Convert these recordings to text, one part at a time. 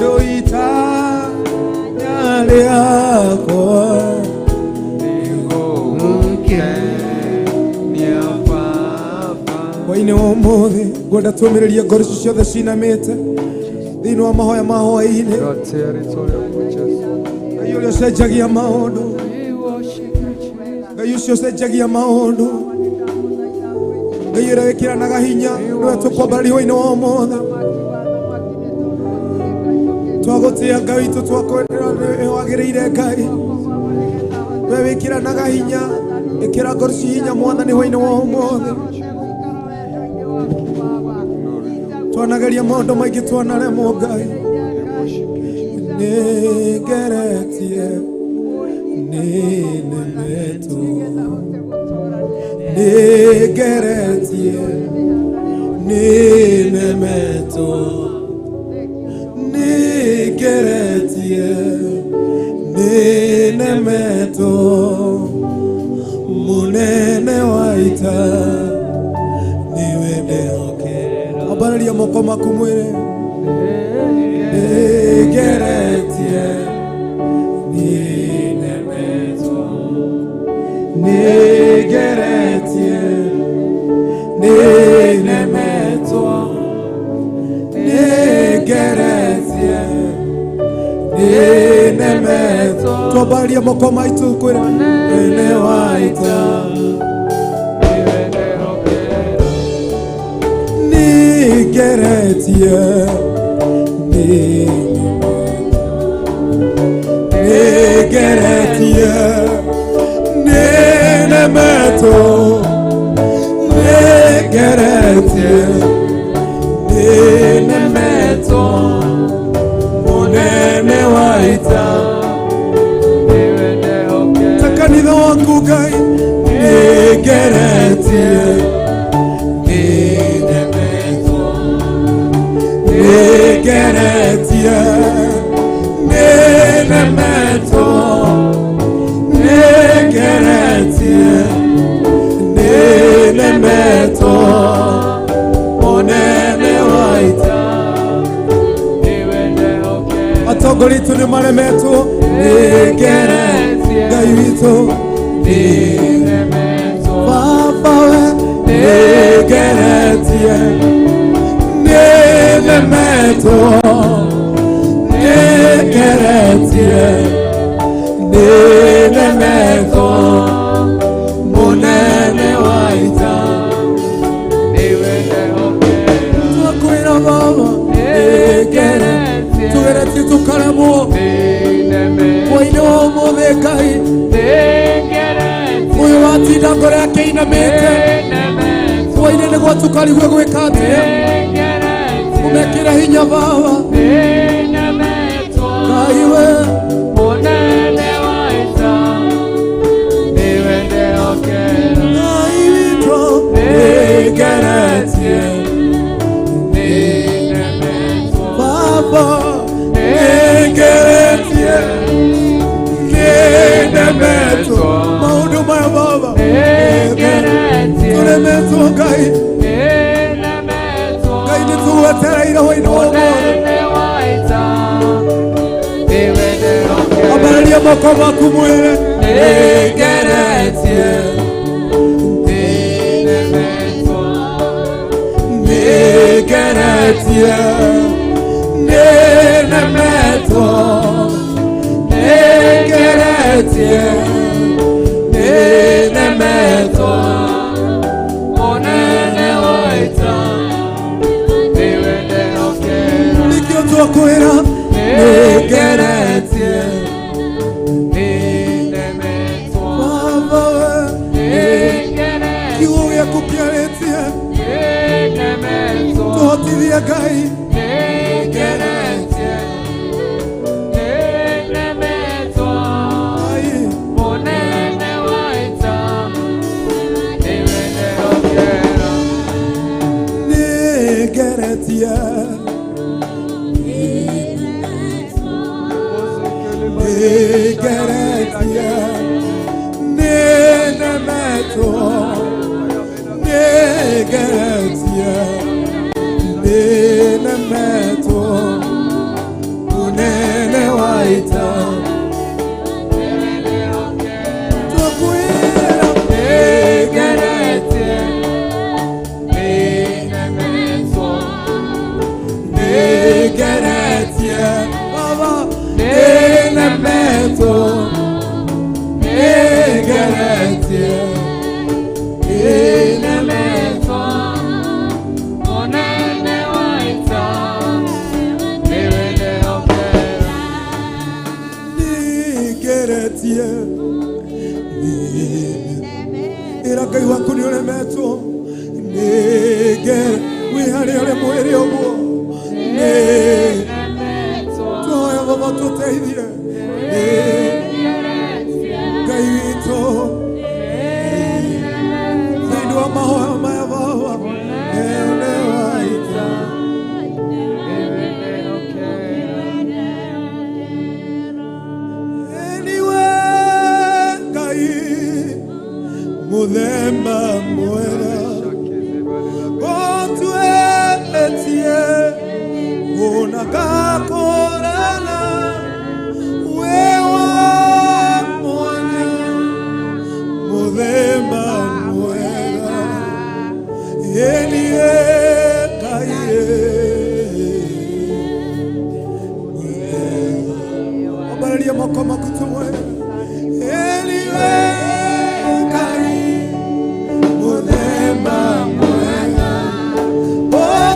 Tondũ itanya rĩakwa Nĩgũgũkenia Baba. Hwainĩ wa ũmũthĩ ngwenda tũmĩrĩrie ngoro icio ciothe cinamĩte thĩinĩ wa mahoya ma hwainĩ. Tũratĩa rĩtwa rĩaku Jesu. Ngai ũrĩa ũcenjagia maũndũ, We worship you, Jesus. Ngai ũcio ũcenjagia maũndũ, Ngai ũrĩa wĩkĩranaga hinya, nĩwe tũkwambararia hwainĩ wa ũmũthĩ. Twagũtĩa Ngai witũ, twakwendera nĩ wagĩrĩire Ngai. We wĩkĩranaga hinya, ĩkĩra ngoro ci hinya Mwathani hwainĩ wa ũmũthĩ. Twanageria maũndũ maingĩ, twanaremwo Ngai. Nĩngeretie, nĩnemetwo, nĩngeretie, nĩnemetwo, nĩngeretie, nĩnemetwo, mũnene wa ita nĩwe ndehokera. Ambararia moko maku mwĩre, nĩngeretie, nĩnemetwo, nĩngeretie, nĩnemetwo, nĩngeretie, nĩnemetwo. Twambararia moko maitũ kwĩra nene wa ita Nĩwe ndehokera. Nĩngeretie, nĩngeretie, nĩnemetwo, nĩngeretie, nĩnemetwo, mũnene wa ita Nĩwe ndehokera. Ta kanitha waku Ngai. Nĩngeretie, nĩnemetwo, nĩngeretie, nĩnemetwo, nĩngeretie, nĩnemetwo, mũnene wa ita Nĩwe ndehokera. Atongoria aitũ nĩ maremetwo. Nĩngeretie, Ngai witũ. Nĩnemetwo. Baba we, nĩngeretie, nĩnemetwo, nĩngeretie, nĩnemetwo, mũnene wa ita Nĩwe ndehokera. Twakwĩra Baba, nĩngeretie, tũgeretie tũkaremwo. Nĩnemetwo. Hwainĩ wa ũmũthĩ Ngai, Nĩngeretie. ũyũ watinda ngoro yake inamĩte Nĩnemetwo. hwainĩ nĩguo tũkarigwe gwĩka atĩa. Nĩngeretie. Ũmekĩre hinya Baba. Nĩnemetwo. Ngai we. Mũnene wa ita. Nĩwe ndehokera. Ngai witũ, nĩngeretie. Nĩnemetwo. Baba, nĩngeretie, nĩnemetwo, maũndũ maya Baba. Nĩngeretie. Tũremetwo Ngai. Nĩnemetwo. Ngai, nĩ tũgwetereire hwainĩ wa ũmũthĩ. Mũnene wa ita. Nĩwe ndehokera. Ambararia moko maku mwĩre, Nĩngeretie. Nĩnemetwo. Nĩngeretie, nĩnemetwo, nĩngeretie, nĩnemetwo. Mũnene wa ita. Nĩwe ndehokera. Nĩkĩo twakwĩra, nĩngeretie. Nĩnemetwo. Baba we. Nĩngeretie. Kiugo gĩaku kĩarĩtie. Nĩnemetwo. Tũhotithie Ngai. Nĩngeretie. Nĩnemetwo. Ngai. Mũnene wa ita. Nĩwe ndehokera. Nĩngeretie, nĩngeretie, nĩnemetwo, nĩngeretie, nĩnemetwo. ita twakwĩra Nĩngeretie, nĩnemetwo, nĩngeretie Baba nĩnemetwo nĩngeretie nĩnemetwo, mũnene wa ita, nĩwe ndehokera. Nĩngeretie ĩra Ngai waku nĩ ũremetwo nĩngere wĩ harĩa ũrĩ mwĩrĩ ũguo nĩ Nĩnemetwo, twoya Baba tũteithie nĩ nĩngeretie, Ngai witũ thĩinĩ wa mahoya maya Baba ene wa ita nĩwe ndehokera. Eniwe Ngai mũthemba mwega ũtuĩtie ona ngakorana wĩ wa mwanya mũthemba mwega eniwe Ngai ambararia moko maku tũmwĩre eniwe Ngai mũthemba mwega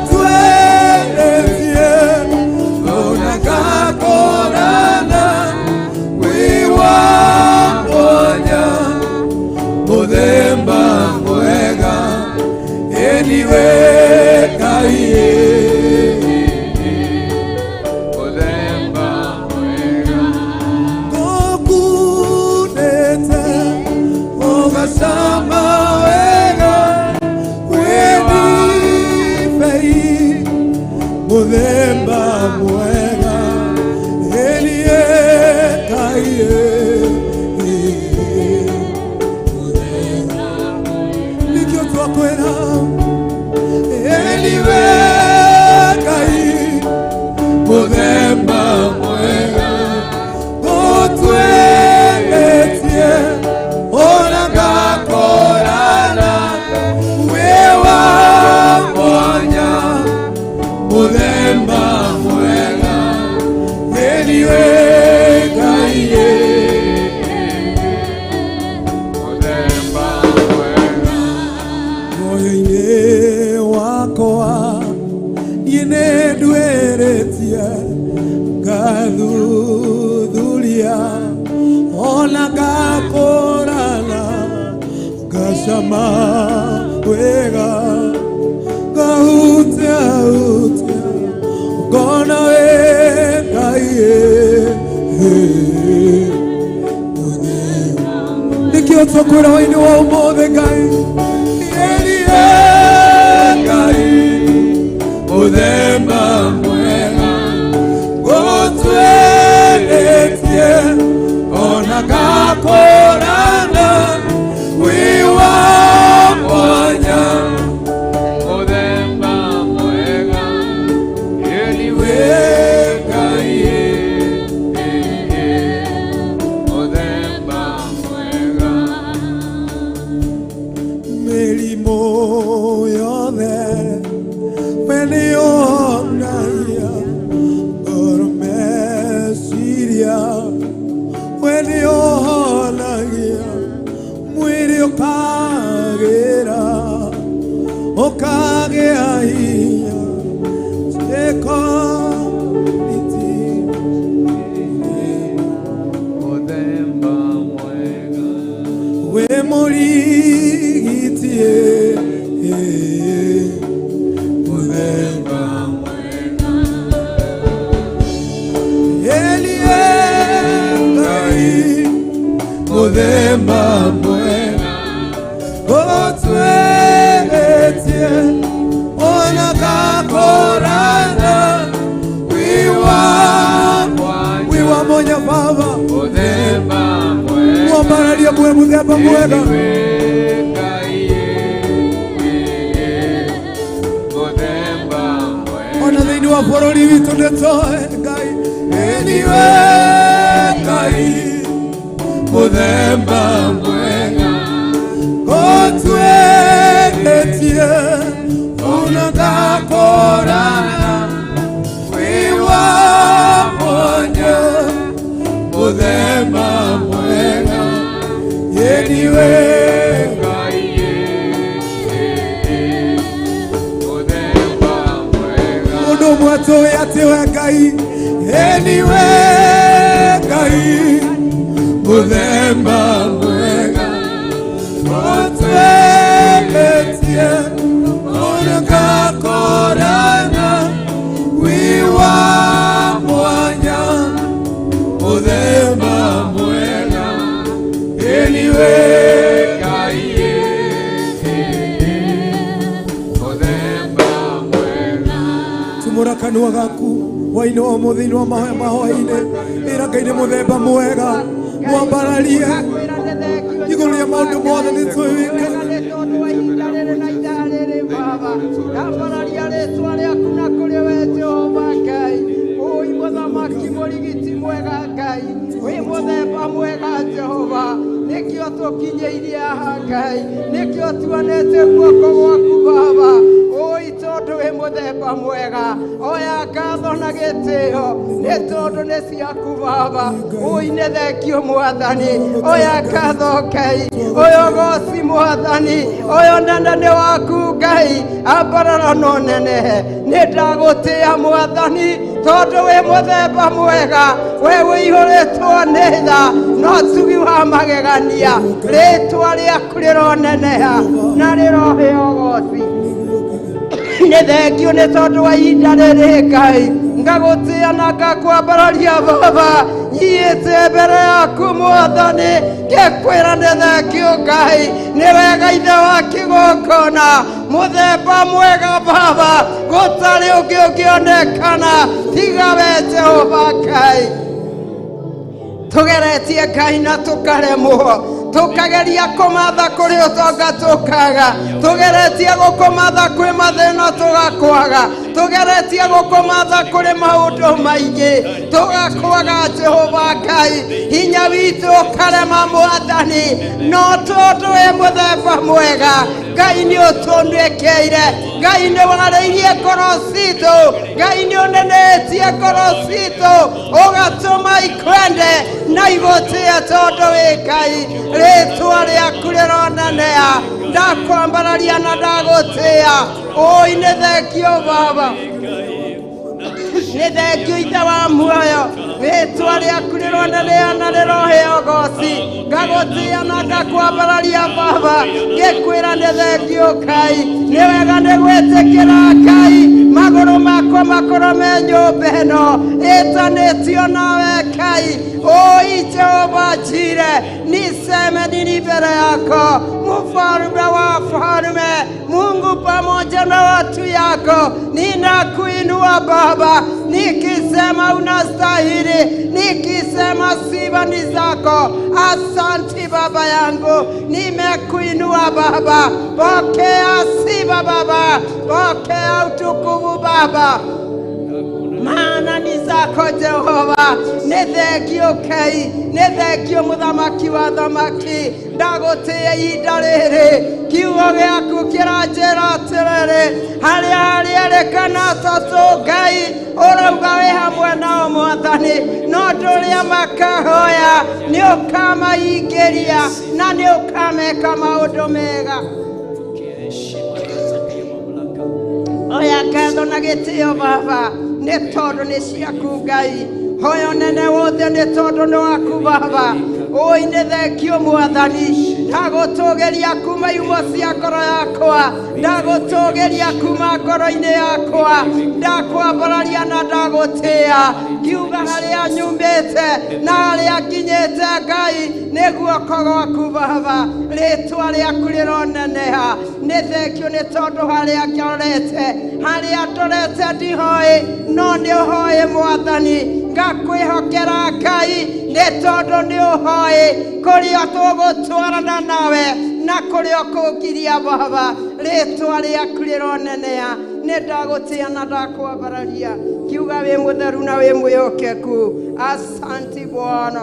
ũtuĩtie ona ngakorana wĩ wa mwanya mũthemba mwega eniwe Ngai Mũthemba mwega. Ngũkunĩte ũgacama wega wĩ ndibei mũthemba mwega ĩniĩ Ngai nĩkĩo twakwĩra ĩniwe Ngai mũthemba mwega gũtuĩtie ona ngakorana wĩ wa mwanya mũthemba mwega ĩniwe Ngai Mũthemba mwega. moyo-inĩ wakwa niĩ nĩ nduĩrĩtie ngathuthuria ona ngakũrana ngacama wega ngahutia hutia ngona wĩ Ngai nĩkĩo twakwĩra hwainĩ wa ũmũthĩ Ngai ĩrie Ngai mũthemba mwega gũtuĩrĩtie ona ngakũrana wĩ wa mwanya Mũthemba mwega. Ĩniwe Ngai. Mũthemba mwega. Mĩrimũ yothe we nĩyonagia ngoro meciria we nĩyonagia mwĩrĩ ũkagĩra ũkagĩa hinya ciĩko iti Mũthemba mwega. wĩ mũrigiti Mũthemba mwega. Elie Ngai mũthemba mwega ũtuĩtie ona ngakorana wĩ wa wĩ wa mwanya Baba Mũthemba mwega. mwambararia mwe mũthemba mwega Ĩniwe Ngai. Mũthemba mwega. Ona thĩinĩ wa bũrũri witũ nĩ tũĩ Ngai ĩniwe Mũthemba mwega Gũtuĩkĩtie Unagakorana Wĩ wa mwanya Mũthemba mwega Yeniwe Ngai mũthemba mwega Mũndũ ũmwe atũĩ atĩ we Ngai Eniwe Ngai Mũthemba mwega Ũtuĩkĩtie Unagakorana Wĩ wa mwanya Mũthemba mwega Eniwe Ngai mũthemba mwega Tumũra kanua gaku hwainĩ wa ũmũthĩ thĩinĩ wa mahoya ma hwainĩ ĩra Ngai nĩ mũthemba mwega mwambararie igũrũ rĩa maũndũ mothe nĩ twĩwĩka Tondũ wa ihinda rĩrĩ na ithaa rĩrĩ Baba, ndambararia rĩtwa rĩaku na kũrĩ we Jehova Ngai. Ũi mũthamaki mũrigiti mwega Ngai, wĩ mũthemba mwega Jehova, nĩkĩo tũkinyĩirie haha Ngai, nĩkĩo tuonete guoko gwaku Baba. Ũi tondũ wĩ mũthemba mwega, oya ngatho na gĩtĩo, nĩ tondũ nĩ ciaku Baba. Ũi nĩ thengio Mwathani, oya ngatho Ngai, ũyũ goci Mwathani, ũyũ nene nĩ waku Ngai, ambarara no nenehe, nĩ ndagũtĩĩa Mwathani, tondũ wĩ mũthemba mwega, we wĩihũrĩtwo nĩ tha na ũtugi wa magegania, rĩtwa rĩaku rĩroneneha na rĩroheo goci. Nĩ thengio nĩ tondũ wa ihinda rĩrĩ Ngai, ngagũtĩĩa na ngakwambararia Baba, nyiĩte mbere yaku Mwathani, ngĩkwĩra nĩ thengio Ngai, nĩ wega ithe wa kĩgongona, mũthemba mwega Baba, gũtarĩ ũngĩ ũngĩonekana tiga we Jehova Ngai. Tugeretie Ngai na tũkaremwo, tũkageria kũmatha kũrĩ ũtonga tũkaga, tũgeretie gũkũmatha kwĩ mathĩna tũgakwaga, tũgeretie gũkũmatha kũrĩ maũndũ maingĩ tũgakwaga Jehova Ngai, hinya witũ ũkarema Mwathani, no tondũ wĩ mũthemba mwega Ngai nĩ ũtũnĩkeire, Ngai nĩ warĩirie ngoro citũ, Ngai nĩ ũnenetie ngoro citũ, ũgatũma ikwende na igũtĩe tondũ wĩ Ngai, rĩtwa rĩaku rĩroneneha, ndakwambararia na ndagũtĩĩa. Ũi nĩ thengio Baba, nĩ thengio ithe wa muoyo, rĩtwa rĩaku rĩroneneha na rĩroheo goci, ngagũtĩĩa na ngakwambararia Baba, ngĩkwĩra nĩ thengio Ngai, nĩ wega nĩ gwĩtĩkĩra Ngai, magũrũ makwa makorwo me nyũmba ĩno ĩtanĩtio nawe Ngai. Oi Jehova Jire, niseme nini mbele yako, mfalme wa falme, Mungu pamoja na watu yako, ninakuinua Baba, nikisema unastahili, nikisema sifa ni zako. Asanti Baba yangu, nimekuinua Baba, pokea sifa Baba, pokea utukufu Baba, maana ni zako Jehova. Nĩ thengio Ngai, nĩ thengio mũthamaki wa thamaki, ndagũtĩĩa ihinda rĩrĩ, kiugo gĩaku kĩranjĩra atĩrĩrĩ, harĩa harĩerĩkana atatũ Ngai ũrauga wĩ hamwe nao Mwathani, no ndũrĩa makahoya nĩ ũkamahingĩria na nĩ ũkameka maũndũ mega. Oya ngatho na gĩtĩo Baba, nĩ tondũ nĩ ciaku Ngai, hoya ũnene wothe nĩ tondũ nĩ waku Baba. Ũi nĩ thengio Mwathani, ndagũtũgĩria kuma iumo cia ngoro yakwa, ndagũtũgĩria kuma ngoro-inĩ yakwa, ndakwambararia na ndagũtĩĩa, ngiuga harĩa nyumĩte na harĩa nginyĩte Ngai nĩ guoko gwaku Baba, rĩtwa rĩaku rĩroneneha. Nĩ thengio nĩ tondũ harĩa ndorete, harĩa ndorete ndihoĩ, no nĩ ũhoĩ Mwathani, ngakwĩhokera Ngai nĩ tondũ nĩ ũhoĩ kũrĩa tũgũtwarana nawe na kũrĩa ũkũngiria Baba, rĩtwa rĩaku rĩroneneha. Nĩ ndagũtĩĩa na ndakwambararia, ngiuga wĩ mũtheru na wĩ mwĩhokeku. Asanti Bwana.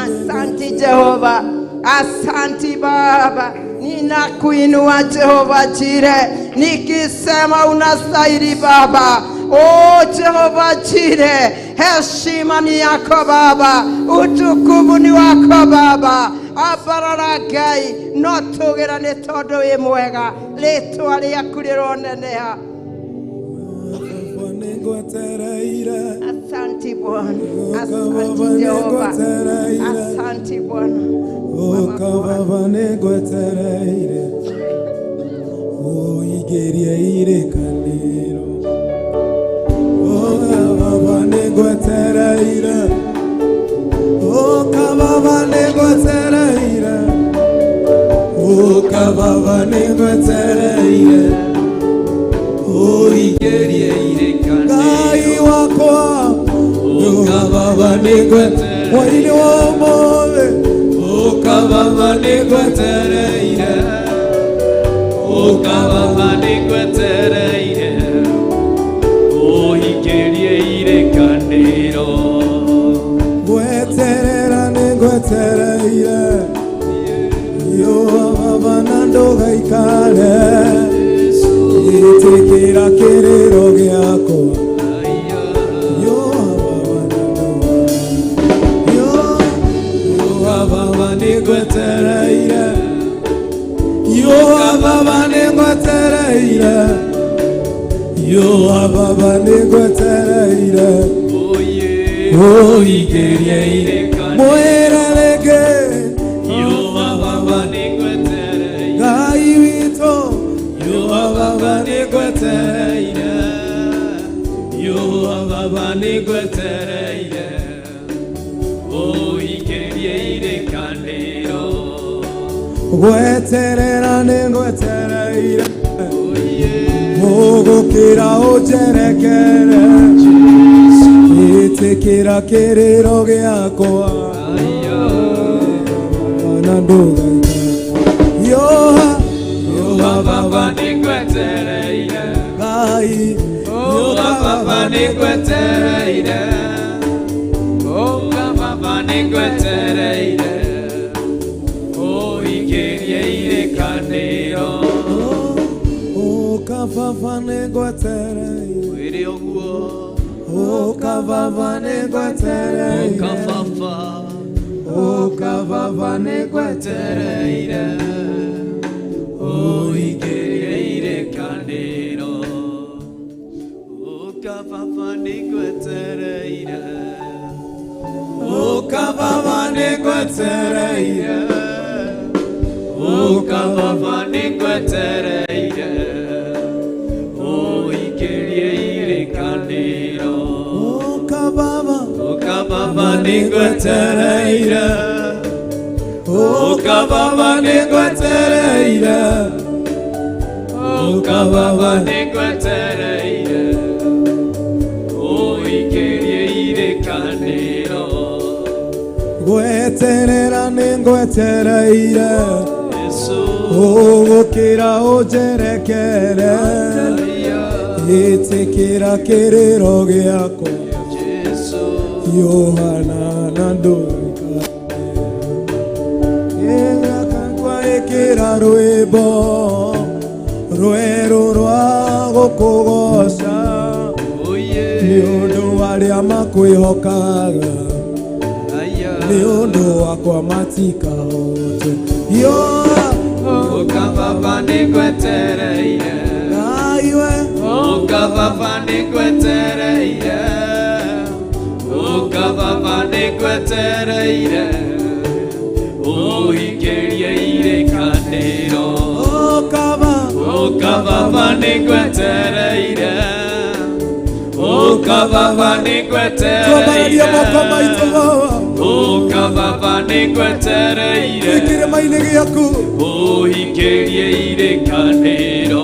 Asanti Jehova, asanti Baba, ninakuinua Jehova Jire, nikisema unastahili Baba. O Jehova Jire, heshima ni yako Baba, utukufu ni wako Baba. Abarara Ngai, no tũgĩra nĩ tondũ wĩ mwega, rĩtwa rĩaku rĩroneneha. Baba nĩngwetereire. Asanti Bwana, asanti Jehova, asanti Bwana. Ũka Baba nĩngwetereire, ũingĩrie irĩkanĩro. Ũka Baba nĩngwetereire, ũka Baba nĩngwetereire, ũka Baba nĩngwetereire, Ũingĩrie irĩkanĩro. Ngai wakwa. Ũka Baba nĩngwetereire. Hwaĩ-inĩ wa ũmũthĩ. Ũka Baba nĩngwetereire. Ũka Baba nĩngwetereire. Ũingĩrie irĩkanĩro. Gweterera nĩngwetereire, Yoa Baba na ndũgaikare, ĩtĩkĩra kĩrĩro gĩakwa. Yoa Baba na Yoa Baba nĩngwetereire. Yoa Baba nĩngwetereire, Yoa Baba nĩngwetereire, Oye. Ũingĩrie irĩkanĩro. Mwĩre rĩngĩ. Yoa Baba nĩngwetereire. Ngai witũ. Yoa Baba nĩngwetereire. Yoa Baba nĩngwetereire. Ũingĩrie irĩkanĩro. Gweterera nĩngwetereire, Oye. ũgũkĩra ũnjerekere, ĩtĩkĩra kĩrĩro gĩakwa. Aya. Na ndũgaikare. Yoa Yoa Baba nĩngwetereire. Ngai. Ũka Baba nĩngwetereire. Ũka Baba nĩngwetereire. Ũingĩrie irĩkanĩro. Ũka Baba nĩngwetereire, Wĩre ũguo. ũka Baba nĩngwetereire, Ũka Baba. ũka Baba nĩngwetereire. Ũingĩrie irĩkanĩro. Ũka Baba nĩngwetereire. Ũka Baba nĩngwetereire. Ũka Baba nĩngwetereire. Ũingĩrie irĩkanĩro. Ũka Baba. Ũka Baba nĩngwetereire. Ũka Baba nĩngwetereire. Ũka Baba nĩngwetereire. Ũingĩrie irĩkanĩro. Gweterera nĩngwetereire, Yesu. ũgũkĩra ũnjerekere, ĩtĩkĩra kĩrĩro gĩakwa. Yesu. Yohana na ndũgaikare. Ĩgakakwa ĩkĩra rwĩmbo rwerũ rwa gũkũgoca, Oye. nĩ ũndũ arĩa makwĩhokaga, Aya. nĩ ũndũ wakwa matikahotwo. Yoa Ũka Baba nĩngwetereire. Ngai we. Ũka Baba nĩngwetereire. Ũka Baba nĩngwetereire. Ũingĩrie irĩkanĩro. Ũka Baba. Ũka Baba nĩngwetereire. Ũka Baba Twambararia nĩngwetereire. moko maitũ Baba, Ũka Baba nĩngwetereire. kĩrĩma-inĩ gĩaku. Ũingĩrie irĩkanĩro.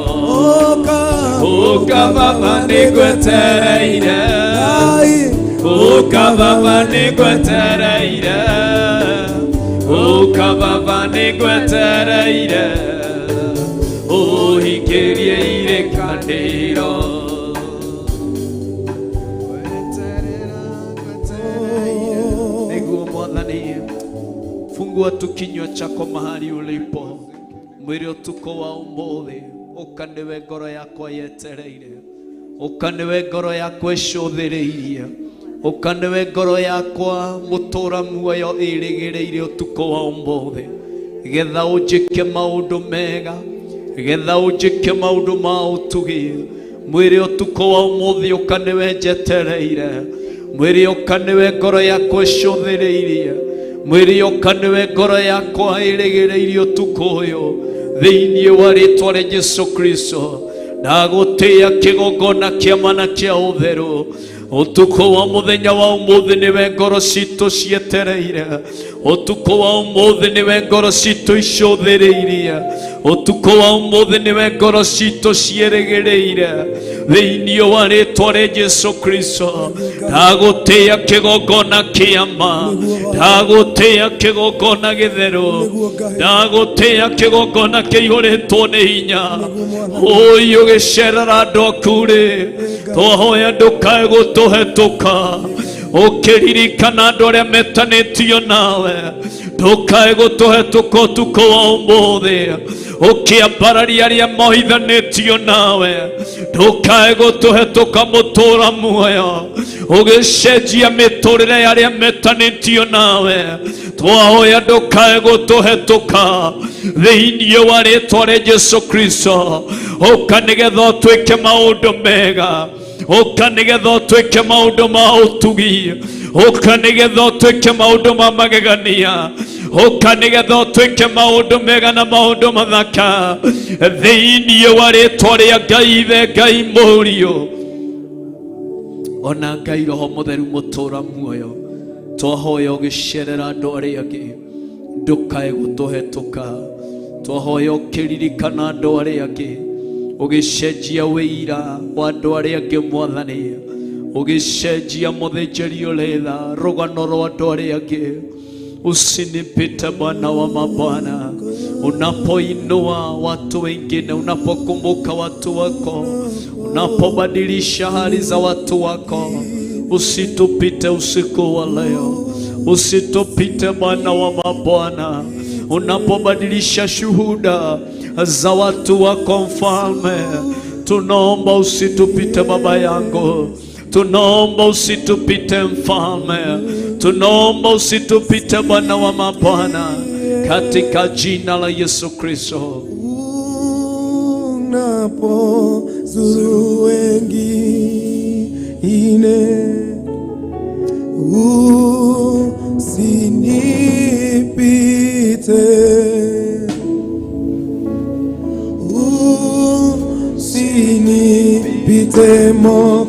Ũka. Ũka Baba nĩngwetereire. Ngai. Ũka Baba nĩngwetereire. Ũka Baba nĩngwetereire. Ũingĩrie irĩkanĩro. Gweterera, gwetereire. Nĩguo Mwathani. Fungua tu kinywa chako mahali ulipo. Mwĩre ũtukũ wa ũmũthĩ ũka nĩwe ngoro yakwa yetereire, ũka nĩwe ngoro yakwa ĩcũthĩrĩirie, ũka nĩwe ngoro yakwa mũtũra muoyo ĩrĩgĩrĩire ũtukũ wa ũmũthĩ, getha ũnjĩke maũndũ mega, getha ũnjĩke maũndũ ma ũtugi. Mwĩre ũtukũ wa ũmũthĩ ũka nĩwe njetereire, mwĩre ũka nĩwe ngoro yakwa ĩcũthĩrĩirie, mwĩre ũka nĩwe ngoro yakwa ĩrĩgĩrĩirie ũtukũ ũyũ thĩinĩ wa rĩtwa rĩa Jesu Kristo. Ndagũtĩĩa kĩgongona kĩa mana kĩa ũtheru ũtukũ wa mũthenya wa ũmũthĩ nĩwe ngoro citũ cietereire, ũtukũ wa ũmũthĩ nĩwe ngoro citũ icũthĩrĩirie, ũtukũ wa ũmũthĩ nĩwe ngoro citũ ciĩrĩgĩrĩire thĩinĩ wa rĩtwa rĩa Jesu Kristo. Ndagũtĩĩa kĩgongona kĩa ma, ndagũtĩĩa kĩgongona gĩtheru, ndagũtĩĩa kĩgongona kĩihũrĩtwo nĩ hinya. Ũyũ ũgĩcerera andũ aku rĩ, twahoya ndũkae gũtũhetũka, ũkĩririkana andũ arĩa metanĩtio nawe, ndũkae gũtũhetũka ũtukũ wa ũmũthĩ, ũkĩambararia arĩa mohithanĩtio nawe, ndũkae gũtũhetũka mũtũra muoyo, ũgĩcenjia mĩtũrĩre ya arĩa metanĩtio nawe, twahoya ndũkae gũtũhetũka thĩinĩ wa rĩtwa rĩa Jesu Kristo. Ũka nĩgetha ũtwĩke maũndũ mega, ũka nĩgetha ũtwĩke maũndũ ma ũtugi, ũka nĩgetha ũtwĩke maũndũ ma magegania, ũka nĩgetha ũtwĩke maũndũ mega na maũndũ mathaka thĩinĩ wa rĩtwa rĩa Ngai Ithe, Ngai Mũriũ ona Ngai Roho Mũtheru mũtũra muoyo. Twahoya ũgĩcerera andũ arĩa angĩ, ndũkae gũtũhetũka. Twahoya ũkĩririkana andũ arĩa angĩ, ũgĩcenjia wĩira wa andũ arĩa angĩ Mwathani, ũgĩcenjia mũthĩnjĩri ũrĩ tha rũgano rwa andũ arĩa angĩ. Usinipite Bwana wa mabwana, unapoinua watu wengine, unapokumbuka watu wako, unapobadilisha hali za watu wako, usitupite usiku wa leo, usitupite Bwana wa mabwana, unapobadilisha shuhuda za watu wako Mfalme, tunaomba usitupite Baba yangu, tunaomba usitupite Mfalme, tunaomba usitupite Bwana wa mabwana, katika jina la Yesu Kristo. Unapozuru wengine usinipite, usinipite Mwokozi,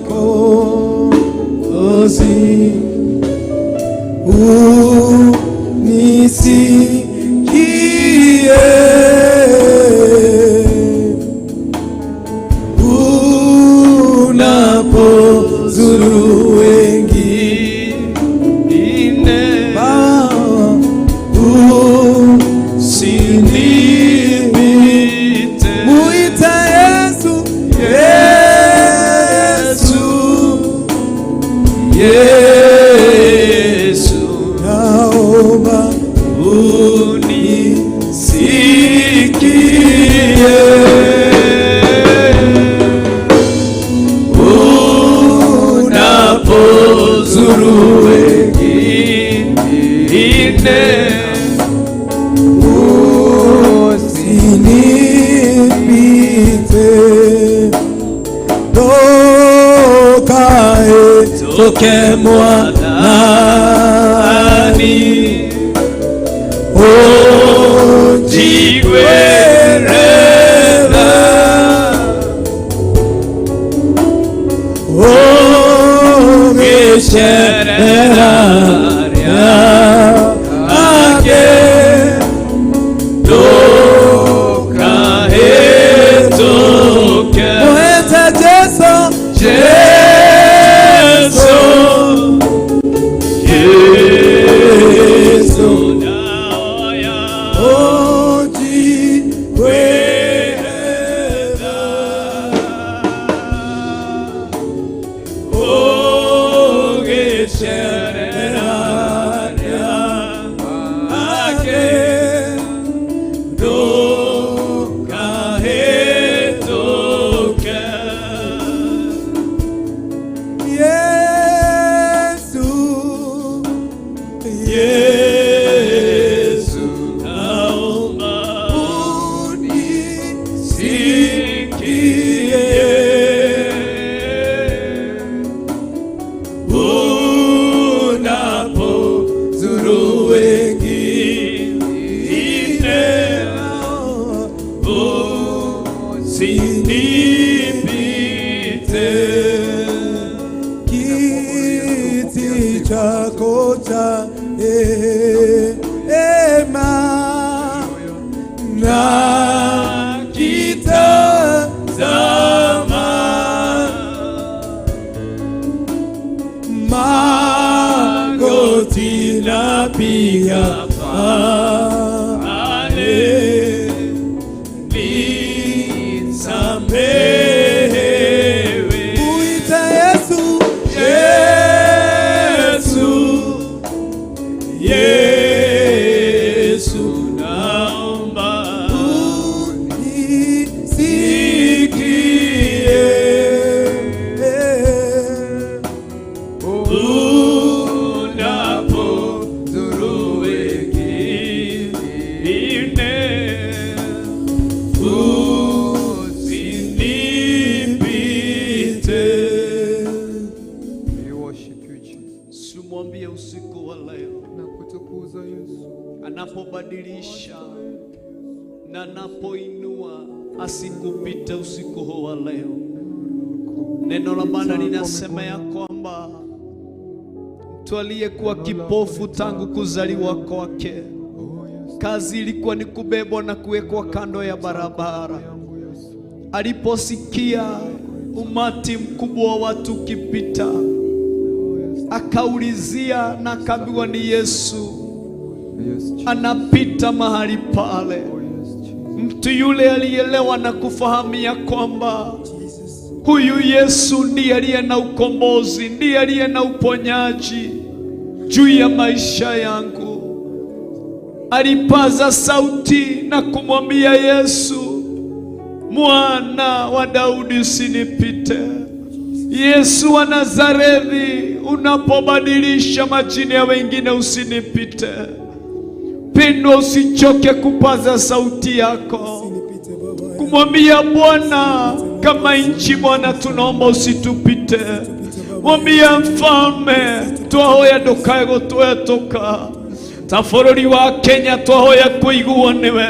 unisikie unapozuru wengine, Baba, Usinipite. Muite Yesu, Yesu, Yesu, naomba unisikie unapozuru wengine, usinipite, ndokae toke mwanani, Jiwerera ũgĩcerera ake, ndũkahĩtũke. Mwete Jesu, Jesu, unapozuru wengine usinipite. Kiti chako cha rehema na kitazama, magoti napiga pale nisamehewe. Muite Yesu, Yesu, Yesu, naomba unisikie. Unapozuru wengine usinipite. We worship you, Jesus. Simwambie usiku wa leo Nakutukuza Yesu. anapobadilisha na anapoinua asikupite usiku huu wa leo. Neno la Bwana linasema ya kwamba mtu aliyekuwa kipofu tangu kuzaliwa kwake, Oh, Yesu. kazi ilikuwa ni kubebwa na kuwekwa kando ya barabara. Yangu Yesu. Aliposikia umati mkubwa wa watu ukipita, akaulizia na akaambiwa ni Yesu Yes, Jesus. anapita mahali pale. Oh, yes, Jesus. Mtu yule alielewa na kufahamu ya kwamba huyu Yesu ndiye aliye na ukombozi, ndiye aliye na uponyaji juu ya maisha yangu. Alipaza sauti na kumwambia Yesu, mwana wa Daudi, usinipite. Yesu wa Nazarethi, unapobadilisha majina ya wengine usinipite. Pendwa, usichoke kupaza sauti yako Usinipite Baba. kumwambia Bwana, kama nchi Bwana, tunaomba usitupite. Mwambia mfalme, twahoya ndukae gutwetũka ta bũrũri wa Kenya, twahoya kũiguo nĩwe,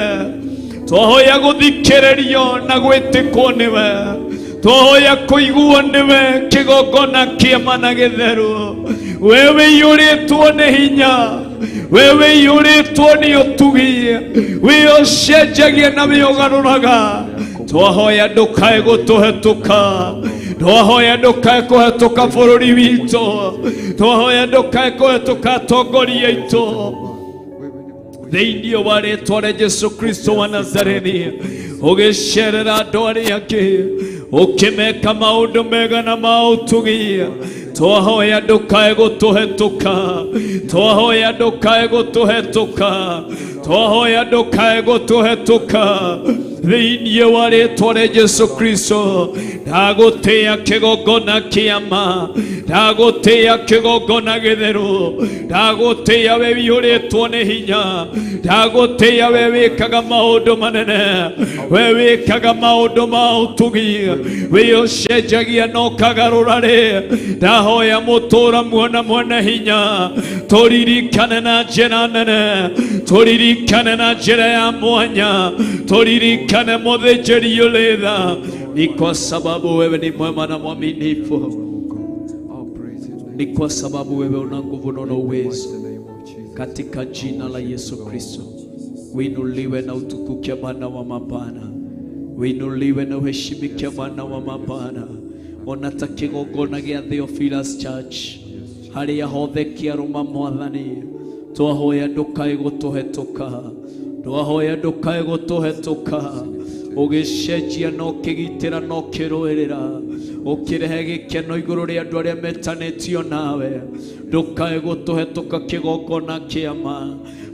twahoya gũthikĩrĩrio na gwĩtĩkwo nĩwe, twahoya kũiguo nĩwe kĩgongona kĩema na gĩtheru. Wewe iyũrĩtwo nĩ hinya, wewe iyũrĩtwo nĩ ũtugi, we ũcenjagia na wĩ ũgarũraga. Twahoya ndukae gũtũhetũka, twahoya ndukae kũhetũka bũrũri witũ, twahoya ndũkae kũhetũka atongoria aitũ thĩinĩ wa rĩtwa rĩa Jesu Kristo wa Nazarethi, ũgĩcerera andũ arĩa angĩ, ũkĩmeka maũndũ mega na ma ũtugi. Twahoya ndũkae gũtũhetũka, twahoya ndũkae gũtũhetũka, twahoya ndũkae gũtũhetũka thĩinĩ wa rĩtwa rĩa Jesu Kristo. Ndagũtĩĩa kĩgongona kĩama, ndagũtĩĩa kĩgongona gĩtheru, ndagũtĩĩa we wĩihũrĩtwo nĩ hinya, ndagũtĩĩa we wĩkaga maũndũ manene, we wĩkaga maũndũ ma ũtugi, wĩ ũcenjagia na ũkagarũra rĩ. Ndahoya mũtũra muona mwene hinya, tũririkane na njĩra nene, tũririkane na njĩra ya mwanya, tũririkane mũthĩnjĩri ũrĩ tha, ni kwa sababu wewe ni mwema na mwaminifu, I'll praise your name. ni kwa sababu wewe una nguvu na una uwezo. In the name of Jesus. Katika jina la Yesu Kristo, uinuliwe na utukuke Bwana wa mabwana, uinuliwe na uheshimike Bwana wa mabwana. Ona ta kĩgongona gĩa Theophilus Church harĩa hothe kĩarũma Mwathani, twahoya ndũkae gũtũhetũka, twahoya ndũkae gũtũhetũka, ũgĩcenjia na ũkĩgitĩra na ũkĩrũĩrĩra, ũkĩrehe gĩkeno igũrũ rĩa andũ arĩa metanĩtio nawe. Ndũkae gũtũhetũka kĩgongona kĩama,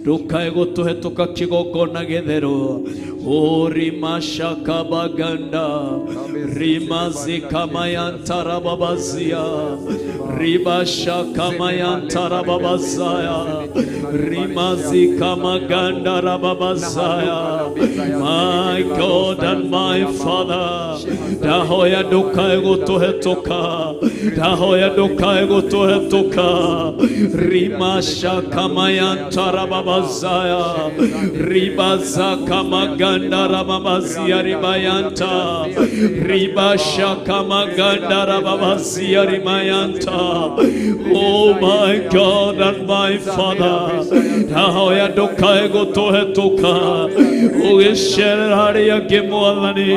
ndũkae gũtũhetũka kĩgongona gĩtheru. Orimashakabaganda rimazikamayantarababasia ribashakamayantarababasia rimazika rababasaya. My God and my Father, ndahoya ndukae gũtũhetũka, Ndahoya ndukae gũtũhetũka. Rimasha kamayantarababazaya ribazakamaganda ribayanta ribasha kamaganda rimayanta. Oh my God and my Father, ndahoya ndukae gũtũhetũka ũgĩcerera harĩa angĩ Mwathani,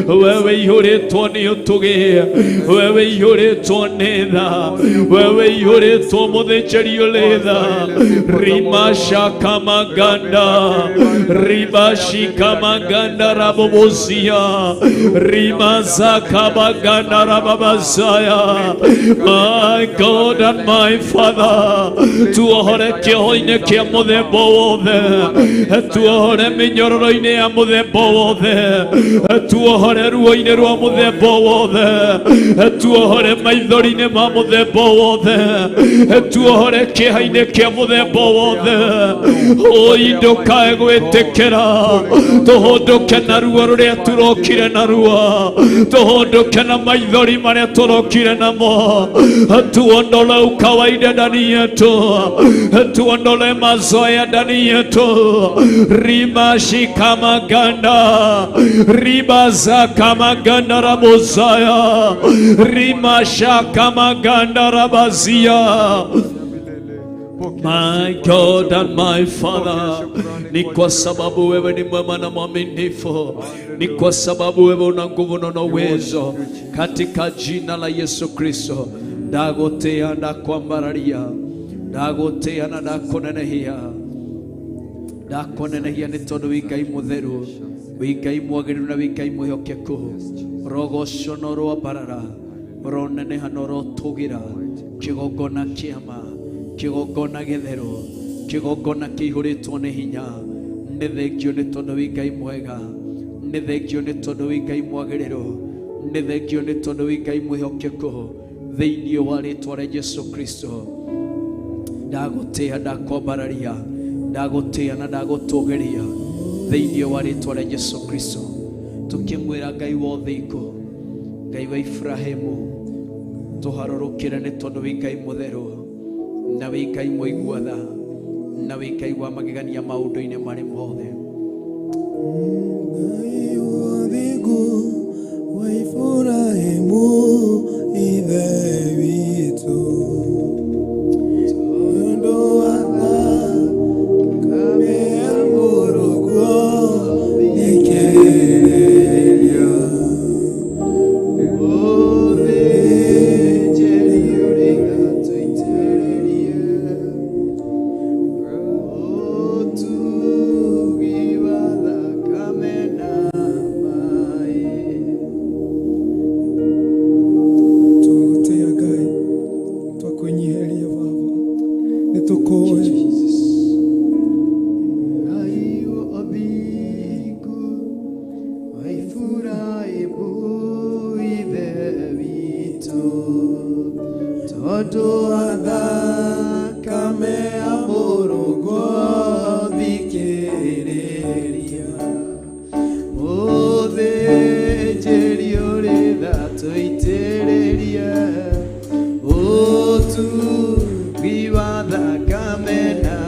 wewe ihũrĩtwo nĩ ũtugi, wewe ihũrĩtwo nĩ tha, wewe ihũrĩtwo mũthĩnjĩri ũrĩ tha. Rimasha kamaganda ribashikamaganda rabobozia rimazakabaganda rababazaya. My God and my Father, tuohore kĩoho-inĩ kĩa mũthemba wothe, tuohore mĩnyororo-inĩ ya mũthemba wothe, tuohore ruo-inĩ rwa mũthemba wothe, tuohore maithori-inĩ ma mũthemba wothe, tuohore kĩeha-inĩ kĩa mũthemba wothe. Oi ndũkae gwĩtĩkĩra tũhũndũke na ruo rũrĩa tũrokire naruo, tũhũndũke na maithori marĩa tũrokire namo. Tuondole ukawaida ndani yetu, tuondole mazoea ndani yetu. Rimashikamaganda ribazakamaganda rabozaya rimashakamaganda rabazia. My God and my Father, ni kwa sababu wewe ni mwema na mwaminifu, ni kwa sababu wewe una nguvu na una uwezo. Katika jina la Yesu Kristo, ndagotea ndakwambararia, ndagotea na ndakunenehia, ndakunenehia nĩ tondũ wĩ Ngai mũtheru, wĩ Ngai mwagĩrĩru na wĩ Ngai mwĩhokeku. Rogocwo na ũroambarara, ũroneneha na ũrotũgĩra, kĩgongona kĩama, kĩgongona gĩtheru, kĩgongona kĩihũrĩtwo nĩ hinya. Nĩ thengio nĩ tondũ wĩ Ngai mwega, nĩ thengio nĩ tondũ wĩ Ngai mwagĩrĩru, nĩ thengio nĩ tondũ wĩ Ngai mwĩhokeku. Thĩinĩ wa rĩtwa rĩa Jesu Kristo, ndagũtĩa, ndakwambararia, ndagũtĩa na ndagũtũgĩria thĩinĩ wa rĩtwa rĩa Jesu Kristo. Tũkĩmwĩra Ngai wa ũthingu, Ngai wa Ibrahimu, tũharũrũkĩre nĩ tondũ wĩ Ngai mũtheru na wĩ Ngai mũigua tha na wĩ Ngai wa magegania maũndũ-inĩ marĩ mothe. Ngai wa ũthingu wa Ibrahimu ithe witũ, tondũ wa thakame ya mũrũguo thikĩrĩria. Ũthĩnjĩri ũrĩa tũitĩrĩrie, ũtugi wa thakame na maĩ. Twagũtĩa Ngai, twakwĩnyiheria Baba, nĩ tũkũĩ. Ngai wa ũthingu wa Ibrahimu ithe witũ, tondũ wa thakame ya mũrũguo thikĩrĩria. Ũthĩnjĩri ũrĩ tha tũitĩrĩrie, ũtugi wa thakame na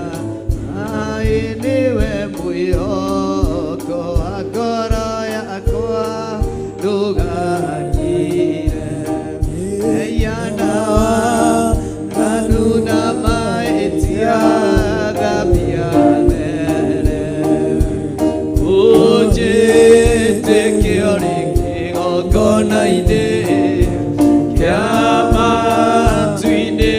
maĩ, nĩwe mwĩhoko wa ngoro yakwa, ndũgakire. Eyana waganu na mahĩtia, thambia there. Ũnjĩtĩkio rĩ kĩgongona-inĩ kĩa matu-inĩ.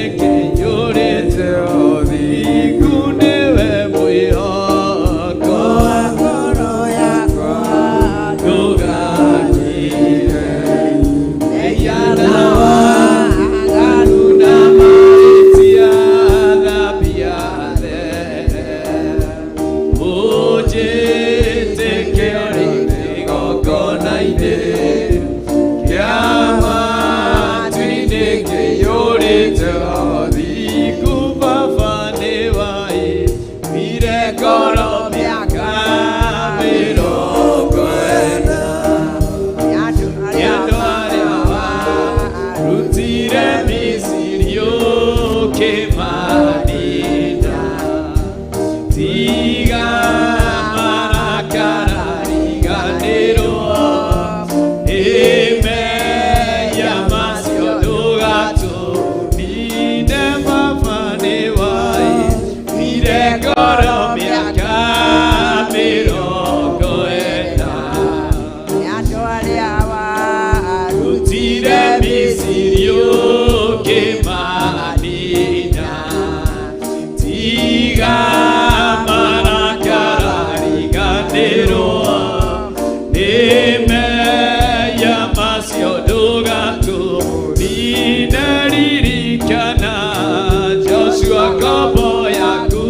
Ngombo yaku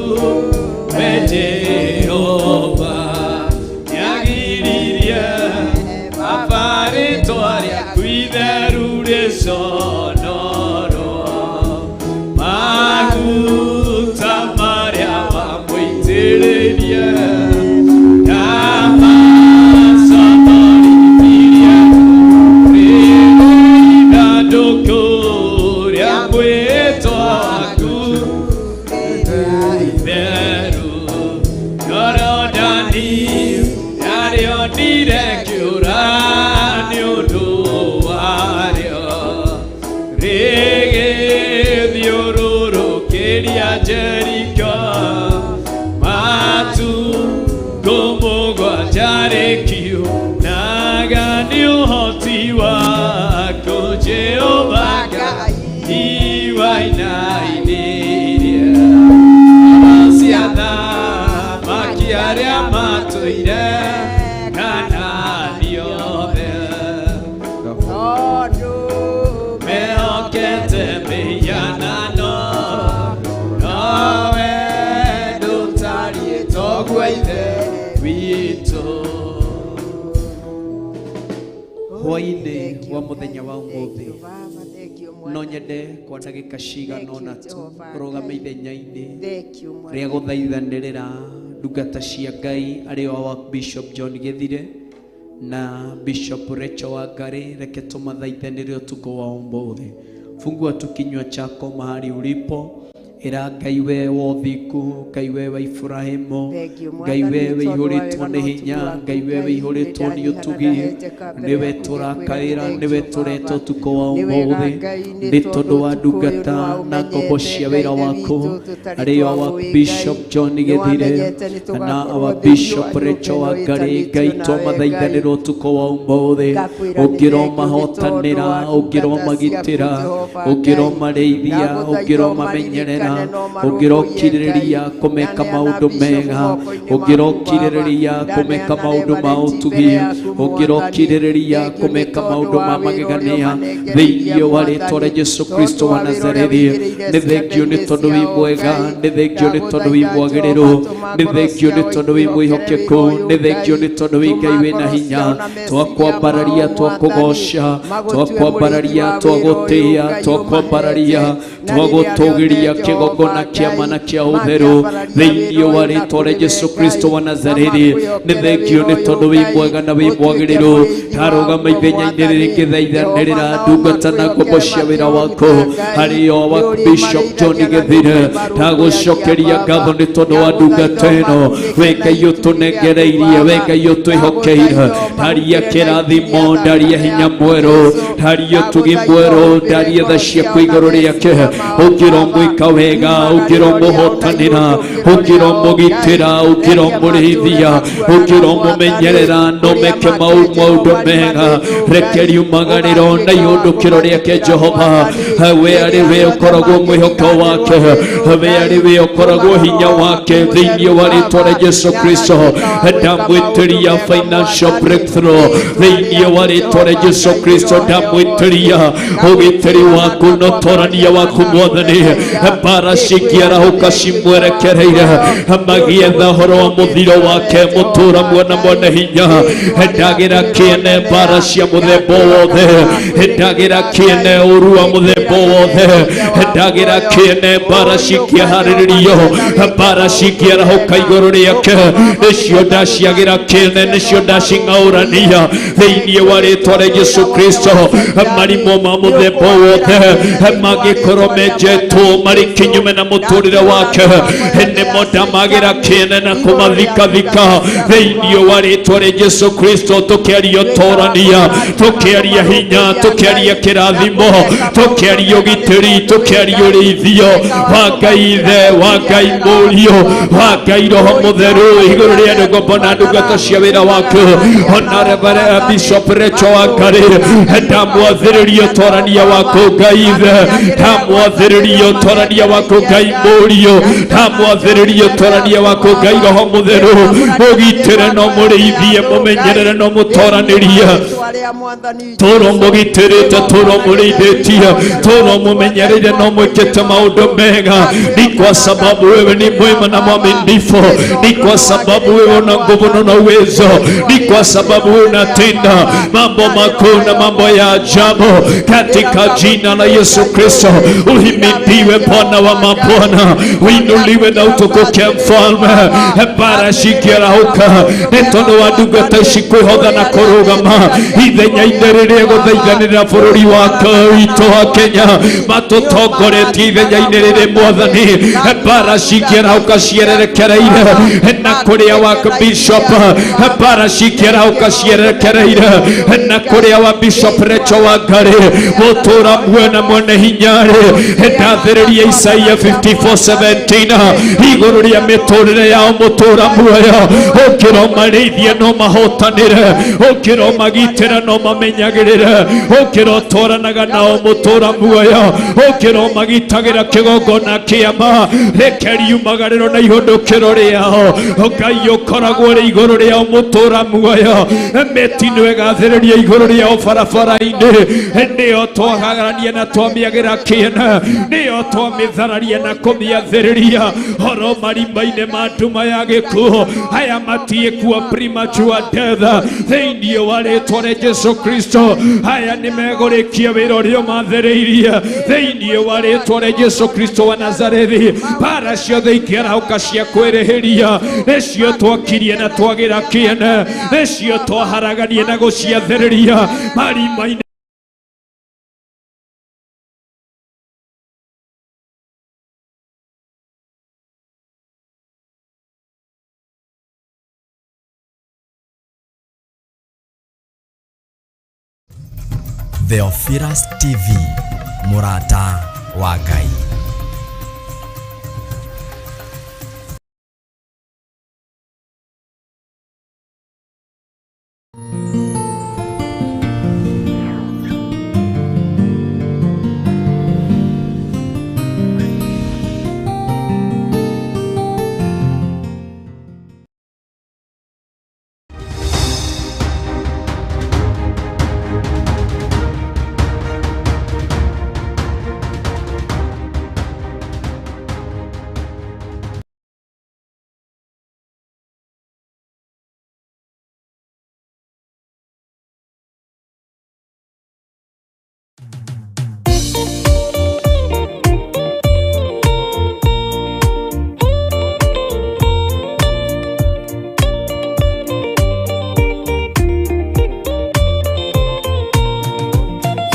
we Jehova nĩagiririe Baba rĩtwa rĩaku itheru rĩconorwo maguta marĩa wamũitĩrĩrie ndamaconorithirie rĩrĩ ithandũkũ rĩa mwĩtwa waku itheru Jorodani yarĩonire kĩũra nĩ ũndũ warĩo rĩgĩthiũrũrũkĩria Jeriko matukũ mũgwanja rĩkiunaga nĩ ũhoti waku Jehova Ngai wainainirie ciana maki arĩa matũire Kanaani othe mehokete mĩhianano nowe ndũtariĩ toguo Ithe witũ. Hwaĩ-inĩ wa mũthenya wa ũmũthĩ no nyende kwa ndagĩka cigana ũna tu ũrũgame ithenya-inĩ rĩa gũthaithanĩrĩra ndungata cia Ngai arĩo wa Bishop John Gĩthire na Bishop Rachel Wangari, reke tũmathaithanĩre ũtukũ wa ũmũthĩ. Fungua tu kinywa chako mahali ulipo, ĩra Ngai we wa ũthingu, Ngai we wa Ibrahimu, Ngai we wĩihũrĩtwo nĩ hinya, Ngai we wĩihũrĩtwo nĩ ũtugi, nĩwe tũrakaĩra, nĩwe tũreta ũtukũ wa ũmũthĩ, nĩ tondũ wa ndungata na ngombo cia wĩra waku arĩo wa Bishop John Gĩthire na our Bishop Rachel Wangari. Ngai twamathaithanĩra ũtukũ wa ũmũthĩ, ũngĩromahotanĩra, ũngĩromagitĩra, ũngĩromarĩithia, ũngĩromamenyerera, ũngĩrokirĩrĩria kũmeka maũndũ mega, ũngĩrokirĩrĩria kũmeka maũndũ ma ũtugi, ũngĩrokirĩrĩria kũmeka maũndũ ma magegania thĩinĩ wa rĩtwa rĩa Jesu Kristo wa Nazarethi. Nĩ thengio nĩ tondũ wĩ mwega, nĩ thengio nĩ tondũ wĩ mwagĩrĩru, nĩ thengio nĩ tondũ wĩ mwĩhokeku, nĩ thengio nĩ tondũ wĩ Ngai wĩna hinya. Twakwambararia, twakũgoca, twakwambararia, twagũtĩĩa, twakwambararia, twagũtũgĩria kĩgongona kĩa mana kĩa ũtheru thĩinĩ wa rĩtwa rĩa Jesu Kristo wa Nazarethi. Nĩ thengio nĩ tondũ wĩ mwega na wĩ mwagĩrĩru. Ndarũgama ithenya-inĩ rĩrĩ ngĩthaithanĩrĩra ndungata na ngombo cia wĩra waku arĩo wa Bishop John Gĩthire, ndagũcokeria ngatho nĩ tondũ wa ndungata ĩno we Ngai ũtũnengereirie, we Ngai ũtwĩhokeire. Ndaria kĩrathimo, ndaria hinya mwerũ, ndaria ũtugi mwerũ, ndaria tha ciaku igũrũ rĩake. Ũngĩromwĩka wega, ũngĩromũhotanĩra, ũngĩromũgitĩra, ũngĩromũrĩithia, ũngĩromũmenyerera, no meke maũndũ mega. Reke riumagarĩro na ihũndũkĩro rĩake Jehova, we arĩ we ũkoragwo mwĩhoko wake, we arĩ we ũkoragwo hinya wake thĩinĩ wa rĩtwa rĩa Jesu Kristo. Ndamwĩtĩria financial breakthrough thĩinĩ wa rĩtwa rĩa Jesu Kristo. Ndamwĩtĩria ũgitĩri waku na ũtorania waku Mwathani. Mbara cingĩarahũka cimwerekereire magietha ũhoro wa mũthiro wake mũtũra muona mwene hinya, ndagĩra kĩene mbara cia mũthemba wothe, ndagĩra kĩene ũru wa mũthemba wothe, ndagĩra kĩene mbara cingĩharĩrĩrio, mbara cingĩarahũka igũrũ rĩake, nĩcio ndaciagĩra kĩene, nĩcio ndacing'aũrania thĩinĩ wa rĩtwa rĩa Jesu Kristo. Marimũ ma mũthemba wothe mangĩkorwo menjetwo marĩ kinyume na mũtũrĩre wake, nĩmo ndamagĩra kĩene na kũmathikathika thĩinĩ wa rĩtwa rĩa Jesu Kristo. Tũkĩaria ũtorania, tũkĩaria hinya, tũkĩaria kĩrathimo, tũkĩaria ũgitĩri, tũkĩaria ũrĩithio wa Ngai Ithe, wa Ngai Mũriũ, wa Ngai Roho Mũtheru igũrũ rĩa ngombo na ndungata cia wĩra waku. Ona Reverend Bishop Rachel Wangari, ndamwathĩrĩria ũtorania waku Ngai Ithe, ndamwathĩrĩria ũtorania waku Ngai Mũriũ, ndamwathĩrĩria ũtorania waku Ngai Roho Mũtheru. Mũgitĩre no mũrĩithie, mũmenyerere no mũtoranĩrie. Tũrwo mũgitĩrĩte, tũrwo mũrĩithĩtie, tũrwo mũmenyereire na mwĩkĩte maũndũ mega. Ni kwa sababu wewe ni mwema na mwaminifu, ni kwa sababu wewe una nguvu na una uwezo, ni kwa sababu wewe unatenda mambo makuu na mambo ya ajabu. Katika jina la Yesu Kristo, uhimidiwe Bwana wa mabwana, uinuliwe na utukuke Mfalme. Bara cikĩarahũka nĩ tondũ wa ndungata ici kwĩhotha na kũrũgama ithenya-inĩ rĩrĩa gũthaithanĩrĩra bũrũri wa witũ wa Kenya, matũtongoretie ithenya-inĩ rĩrĩ Mwathani. Bara cikĩarahũka ciererekereire na kũrĩa wa Bishop, bara cikĩarahũka ciererekereire na kũrĩa wa Bishop Rachel Wangari, mũtũra muoyo na mwene hinya-rĩ, ndathĩrĩria Isaia 54:17 igũrũ rĩa mĩtũrĩre yao mũtũra muoyo, ũkĩra ũmarĩithie no mahotanĩre, ũkĩra ũmagitĩre no mamenyagĩrĩre, ũkĩra ũtwaranaga nao mũtũra muoyo, ũkĩra ũmagitagĩra kĩgongona kĩama, reke riumagarĩro na ihũndũkĩro rĩao, Ngai ũkoragwo ũrĩ igũrũ rĩao mũtũra muoyo, mĩtino ĩgathĩrĩria igũrũ rĩao barabara-inĩ, nĩyo twahagarania na twamĩagĩra kĩene, nĩyo twamĩthararia na kũmĩathĩrĩria horo marima-inĩ ma nduma ya gĩkuũ, aya matiĩkua premature death thĩinĩ wa rĩtwa rĩa Jesu Kristo, aya nĩ megũrĩkia wĩra ũrĩa ũmathĩrĩirie thĩinĩ wa rĩtwa rĩa Jesu Kristo wa Nazarethi. Bara ciothe ikĩarahũka cia kwĩrĩhĩria nĩcio twakirie na twagĩra kĩene, nĩcio twaharagania na gũciathĩrĩria marima-inĩ. Theophilus TV, mũrata wa Ngai.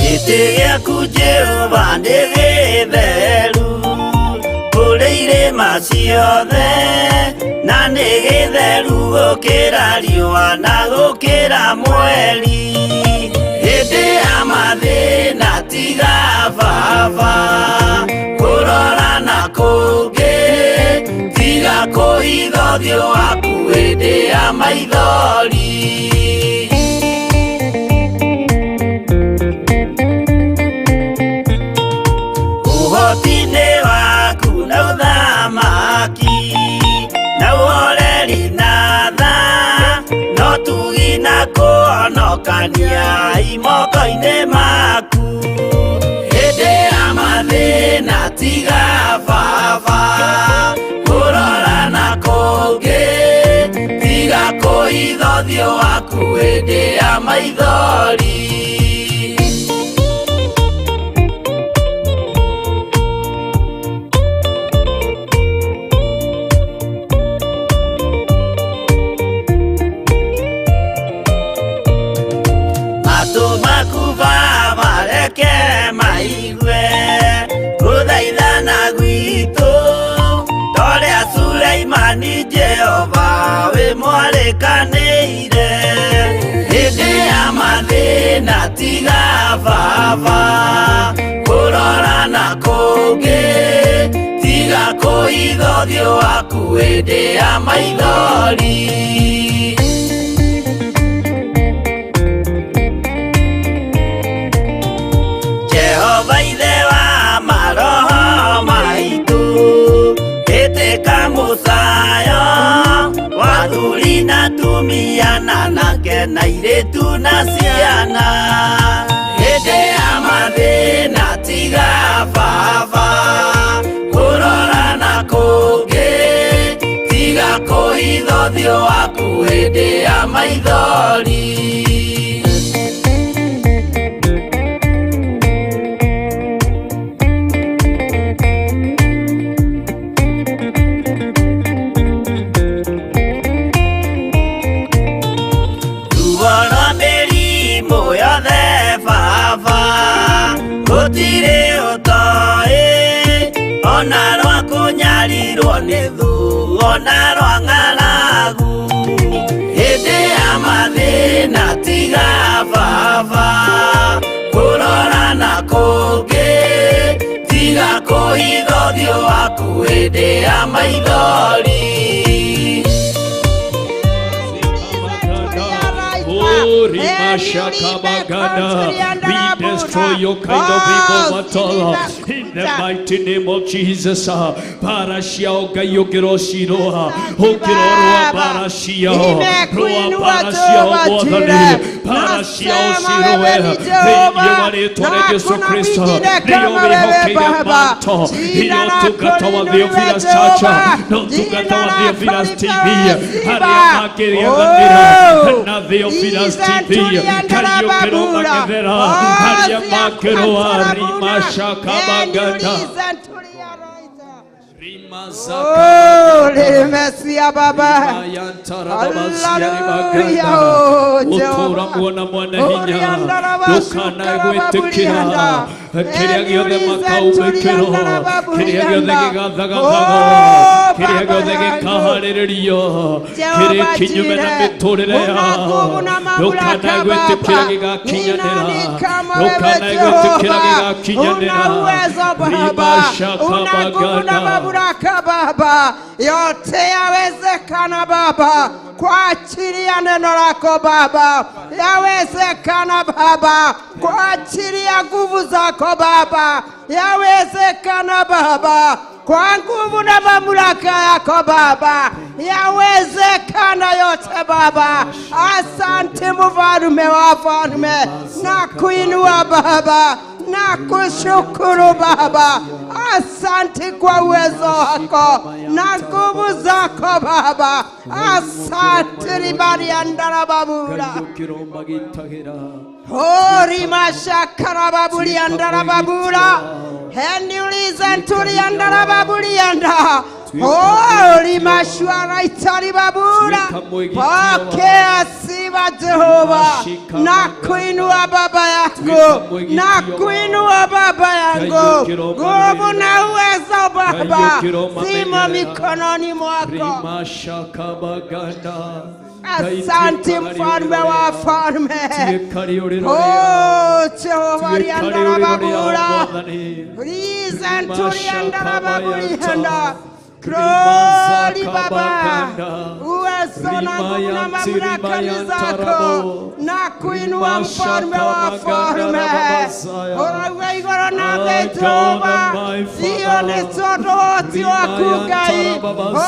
Gĩtĩ gĩaku Jehova nĩ gĩtheru kũrĩ irĩma ciothe, na nĩ gĩtheru gũkĩra riũa na gũkĩra mweri. Hĩndĩ ya mathĩna tiga baba kũrora na kũngĩ, tiga kũhitha ũthiũ waku hĩndĩ ya maithori. Ũhoti-inĩ waku na ũthamaki na ũhoreri na tha, no tugi na kũhonokania imoko-inĩ maku. Hĩndĩ ya mathĩna tiga baba kũrora na kũngĩ, tiga kũhitha ũthiũ waku hĩndĩ ya maithori. Matũ maku Baba reke maigue gũthaithana gwitũ, torĩa Suleimani Jehova wĩ mwarĩkanĩire. Hĩndĩ ya mathĩna tiga baba kũrora na kũngĩ, tiga kũhitha ũthiũ waku hĩndĩ ya maithori. Jehova ithe wa maroho maitũ, ĩtĩka mũcayo wa athuri na Atumia na anake na airĩtu na ciana. Hĩndĩ ya mathĩna tiga baba kũrora na kũngĩ, tiga kũhitha ũthiũ waku hĩndĩ ya maithori. Ruo rwa mĩrimũ yothe baba gũtirĩ ũtoĩ, ona rwa kũnyarirwo nĩ thũ, ona rwa ng'aragu. Hĩndĩ ya mathĩna tiga baba kũrora na kũngĩ, tiga kũhitha ũthiũ waku hĩndĩ ya maithori. We destroy your kind of evil battle in the mighty name of Jesus. Parashia Gayokiroshiroha, Hokiroroa Parashia, Roa Parashia, Wathani, Parashia Siroe, Yawari Jesu Kristo, Naomi Hokira Manto, Hiotukatawa Theophilus Chacha, Notukatawa Theophilus TV, Haria Makiria Vandira, na Theophilus TV, Kariokero Magedera, Haria Makeroa, Rima Shakabaganda. Oh, Mesia Baba. Hallelujah. Utura muona mwana hinya ndukana gwĩtĩkĩra kĩrĩa gĩothe makaumĩkĩrwo, kĩrĩa gĩothe gĩgathagathagwo, kĩrĩa gĩothe gĩkaharĩrĩrio kĩrĩ kinyume na mĩtũrĩre yao, ndukana gwĩtĩkĩra gĩgakinyanĩra, ndukana gwĩtĩkĩra gĩgakinyanĩra. Rima shakabaganda. Baba, yote yawezekana Baba, kwa ajili ya neno lako Baba, yawezekana Baba, kwa ajili ya nguvu zako Baba, yawezekana Baba, kwa nguvu na mamlaka yako Baba, yawezekana yote Baba. Asante mfalme wa falme, na kuinua Baba, na kushukuru Baba. Asante kwa uwezo wako na nguvu zako Baba. Asante ribari andara babura. Hori mashakara baburi andara babura. Heniulize nturi andara baburi anda. Hori mashwara itari babura. Pokea sifa Jehova, na kuinua baba yangu, na kuinua baba yangu. Nguvu na uwezo Baba zimo mikononi mwako. Asante mfalme wa falme. Oh Jehova riandara babura. Rizanturi andara baburi anda. Glory Baba, uwezo na nguvu na mamlaka ni zako, na kuinua mfalme wa falme. Ora igoro na Jehova, iyo ni tondu woti waku Ngai,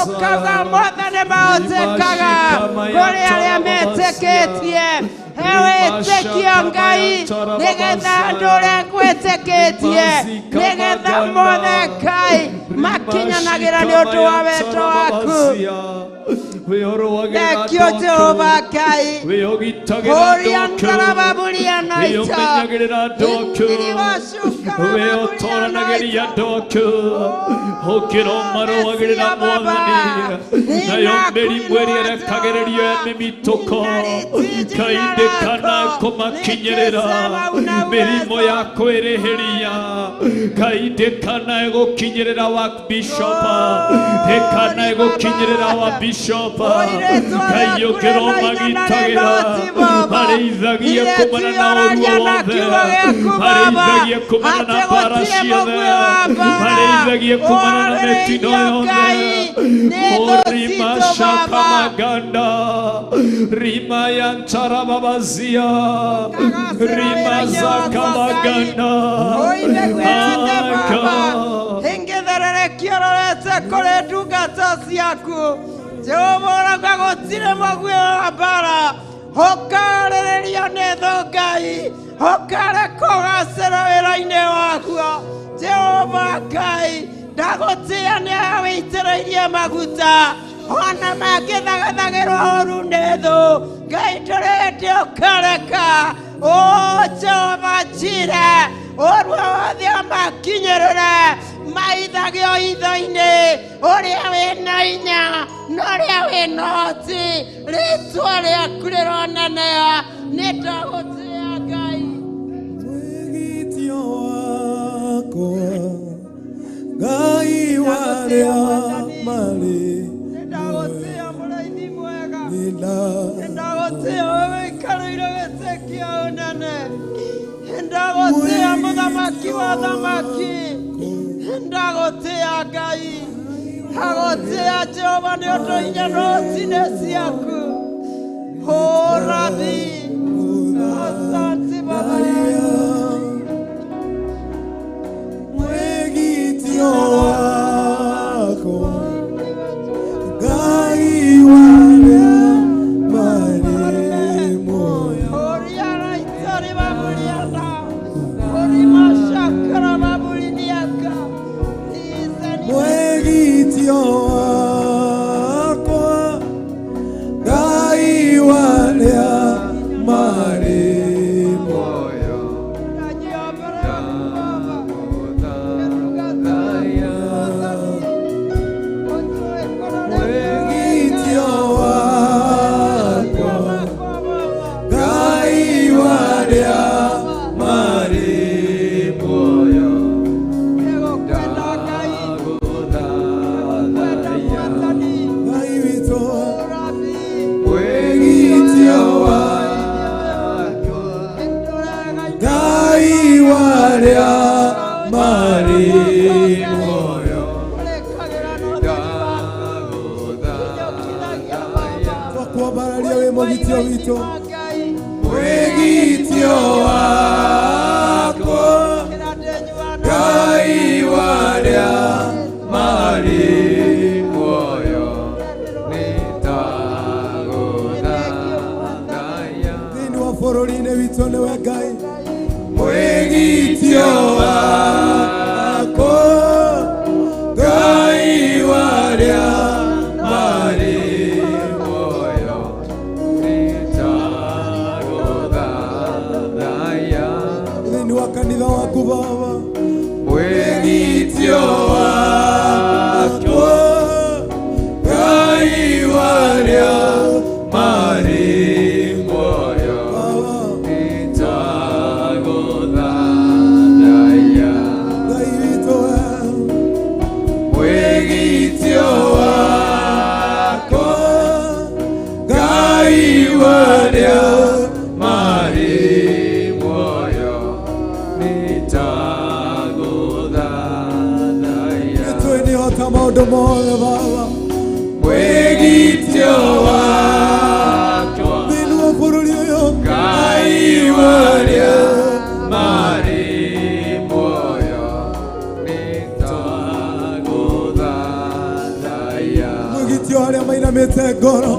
ukaga mwathani maotekaga kũrĩ arĩa metĩkĩtie. Ewĩtĩkio Ngai, nĩgetha andũ ũrĩa ngwĩtĩkĩtie, nĩgetha mothe Ngai makinyanagĩra nĩ ũndũ wa wendo waku. Thank you Jehova Ngai. Ũrĩa ndarababuria na ita, wĩotoranagĩria andũ aku, ũkĩromarũagĩrĩra Mwathani, nayo mĩrimũ ĩrĩa ĩrekagĩrĩrio ya mĩmitũko Ngai ndĩkana kũmakinyĩrĩra, mĩrimũ ya kwĩrĩhĩria Ngai ndĩkana ĩgũkinyĩrĩra wa bishop, ndĩkana ĩgũkinyĩrĩra wa bishop. Ngai ũkĩromagitagĩra marĩithagie kumana na ũru wothe, marĩithagie kumana na mbara ciothe, marĩithagie kumana na mĩtino yothe. Rima shakamaganda, rima yantarababazia, rima zakamaganda. Ingĩthererekio rorete kũrĩ ndungata ciaku. Jehova ũrauga gũtirĩ mũguĩ wa mbara ũkarĩrĩrio nĩ thũ Ngai ũkareka ũgacĩre wĩra-inĩ wakuo. Jehova Ngai ndagũtĩĩa nĩ wĩitĩrĩirie maguta ona mangĩthagathagĩrwo ũru nĩ thũ Ngai ndũrĩ hĩndĩ ũkareka. O Jehova Jire ũru wothe ũmakinyĩrĩre maithagio itho-inĩ ũrĩa wĩna hinya na ũrĩa wĩna ũhoti rĩtwa rĩaku rĩronanea nĩ ndagũtĩĩa Ngai. Mwĩgitio wakwa Ngai warĩa marĩ Nĩndagũtĩĩa mũrĩithi mwega. Nĩnda Nĩndagũtĩĩa we wĩikarĩire gĩtĩ kĩa ũnene. Nĩndagũtĩĩa mũthamaki wa thamaki. Nĩndagũtĩĩa Ngai. Ndagũtĩĩa Jehova nĩ ũndũ hinya na ũhoti nĩ ciaku. O Rabi, asante Baba yangu. Mwĩgitio wakwa Ngai warĩa marĩ muoyo. Oria raitori babuliana. Ori mashakara babuliniaka. Mwĩgitio wakwa Ngai warĩa marĩ muoyo. Mwĩgitio wakwa Ngai warĩa marĩ muoyo. Ngai witũ mwĩgitio wakwa Ngai warĩa marĩ muoyo. Twakwambararia wĩ mũgitio witũ mwĩgitio wakwa Ngai warĩa marĩ Muoyo nĩndagũthathaiya. Thĩinĩ wa bũrũri-inĩ witũ nĩwe Ngai mwĩgitio wakwa Ngai warĩa marĩ Muoyo nĩndagũthathaiya. Thĩinĩ wa kanitha waku Baba Mwĩgitio wakwa Ngai warĩa marĩ muoyo Baba nĩndagũthathaiya. Ngai witũ we Mwĩgitio wakwa Ngai warĩa marĩ muoyo nĩndagũthathaiya. Nĩtũĩ nĩhota maũndũ mothe Baba Mwĩgitio wakwa thĩinĩ wa bũrũri ũyũ Ngai warĩa marĩ muoyo nĩndagũthathaiya. Mwĩgitio arĩa mainamĩte ngoro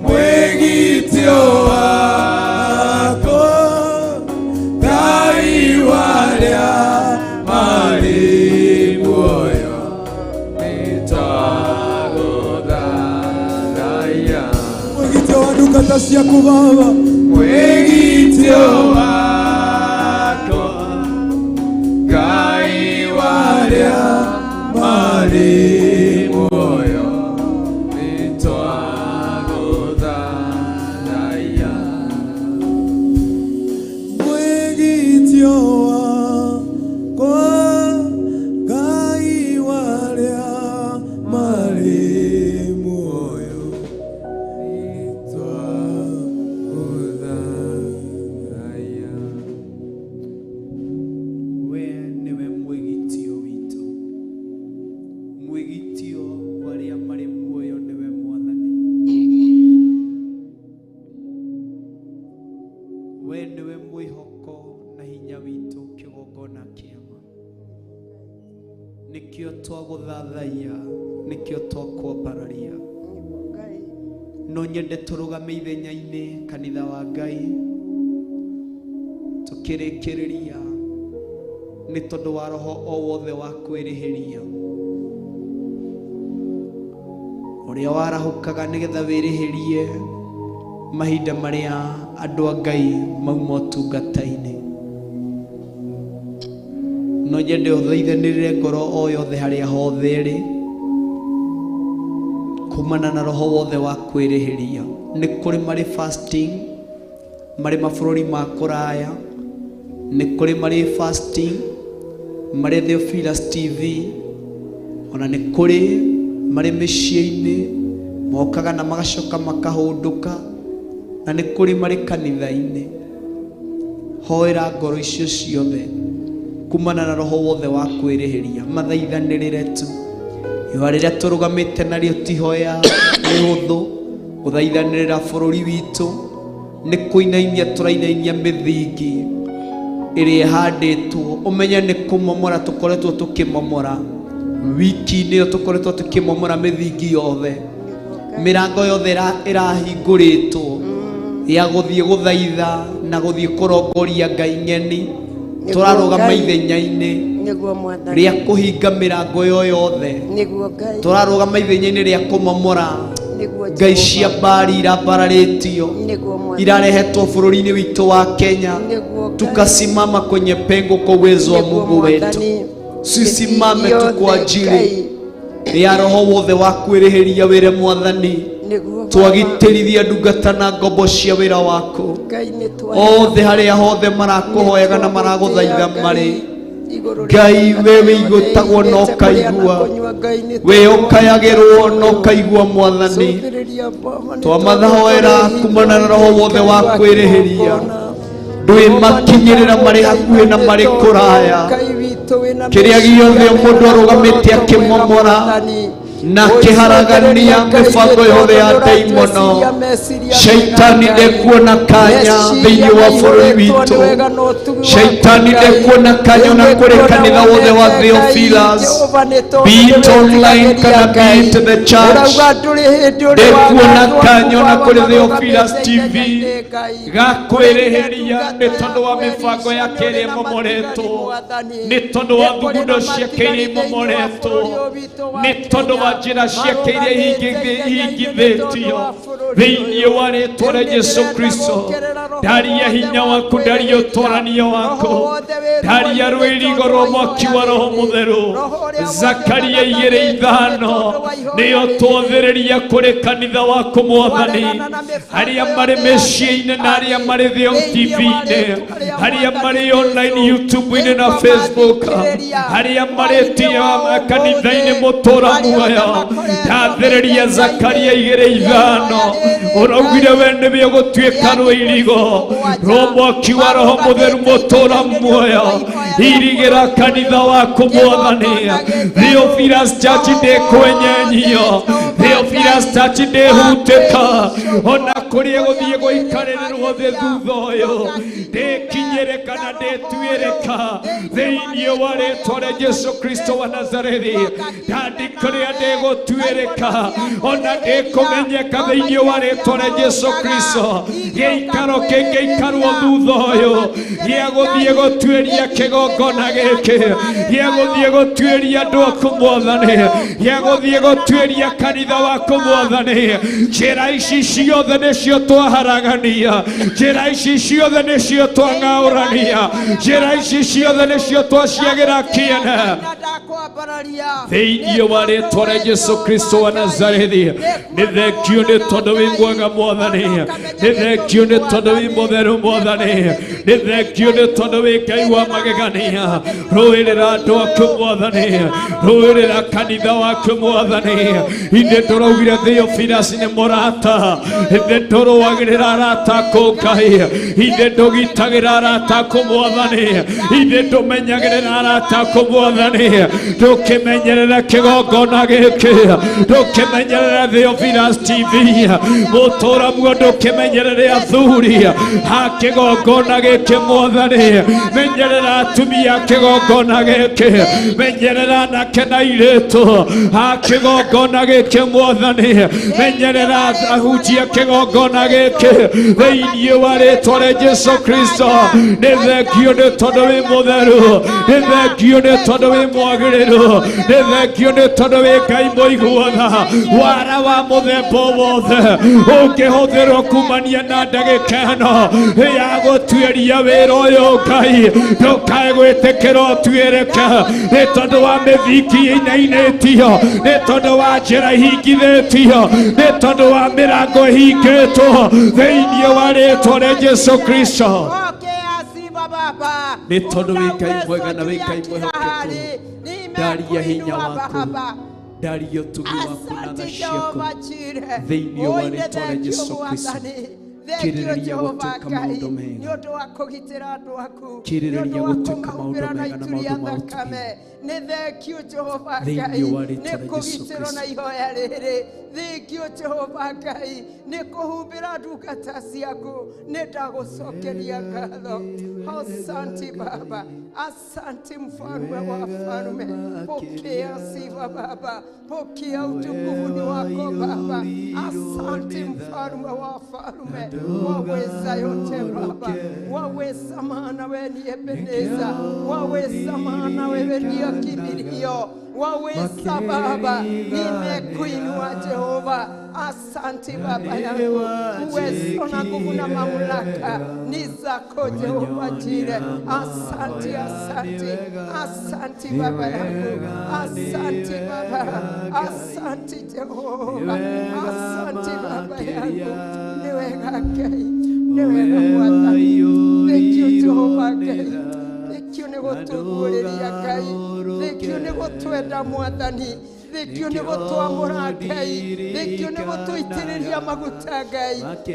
Mwĩgitio wakwa Ngai warĩa marĩ muoyo nĩndagũthathaiya. Mwĩgitio wa ndungata ciaku Baba Mwĩgitio wakwa Ngai warĩa marĩ muoyo nĩtwagũthathaiya. Mwĩgitio wakwa Ngai warĩa marĩ muoyo Nĩtwagũthathaiya. We nĩwe mwĩgitio witũ, mwĩgitio wa arĩa marĩ muoyo nĩwe Mwathani. We nĩwe mwĩhoko na hinya witũ, kĩgongona kĩama. Nĩkĩo twagũthathaiya, nĩkĩo twakwambararia. No nyende tũrũgame ithenya-inĩ kanitha wa Ngai tũkĩrĩkĩrĩria nĩ tondũ wa roho o wothe wa kwĩrĩhĩria ũrĩa warahũkaga nĩgetha wĩrĩhĩrie mahinda marĩa andũ a Ngai mauma ũtungata-inĩ. No nyende ũthaithanĩrĩre ngoro o yothe harĩa hothe ĩrĩ kumana na roho wothe wa kwĩrĩhĩria. Nĩ kũrĩ marĩ fasting marĩ mabũrũri ma kũraya, nĩ kũrĩ marĩ fasting marĩ Theophilus TV, ona nĩ kũrĩ marĩ mĩciĩ-inĩ mokaga na magacoka makahũndũka, na nĩ kũrĩ marĩ kanitha-inĩ. Hoera ngoro icio ciothe kumana na roho wothe wa kwĩrĩhĩria, mathaithanĩrĩre tu. Ihoya rĩrĩa tũrũgamĩte narĩo ti ihoya rĩhũthũ, gũthaithanĩrĩra bũrũri witũ nĩ kũinainia tũrainainia mĩthingi ĩrĩa ĩhandĩtwo. Ũmenye nĩ kũmomora tũkoretwo tũkĩmomora wiki-inĩ ĩyo, tũkoretwo tũkĩmomora mĩthingi yothe, mĩrango yothe ĩrahingũrĩtwo ya gũthiĩ gũthaitha na gũthiĩ kũrongoria Ngai ng'eni. Tũrarũgama ithenya-inĩ Nĩguo Mwathani. rĩa kũhinga mĩrango ĩyo yothe, Nĩguo Ngai. tũrarũgama ithenya-inĩ rĩa kũmomora Nĩguo ngai cia Jehova. mbari irambararĩtio Nĩguo Mwathani. irarehetwo bũrũri-inĩ witũ wa Kenya. Nĩguo Ngai. Tukasimama kwenye pengo kwa uwezo wa Nĩguo Mungu wetu. Mwathani. Sisimame tu kwa Yothe ajili Ngai. ya roho wothe wa kwĩrĩhĩria wĩre Mwathani, Nĩguo Baba. twagitĩrithia ndungata na ngombo cia wĩra waku Ngai nĩ twa othe harĩa hothe marakũhoyaga na maragũthaitha marĩ. Ngai we wĩigũtagwo na ũkaigua, we ũkayagĩrwo na ũkaigua Mwathani, twamathoera kumana na roho wothe wa kwĩrĩhĩria, ndwĩmakinyĩrĩra marĩ hakuhĩ na marĩ kũraya. Kĩrĩa gĩothe mũndũ arũgamĩte akĩmomora na akĩharagania mĩbango yothe ya ndaimono, shaitani ndekuona kanya thĩinĩ wa bũrũri witũ, shaitani ndekuona kanya ona kũrĩ kanitha wothe wa Theophilus, be it online kana be it the church, ndekuona kanya ona kũrĩ Theophilus TV gakwĩrĩhĩria nĩ tondũ wa mĩbango yake ĩrĩa ĩmomoretwo, nĩ tondũ wa thugundo ciake iria imomoretwo, nĩ tondũ wa njĩra ciake iria ihingithĩtio thĩinĩ wa rĩtwa rĩa Jesu Kristo. Ndaria hinya waku, ndaria ũtwarania waku, ndaria rwĩrigo rwa mwaki wa Roho Mũtheru. Zakaria 2:5 nĩyo twathĩrĩria kũrĩ kanitha waku Mwathani, arĩa marĩ mĩciĩ-inĩ na arĩa marĩ Theo TV-inĩ, arĩa marĩ online YouTube-inĩ na Facebook, arĩa marĩ tia kanitha-inĩ mũtũra muoyo. Ndathĩrĩria Zakaria 2:5, ũraugire we nĩwe ũgũtuĩka rwĩirigo rwa mwaki wa Roho Mũtheru mũtũra muoyo. Irigĩra kanitha waku Mwathani. Theophilus Church ndĩkwenyenyio, Theophilus Church ndĩhutĩka, ona kũrĩa gũthiĩ gũikarĩrĩrwo thĩ thutha ũyũ ndĩkinyĩrĩka kana ndĩtuĩrĩka thĩinĩ wa rĩtwa rĩa Jesu Kristo wa Nazarethi. Ndandĩkũrĩa ndĩgũtuĩrĩka ona ndĩkũmenyeka thĩinĩ wa rĩtwa rĩa Jesu Kristo. Gĩikaro kĩngĩikarwo thutha ũyũ gĩa gũthiĩ gũtuĩria kĩgongona gĩkĩ, gĩa gũthiĩ gũtuĩria andũ aku Mwathani, gĩa gũthiĩ gũtuĩria kanitha waku Mwathani, njĩra ici ciothe nĩcio twaharagania, njĩra ici ciothe nĩcio twang'aũrania, njĩra ici ciothe nĩcio twaciagĩra kĩene thĩinĩ wa rĩtwa rĩa Jesu Kristo wa Nazarethi. Nĩ thengio nĩ tondũ wĩ mwega Mwathani, nĩ thengio nĩ tondũ wĩ mũtheru Mwathani, nĩ thengio nĩ tondũ wĩ Ngai wa magegania. Rũĩrĩra andũ aku Mwathani, rũĩrĩra kanitha waku Mwathani. Ithe tũraugire Theophilus nĩ mũrata, ithe tũrũagĩrĩra arata aku Ngai, ithe tũgitagĩra arata arata aku Mwathani, ithe ndũmenyagĩrĩra arata aku Mwathani, ndũkĩmenyerera kĩgongona gĩkĩ, ndũkĩmenyerera Theophilus TV, mũtũra muo ndũkĩmenyerere athuri ha kĩgongona gĩkĩ Mwathani, menyerera atumia kĩgongona gĩkĩ, menyerera anake na airĩtu ha kĩgongona gĩkĩ Mwathani, menyerera ahunjia kĩgongona gĩkĩ thĩinĩ wa rĩtwa rĩa Jesu Kristo. Nĩ thengio nĩ tondũ wĩ mũtheru, nĩ thengio nĩ tondũ wĩ mwagĩrĩru, nĩ thengio nĩ tondũ wĩ Ngai mũiguaga. Wara wa mũthemba o wothe ũngĩhũthĩrwo kumania na ndagĩka ĩno ya gũtuĩria wĩra ũyũ Ngai, ndũkae gwĩtĩkĩra ũtuĩrĩke nĩ tondũ wa mĩthingi ĩinainĩtio, nĩ tondũ wa njĩra ihingithĩtio, nĩ tondũ wa mĩrango ĩhingĩtwo thĩinĩ wa rĩtwa rĩa Jesu Kristo. Nĩ tondũ wĩ Ngai mwega na wĩ Ngai mwĩhokeku, ndaria hinya waku, ndaria ũtugi waku na tha ciaku thĩinĩ wa rĩtwa rĩa Jesu Kristo. Kĩrĩrĩria gũtuĩka maũndũ mega, kĩrĩrĩria gũtuĩka maũndũ mega na maũndũ ma ũtugi Nĩ thengio Jehova thĩinĩ Ngai wa nĩ rĩtwa rĩa Jesu kũgitĩrwo Kristo. na ihoya rĩrĩ, thengio Jehova Ngai nĩ kũhumbĩra ndungata ciaku, nĩ ndagũcokeria ngatho. Asante Baba, asante mfalme wa falme, pokea sifa Baba, pokea utukufu ni wako Baba. Asante mfalme wa falme, waweza yote Baba, waweza maana wewe ni Ebeneza, waweza maana wewe ndiyo kimbilio, waweza Baba, nimekuinua Jehova. Asante Baba yangu, uwezo na nguvu na mamlaka ni zako Jehova Jire. Asante, asante, asante Baba yangu, asante Baba, asante Jehova, asante Baba yangu, ni wega Ngai, ni wega Mwathani. Thank you Jehova Ngai, thank you nĩ gũtũguũrĩria Ngai, thank you nĩ gũtwenda Mwathani, thank you nĩ gũtwamũra Ngai, thank you nĩ gũtũitĩrĩria maguta Ngai, thank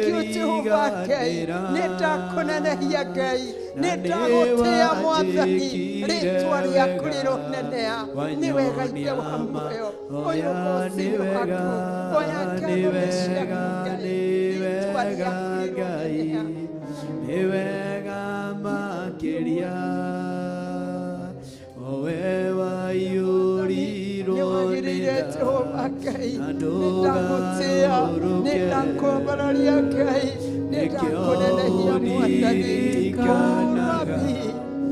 you Jehova Ngai, nĩ ndakũnenehia Ngai, nĩ ndagũtĩa Mwathani, rĩtwa rĩaku rĩronenea, nĩ wega Ithe wa muoyo, ũyũ ũgoci nĩ waku, oya ngatho nĩ ciaku Ngai, rĩtwa rĩaku rĩronenea. Nĩ wega makĩria owe waiyũrirwo nĩ Nĩwagĩrĩire tha Jehova Ngai, na nĩndagũtĩa, ndũgarũrũke nĩndakwambararia Ngai, nĩkĩo nĩndakũnenehia Mwathani. ũririkanaga Rabi,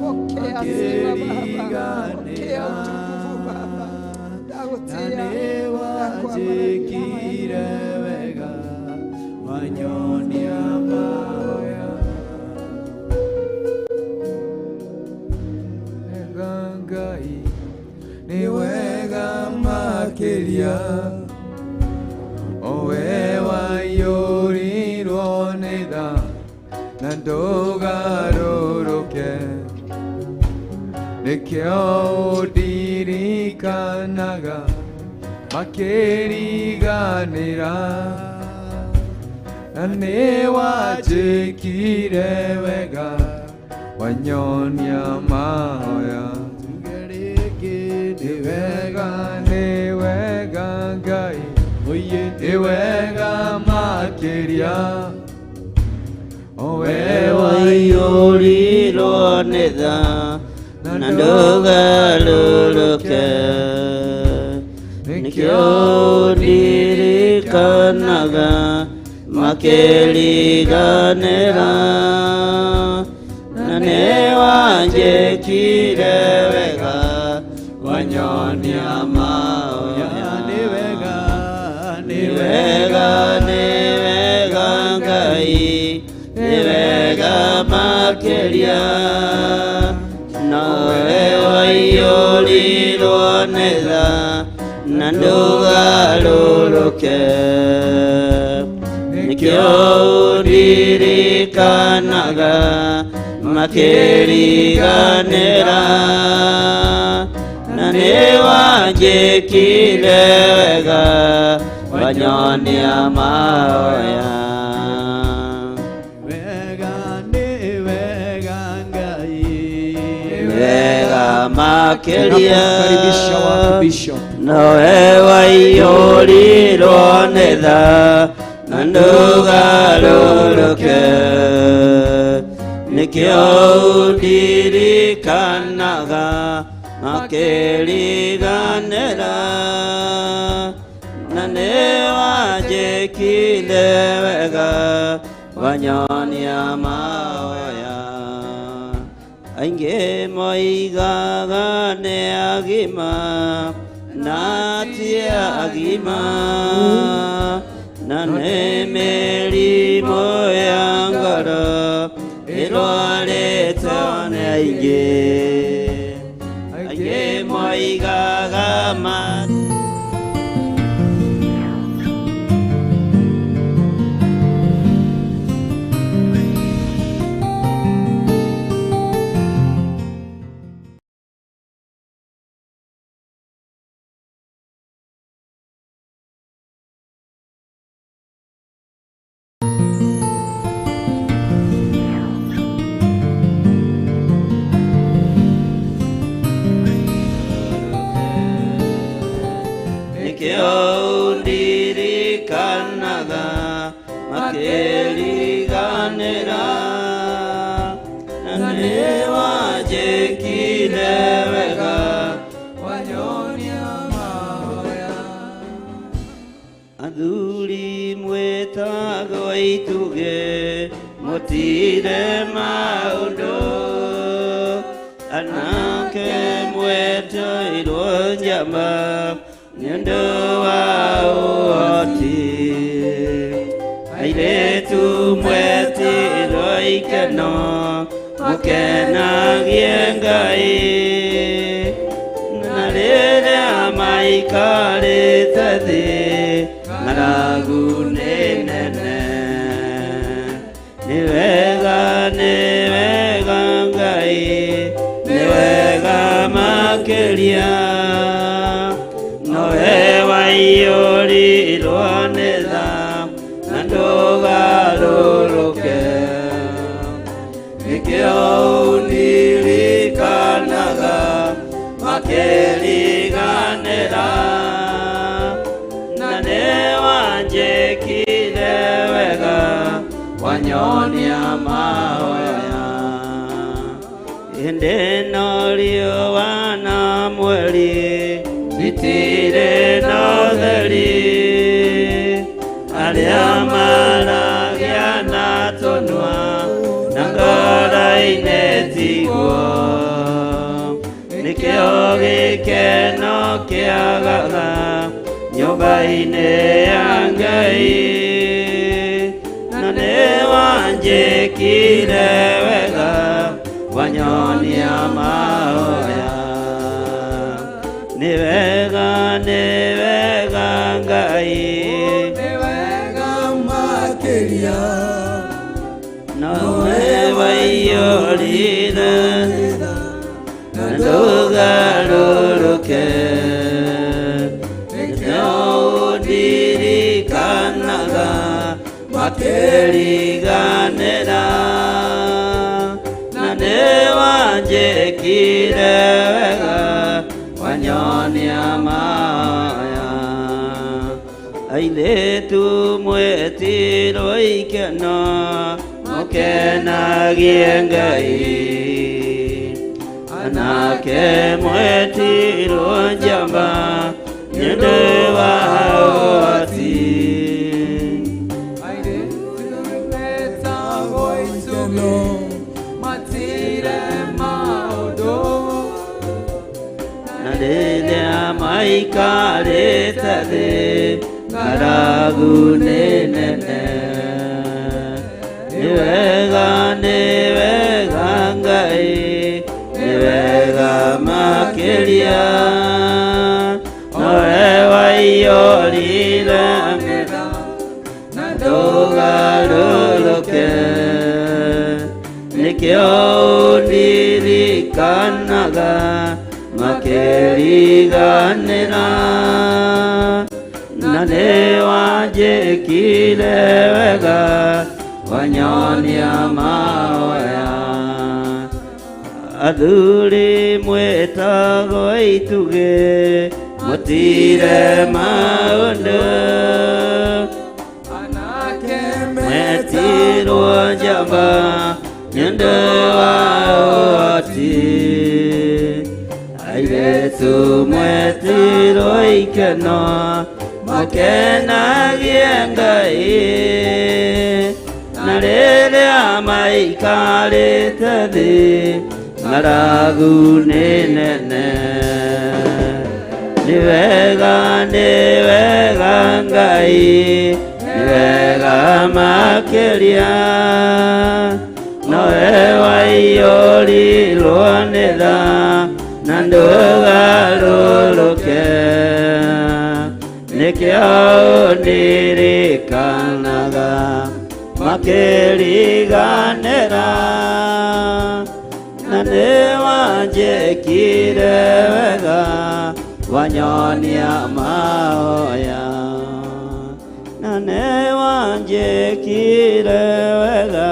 pokea sifa Baba, pokea makĩriganĩra utukufu Baba, na ndagũtĩa, nĩ ndakwambararia. wanjĩkire wega wanyonia mahoya. Wega Ngai, nĩ wega makĩria owe waiyũrirwo nĩ tha na ndũgarũrũke, nĩkĩo ũndirikanaga makĩriganĩra, na nĩ wanjĩkire wega wanyonia mahoya. Nĩ wega, nĩ wega Ngai, nĩ wega makĩria owe Waiyũrirwo nĩ tha na na ndũgarũrũke, nĩkĩo ndirikanaga makĩriganĩra, na nĩ wanjĩkire wega wanyonia mahoya. Nĩ wega, Nĩ wega, nĩ wega Ngai, nĩ wega makĩria, nowe waiyũrirwo nĩ tha na ndũgarũrũke, nĩkĩo ũndirikanaga makĩriganĩra, na nĩ wanjĩkire wega wanyonia mahoya. Wega, nĩ wega. makĩria. Tunapokaribisha wako Bishop. Nowe waiyũrirwo nĩ tha na ndũgarũrũke, nĩkĩo ndirikanaga makĩriganĩra, na nĩ wanjĩkire wega wanyonia mahoya. Aingĩ moigaga nĩ agima na ti agima, na nĩ mĩrimũ ya ngoro ĩrwarĩtwo nĩ aingĩ. Aingĩ moigaga ma. Nĩkĩo ndirikanaga makĩriganĩra, na nĩ wanjĩkire wega wanyonia mahoya. Athuri mwĩtagwo itugĩ mũtire maũndũ, anake mwetoirwo njamba nĩ ũndũ wa ũhoti, airĩtu mwetirwo ikeno mũkenagie Ngai, na rĩrĩa maikarĩte thĩ ng'aragu nĩ nene. Nĩ wega, nĩ wega Ngai, nĩ wega makĩria, nowe waiyũrirwo nĩ tha na ndũgarũrũke, nĩkĩo ndirikanaga makĩriganĩra, na nĩ wanjĩkire wega wanyonia mahoya. Hĩndĩ ĩno riũa na mweri itirĩ na ũtheri, arĩa maragia na tũnua na ngoro-inĩ tiguo, nĩkĩo gĩkeno kĩagaga nyũmba-inĩ ya Ngai, na nĩ wanjĩkire wega wanyonia mahoya. Nĩ wega, nĩ wega Ngai, nĩ wega makĩria, nowe waiyũrire na ndũgarũrũke, nĩkĩo ndirikanaga makĩriganĩra, na nĩ wanjĩkire wega wanyonia mahoya. Airĩtu mwetirwo ikeno mũkenagie Ngai, anake mwetirwo njamba nĩ ũndũ wa ũhoti, airĩtu metagwo itugĩ matire maũndũ, na rĩrĩa maikarĩte thĩ ng'aragu nĩ nene. Nĩ wega, nĩ wega Ngai, nĩ wega makĩria, nowe waiyũrire na ndũgarũrũke, nĩkĩo ndirikanaga makĩriganĩra, na nĩ wanjĩkire wega wanyonia mahoya. Athuri mwĩtagwo itugĩ mũtire maũndũ Anake metirwo njamba nĩ ũndũ wa ũhoti airĩtu mwetirwo ikeno mũkenagie Ngai na rĩrĩa maikarĩte thĩ ng'aragu nĩ nene nĩ wega Ngai nĩ wega makĩria nowe waiyũrirwo nĩ tha na ndũgarũrũke nĩkĩo ndirikanaga makĩriganĩra na nĩ wanjĩkire wega wanyonia mahoya na nĩ wanjĩkire wega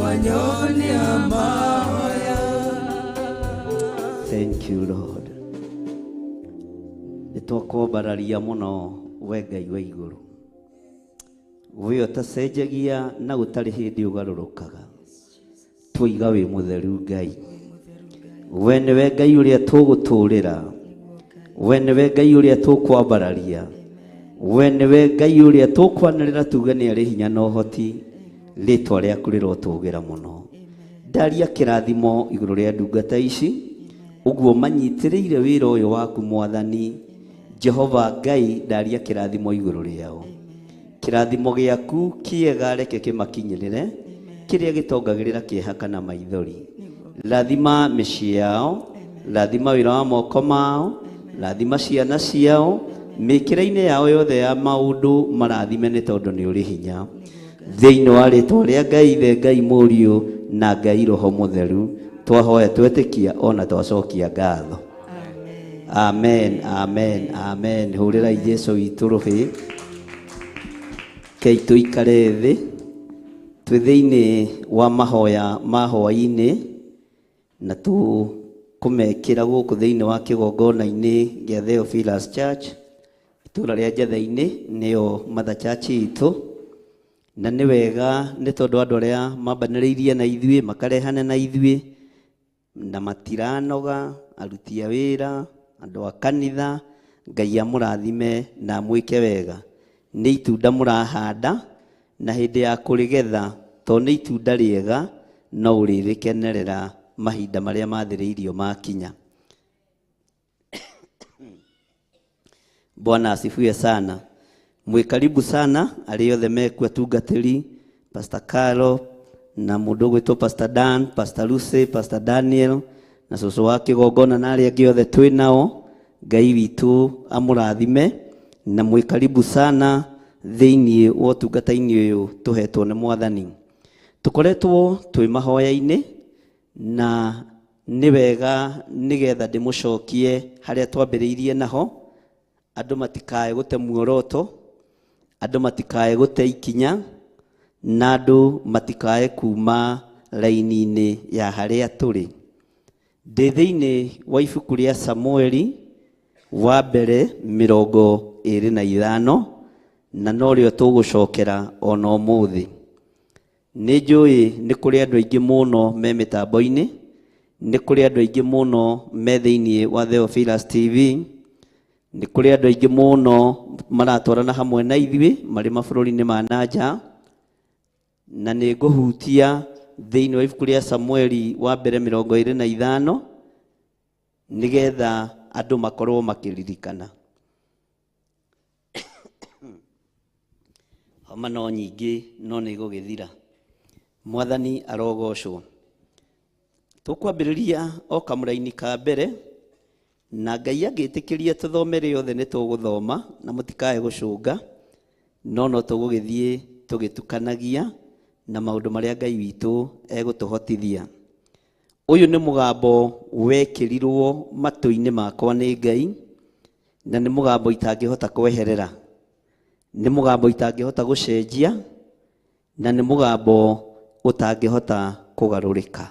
wanyonia mahoya. Thank you Lord. Nĩtwakwambararia mũno we Ngai wa igũrũ we ũtacenjagia na gũtarĩ hĩndĩ ũgarũrũkaga twoiga wĩ mũtheru Ngai we nĩwe Ngai ũrĩa tũgũtũrĩra we nĩwe Ngai ũrĩa tũkwambararia we nĩwe Ngai ũrĩa tũkwanĩrĩra tuge nĩ arĩ hinya na ũhoti rĩtwa rĩaku rĩrotũgĩra mũno ndaria kĩrathimo igũrũ rĩa ndungata ici ũguo manyitĩrĩire wĩra ũyũ waku mwathani Jehova Ngai ndaria kĩrathimo igũrũ rĩao kĩrathimo gĩaku kĩega reke kĩmakinyĩrĩre kĩrĩa gĩtongagĩrĩra kĩeha kana maithori rathima mĩciĩ yao rathima wĩra wa moko mao rathima ciana ciao mĩkĩre-inĩ yao yothe ya maũndũ marathime nĩ tondũ nĩ ũrĩ hinya thĩinĩ wa rĩtwa rĩa Ngai Ithe Ngai Mũriũ na Ngai Roho Mũtheru twahoya twetĩkia ona twacokia ngatho amen amen amen hũrĩrai Jesũ witũ rũhĩ kei tũikare thĩ twĩ thĩinĩ wa mahoya ma hwaĩ-inĩ na tũkũmekĩra gũkũ thĩinĩ wa kĩgongona-inĩ gĩa Theophilus Church itũra rĩa Njetha-inĩ nĩyo Mother Church itũ na nĩ wega nĩ tondũ andũ arĩa mambanĩrĩirie na ithuĩ makarehane na ithuĩ na matiranoga aruti a wĩra andũ a kanitha Ngai amũrathime na amwĩke wega nĩ itunda mũrahanda na hĩndĩ ya kũrĩgetha to nĩ itunda rĩega no ũrĩrĩkenerera mahinda marĩa mathĩrĩirio makinya. Bwana asifiwe sana. Mwĩ karibu sana arĩa othe mekuo atungatĩri Pastor Carlo na mũndũ ũgwĩtwo Pastor Dan, Pastor Lucy, Pastor Daniel na cũcũ wa kĩgongona na arĩa angĩ othe twĩ nao Ngai witũ amũrathime na mwĩ karibu sana thĩinĩ wa ũtungata-inĩ ũyũ tũhetwo nĩ Mwathani. Tũkoretwo twĩ mahoya-inĩ na nĩ wega nĩgetha ndĩmũcokie harĩa twambĩrĩirie naho andũ matikae gũte muoroto andũ matikae gũte ikinya na andũ matikae kuma raini-inĩ ya harĩa tũrĩ. Ndĩ thĩinĩ wa ibuku rĩa Samueli wa mbere 25 na norĩo tũgũcokera ona ũmũthĩ. Nĩ njũĩ nĩ kũrĩ andũ aingĩ mũno me mĩtambo-inĩ nĩ kũrĩ andũ aingĩ mũno me thĩinĩ wa Theophilus TV nĩ kũrĩ andũ aingĩ mũno maratwarana hamwe na ithuĩ marĩ mabũrũri-inĩ ma na nja na nĩ ngũhutia thĩinĩ wa ibuku rĩa Samueli wa mbere 25 nĩgetha andũ makorwo makĩririkana. Homa no nyingĩ no nĩ igũgĩthira. Mwathani arogocwo. Tũkwambĩrĩria o kamũraini ka mbere na Ngai angĩtĩkĩria tũthome rĩothe nĩ tũgũthoma na mũtikae gũcũnga no no tũgũgĩthiĩ tũgĩtukanagia na maũndũ marĩa Ngai witũ egũtũhotithia. Ũyũ nĩ mũgambo wekĩrirwo matũ-inĩ makwa nĩ Ngai na nĩ mũgambo itangĩhota kweherera nĩ mũgambo itangĩhota gũcenjia na nĩ mũgambo ũtangĩhota kũgarũrĩka.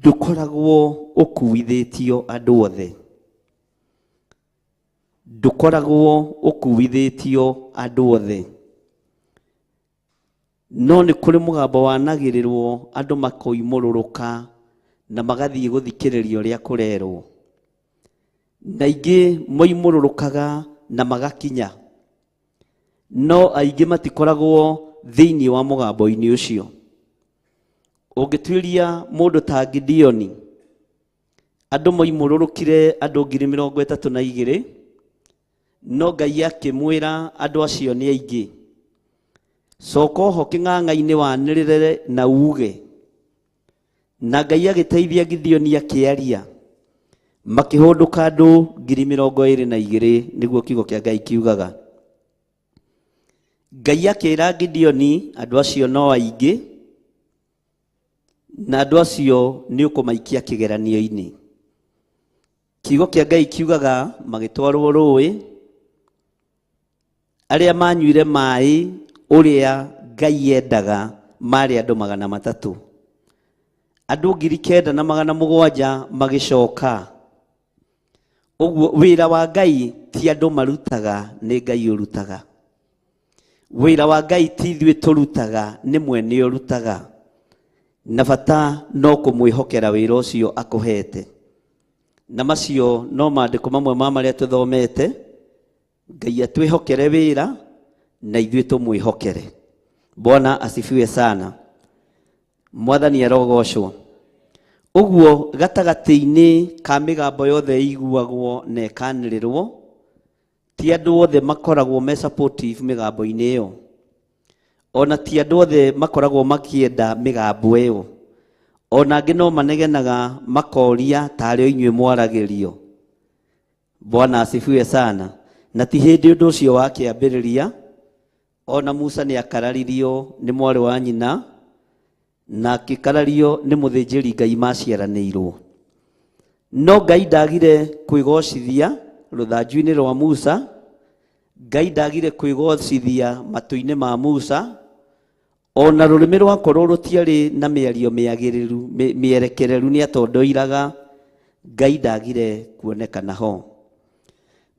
Ndũkoragwo ũkuithĩtio andũ othe. Ndũkoragwo ũkuithĩtio andũ othe. No nĩ kũrĩ mũgambo wanagĩrĩrwo andũ makoimũrũrũka na magathiĩ gũthikĩrĩria ũrĩa kũrerwo. Na aingĩ moimũrũrũkaga na magakinya. No aingĩ matikoragwo thĩinĩ wa mũgambo-inĩ ũcio. Ũngĩtuĩria mũndũ ta Gideoni, andũ moimũrũrũkire andũ 32,000, no Ngai akĩmwĩra andũ acio nĩ aingĩ. Coka oho kĩng'ang'a-inĩ wanĩrĩre na uge. Na Ngai agĩteithia Gideoni akĩaria. Makĩhũndũka andũ 22,000 nĩguo kiugo kĩa Ngai kiugaga. Ngai akĩra Gideoni andũ acio no aingĩ na andũ acio nĩ ũkũmaikia kĩgeranio-inĩ. Kiugo kĩa Ngai kiugaga magĩtwarwo rũĩ, arĩa manyuire maĩ ũrĩa Ngai endaga marĩ andũ 300. Andũ 9,700 magĩcoka. Ũguo wĩra wa Ngai ti andũ marutaga, nĩ Ngai ũrutaga. Wĩra wa Ngai ti ithuĩ tũrutaga, nĩ mwene ũrutaga. Na bata no kũmwĩhokera wĩra ũcio akũhete. Na macio no maandĩko mamwe ma marĩa tũthomete. Ngai atwĩhokere wĩra na ithuĩ tũmwĩhokere. Bwana asifiwe sana. Mwathani arogocwo. Ũguo gatagatĩ-inĩ ka mĩgambo yothe ĩiguagwo na ĩkanĩrĩrwo, ti andũ othe makoragwo me supportive mĩgambo-inĩ ĩyo. Ona ti andũ othe makoragwo makĩenda mĩgambo ĩyo. Ona angĩ no manegenaga makoria tarĩ o inyuĩ mwaragĩrio. Bwana asifiwe sana. Na ti hĩndĩ ũndũ ũcio wakĩambĩrĩria, ona Musa nĩ akararirio nĩ mwarĩ wa nyina, na akĩkarario nĩ mũthĩnjĩri Ngai maciaranĩirwo. No Ngai ndagire kwĩgocithia rũthanju-inĩ rwa Musa, Ngai ndagire kwĩgocithia matũ-inĩ ma Musa, ona rũrĩmĩ rwakorwo rũtiarĩ na mĩario mĩagĩrĩru, mĩerekereru nĩ atondoiraga, Ngai ndagire kuonekana ho.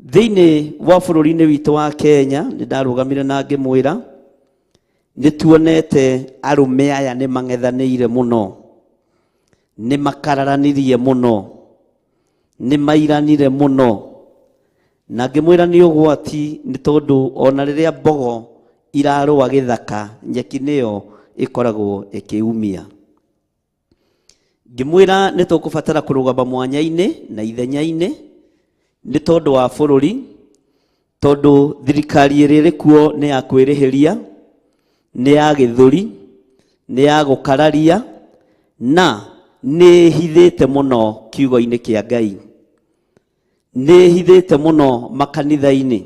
Thĩinĩ wa bũrũri-inĩ witũ wa Kenya, nĩ ndarũgamire na ngĩmwĩra, nĩ tuonete arũme aya nĩ mang'ethanĩire mũno, nĩ makararanirie mũno, nĩ mairanire mũno, na ngĩmwĩra nĩ ũgwati nĩ tondũ ona rĩrĩa mbogo irarũa gĩthaka, nyeki nĩyo ĩkoragwo ĩkĩumia. Ngĩmwĩra nĩ tũkũbatara kũrũgama mwanya-inĩ na ithenya-inĩ nĩ tondũ wa bũrũri, tondũ thirikari ĩrĩa ĩrĩ kuo nĩ ya kwĩrĩhĩria, nĩ ya gĩthũri, nĩ ya gũkararia, na nĩ ĩhithĩte mũno kiugo-inĩ kĩa Ngai. Nĩ ĩhithĩte mũno makanitha-inĩ,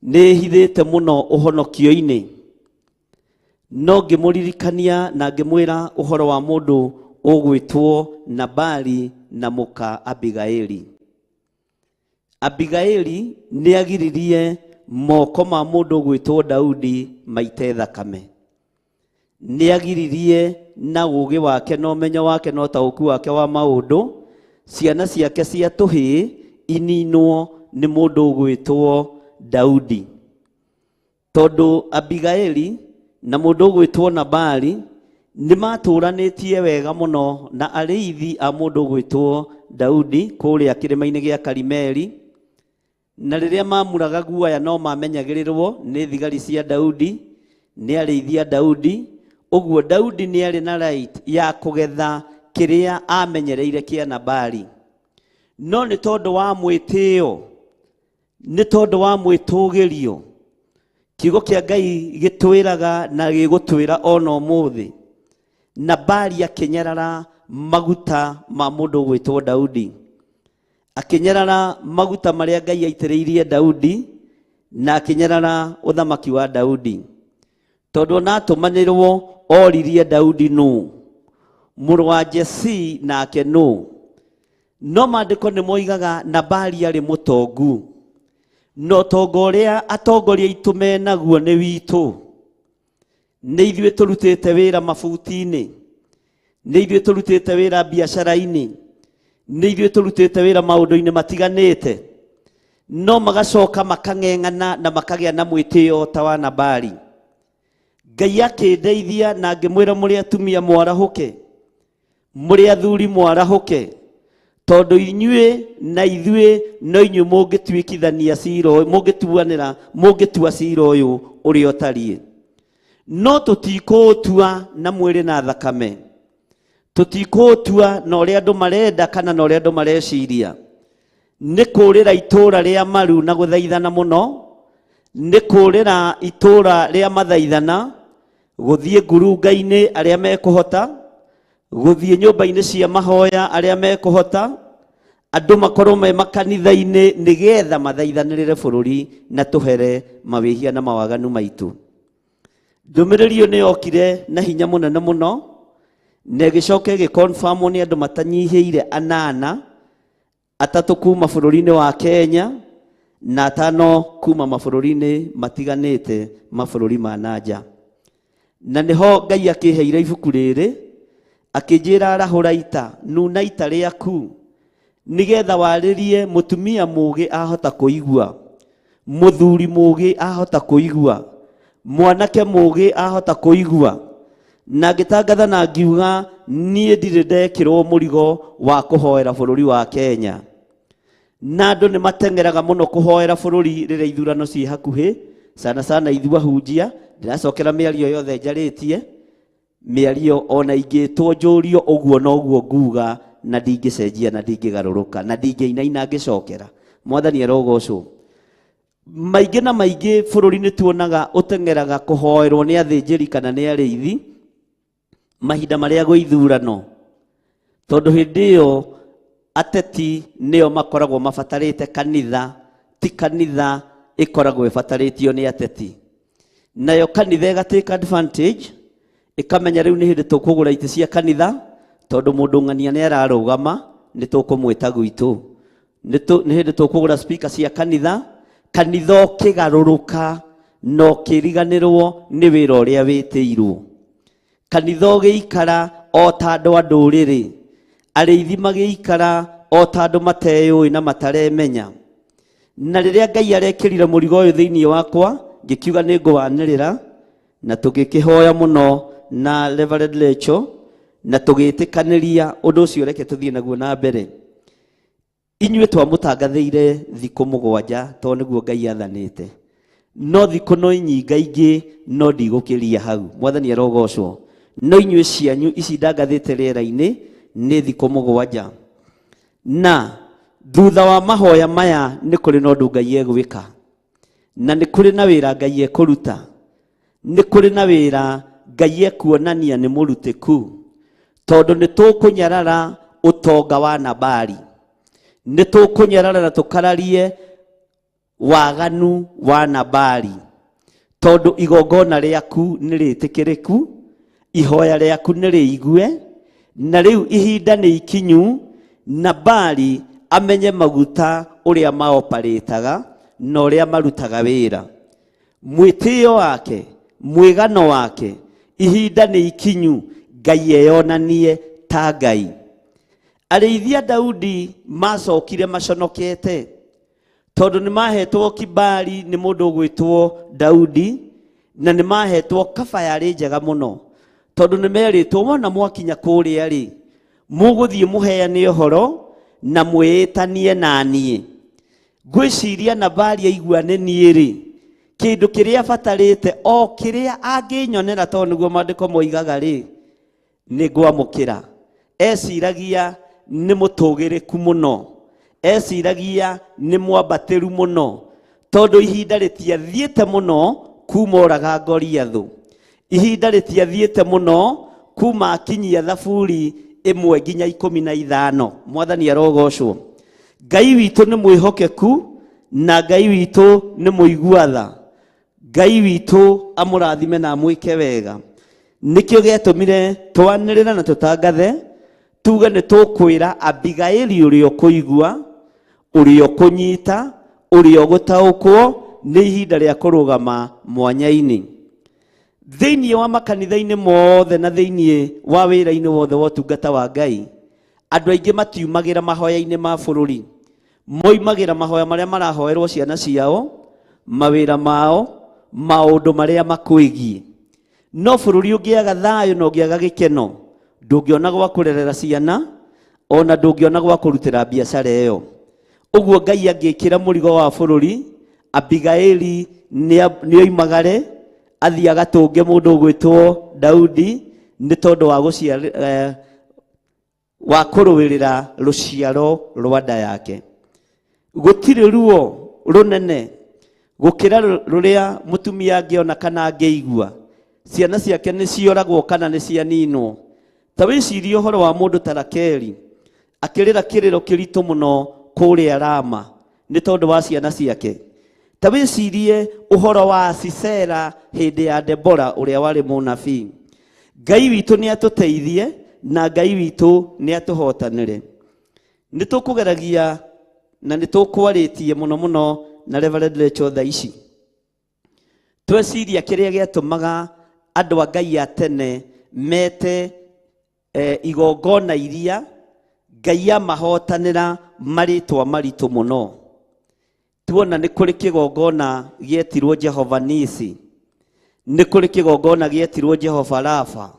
nĩ ĩhithĩte mũno ũhonokio-inĩ. No ngĩmũririkania na ngĩmwĩra ũhoro wa mũndũ ũgwĩtwo Nabali na mũka Abigaili. Abigaili nĩ agiririe moko ma mũndũ ũgwĩtwo Daudi maite thakame. Nĩ agiririe na ũũgĩ wake na ũmenyo wake na ũtaũku wake wa maũndũ, ciana ciake cia tũhĩĩ ininwo nĩ mũndũ ũgwĩtwo Daudi. Tondũ Abigaili na mũndũ ũgwĩtwo Nabali nĩ matũranĩtie wega mũno na arĩithi a mũndũ ũgwĩtwo Daudi kũrĩa kĩrĩma-inĩ gĩa Karimeli. Na rĩrĩa mamuraga guoya no mamenyagĩrĩrwo nĩ thigari cia Daudi, nĩ arĩithi a Daudi. Ũguo Daudi nĩ arĩ na right ya kũgetha kĩrĩa amenyereire kĩa Nabali. No nĩ tondũ wa mwĩtĩo, nĩ tondũ wa mwĩtũgĩrio, kiugo kĩa Ngai gĩtwĩraga na gĩgũtwĩra ona ũmũthĩ, Nabali akĩnyarara maguta ma mũndũ ũgwĩtwo Daudi. Akĩnyarara maguta marĩa Ngai aitĩrĩirie Daudi, na akĩnyarara ũthamaki wa Daudi. Tondũ ona atũmanĩrwo oririe Daudi nũ, mũrũ wa Jesii nake nũ. No maandĩko nĩ moigaga Nabali arĩ mũtongu, na ũtonga ũrĩa atongoria aitũ menaguo nĩ witũ. Nĩ ithuĩ tũrutĩte wĩra mabuti-inĩ, Nĩ ithuĩ tũrutĩte wĩra biacara-inĩ, nĩ ithuĩ tũrutĩte wĩra maũndũ-inĩ matiganĩte, no magacoka makang'eng'ana na makagĩa na mwĩtĩo ta wa Nabali. Ngai akĩndeithia na ngĩmwĩra mũrĩ atumia mwarahũke, mũrĩ athuri mwarahũke, tondũ inyuĩ na ithuĩ no inyuĩ mũngĩtuĩkithania cira ũyũ, mũngĩtuanĩra, mũngĩtua cira ũyũ ũrĩa ũtariĩ. No tũtikũũtua na mwĩrĩ na thakame, tũtikũũtua na ũrĩa andũ marenda kana na ũrĩa andũ mareciria. Nĩ kũũrĩra itũũra rĩa maru na gũthaithana mũno, nĩ kũũrĩra itũũra rĩa mathaithana, gũthiĩ ngurunga-inĩ arĩa mekũhota, gũthiĩ nyũmba-inĩ cia mahoya arĩa mekũhota, andũ makorwo me makanitha-inĩ nĩgetha mathaithanĩrĩre bũrũri na tũhere mawĩhia na mawaganu maitũ. Ndũmĩrĩri ĩyo nĩ yokire na hinya mũnene mũno, na ĩgĩcoka ĩgĩkonfamwo nĩ andũ matanyihĩire anana, atatũ kuma bũrũri-inĩ wa Kenya na atano kuma mabũrũri-inĩ matiganĩte, mabũrũri ma na nja. Na nĩho Ngai akĩheire ibuku rĩrĩ, akĩnjĩra arahũra ita, nuna ita rĩaku, nĩgetha warĩrie mũtumia mũũgĩ ahota kũigua, mũthuri mũũgĩ ahota kũigua, mwanake mũũgĩ ahota kũigua. Na ngĩtangatha na ngiuga niĩ ndirĩ ndekĩrwo mũrigo wa kũhoera bũrũri wa Kenya. Na andũ nĩ mateng'eraga mũno kũhoera bũrũri rĩrĩa ithurano ciĩ hakuhĩ, sana sana ithuĩ ahunjia. Ndĩracokera mĩario yothe njarĩtie, mĩario ona ingĩtwo njũrio ũguo noguo nguga, na ndingĩcenjia na ndingĩgarũrũka na ndingĩinaina ngĩcokera. Mwathani arogocwo. Maingĩ na maingĩ bũrũri nĩ tuonaga ũteng'eraga kũhoerwo nĩ athĩnjĩri kana nĩ arĩithi mahinda marĩa gwĩ ithurano, tondũ hĩndĩ ĩyo ateti nĩo makoragwo mabatarĩte kanitha, ti kanitha ĩkoragwo ĩbatarĩtio nĩ ateti. Nayo kanitha ĩga take advantage, ĩkamenya rĩu nĩ hĩndĩ tũkũgũra itĩ cia kanitha, tondũ mũndũ ng'ania nĩ ararũgama, nĩ tũkũmwĩta gwitũ. Nĩ hĩndĩ tũkũgũra speaker cia kanitha, kanitha ũkĩgarũrũka na ũkĩriganĩrwo nĩ wĩra ũrĩa wĩtĩirwo. Kanitha ũgĩikara o ta andũ a ndũrĩrĩ, arĩithi magĩikara o ta andũ mateyũĩ na mataremenya. Na rĩrĩa Ngai arekĩrire mũrigo ũyũ thĩinĩ wakwa, ngĩkiuga nĩ ngũwanĩrĩra, na tũgĩkĩhoya mũno na Reverend Lecho, na tũgĩtĩkanĩria ũndũ ũcio, reke tũthiĩ naguo na mbere. Inyuĩ twamũtangathĩire thikũ 7 tondũ nĩguo Ngai athanĩte, no thikũ no inyingaingĩ, no ndigũkĩria hau. Mwathani arogocwo. No inyuĩ cianyu ici ndangathĩte rĩera-inĩ nĩ thikũ 7, na thutha wa mahoya maya nĩ kũrĩ na ũndũ Ngai egwĩka, na nĩ kũrĩ na wĩra Ngai ekũruta, nĩ kũrĩ na wĩra Ngai ekuonania nĩ mũrutĩku, tondũ nĩ tũkũnyarara ũtonga wa Nabali, nĩ tũkũnyarara na tũkararie waganu wa Nabali, tondũ igongona rĩaku nĩ rĩtĩkĩrĩku, ihoya rĩaku nĩ rĩigue, na rĩu ihinda nĩ ikinyu Nabali amenye maguta ũrĩa maoparĩtaga na ũrĩa marutaga wĩra. Mwĩtĩo wake, mwĩgano wake, ihinda nĩ ikinyu Ngai eyonanie ta Ngai. Arĩithi a Daudi macokire maconokete, tondũ nĩ mahetwo kibali nĩ mũndũ ũgwĩtwo Daudi, na nĩ mahetwo kaba yarĩ njega mũno, tondũ nĩ merĩtwo wona mwakinya kũrĩa rĩ, mũgũthiĩ mũheane ũhoro na mwĩĩtanie na niĩ. Ngwĩciria Nabali aigua nĩ niĩ rĩ, kĩndũ kĩrĩa abatarĩte o kĩrĩa angĩnyonera, tondũ nĩguo maandĩko moigaga rĩ, nĩ ngwamũkĩra. Eciragia nĩ mũtũgĩrĩku mũno, eciragia nĩ mwambatĩru mũno, tondũ ihinda rĩtiathiĩte mũno kuma oraga Goliathũ, ihinda rĩtiathiĩte mũno kuma akinyia thaburi 1 nginya 15. Mwathani arogocwo. Ngai witũ nĩ mwĩhokeku, na Ngai witũ nĩ mũigua tha. Ngai witũ amũrathime na amwĩke wega. Nĩkĩo gĩatũmire twanĩrĩre na tũtangathe tuge nĩ tũkwĩra Abigaili ũrĩa ũkũigua, ũrĩa ũkũnyita, ũrĩa ũgũtaũkwo, nĩ ihinda rĩa kũrũgama mwanya-inĩ. Thĩinĩ wa makanitha-inĩ mothe na thĩinĩ wa wĩra-inĩ wothe wa ũtungata wa Ngai, andũ aingĩ matiumagĩra mahoya-inĩ ma bũrũri. Moimagĩra mahoya marĩa marahoerwo ciana ciao, mawĩra mao, maũndũ marĩa makwĩgiĩ. No bũrũri ũngĩaga thayũ na ũngĩaga gĩkeno, ndũngĩona gwa kũrerera ciana, ona ndũngĩona gwa kũrutĩra biacara ĩyo. Ũguo Ngai angĩkĩra mũrigo wa bũrũri, Abigaili nĩoimagare athiĩ agatũnge mũndũ ũgwĩtwo Daudi nĩ tondũ wa wa kũrũĩrĩra rũciaro rwa nda yake. Gũtirĩ ruo rũnene gũkĩra rũrĩa mũtumia angĩona kana angĩigua. Ciana ciake nĩ cioragwo kana nĩ cianinwo. Ta wĩcirie ũhoro wa mũndũ ta Rakeli akĩrĩra kĩrĩro kĩritũ mũno kũrĩa Rama nĩ tondũ wa ciana ciake. Ta wĩcirie ũhoro wa Sisera hĩndĩ ya Debora ũrĩa warĩ mũnabii. Ngai witũ nĩ atũteithie na Ngai witũ nĩ atũhotanĩre. Nĩ tũkũgeragia na nĩ tũkwarĩtie mũno mũno na Reverend Rachel thaa ici. Tweciria kĩrĩa gĩatũmaga andũ a Ngai a tene mete igongona iria Ngai amahotanĩra marĩtwa maritũ mũno. Tuona nĩ kũrĩ kĩgongona gĩetirwo Jehova Nisi, nĩ kũrĩ kĩgongona gĩetirwo Jehova Rafa,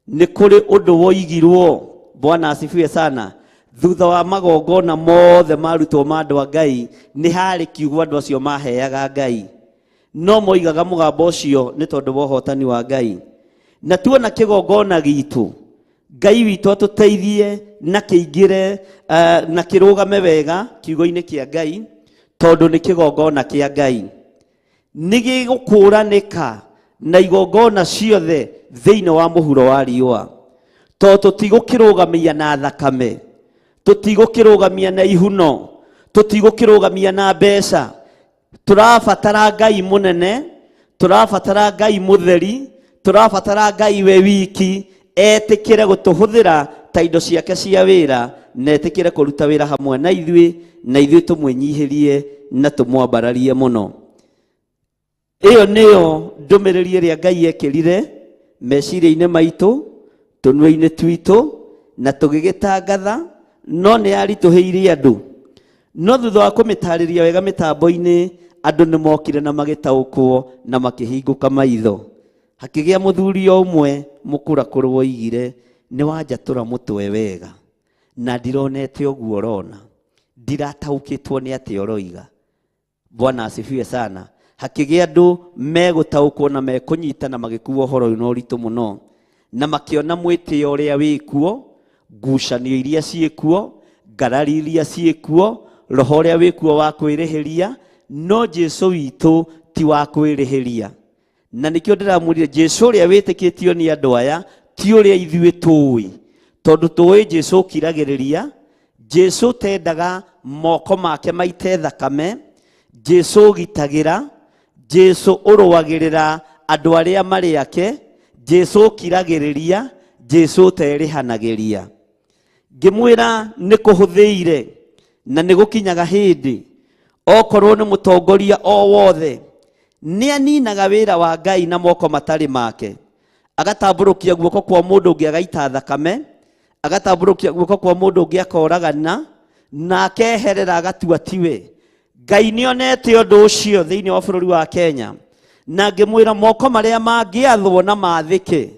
nĩ kũrĩ ũndũ woigirwo, Bwana asifiwe sana, thutha wa magongona mothe marutwo ma andũ a Ngai, nĩ harĩ kiugo andũ acio maheaga Ngai. No moigaga mũgambo ũcio nĩ tondũ wa ũhotani wa Ngai. Na tuona kĩgongona gitũ, Ngai witũ atũteithie na kĩingĩre na kĩrũgame wega kiugo-inĩ kĩa Ngai, tondũ nĩ kĩgongona kĩa Ngai. Nĩ gĩgũkũranĩka na igongona ciothe thĩinĩ wa mũhuro wa riũa. Tondũ tũtigũkĩrũgamia na thakame, tũtigũkĩrũgamia na ihuno, tũtigũkĩrũgamia na mbeca. Tũrabatara Ngai mũnene, tũrabatara Ngai mũtheri, tũrabatara Ngai we wiki etĩkĩre gũtũhũthĩra ta indo ciake cia wĩra, na etĩkĩre kũruta wĩra hamwe na ithuĩ, na ithuĩ tũmwĩnyihĩrie na tũmwambararie mũno. Ĩyo nĩyo ndũmĩrĩri ĩrĩa Ngai ekĩrire meciria-inĩ maitũ, tũnua-inĩ twitũ, na tũgĩgĩtangatha, no nĩ yaritũhĩirie andũ. No thutha wa kũmĩtarĩria wega mĩtambo-inĩ, andũ nĩ mokire na magĩtaũkwo na makĩhingũka maitho. Hakĩgĩa mũthuri o ũmwe mũkũrakũrũ woigire, nĩ wanjatũra mũtwe wega, na ndironete ũguo ũrona, ndirataũkĩtwo nĩ atĩa ũroiga. Bwana asifiwe sana. Hakĩgĩa andũ megũtaũkwo na mekũnyita na magĩkua ũhoro ũyũ na ũritũ mũno, na makĩona mwĩtĩo ũrĩa wĩkuo, ngucanio iria ciĩkuo, ngarari iria ciĩkuo, roho ũrĩa wĩkuo wa kwĩrĩhĩria, no Jesu witũ ti wa kwĩrĩhĩria. Na nĩkĩo ndĩramwĩrire Jesu ũrĩa wĩtĩkĩtio nĩ andũ aya ti ũrĩa ithuĩ tũĩ, tondũ tũĩ Jesu ũkiragĩrĩria, Jesu ũtendaga moko make maite thakame, Jesu ũgitagĩra, Jesu ũrũagĩrĩra andũ arĩa marĩ ake, Jesu ũkiragĩrĩria, Jesu ũterĩhanagĩria. Ngĩmwĩra nĩ kũhũthĩire na nĩ gũkinyaga hĩndĩ okorwo nĩ mũtongoria o wothe nĩ aninaga wĩra wa Ngai na moko matarĩ make, agatambũrũkia guoko kwa mũndũ ũngĩ agaita thakame, agatambũrũkia guoko kwa mũndũ ũngĩ akoragana, na akeherera agatua tiwe. Ngai nĩonete ũndũ ũcio thĩinĩ wa bũrũri wa Kenya, na ngĩmwĩra moko marĩa mangĩathwo na mathĩke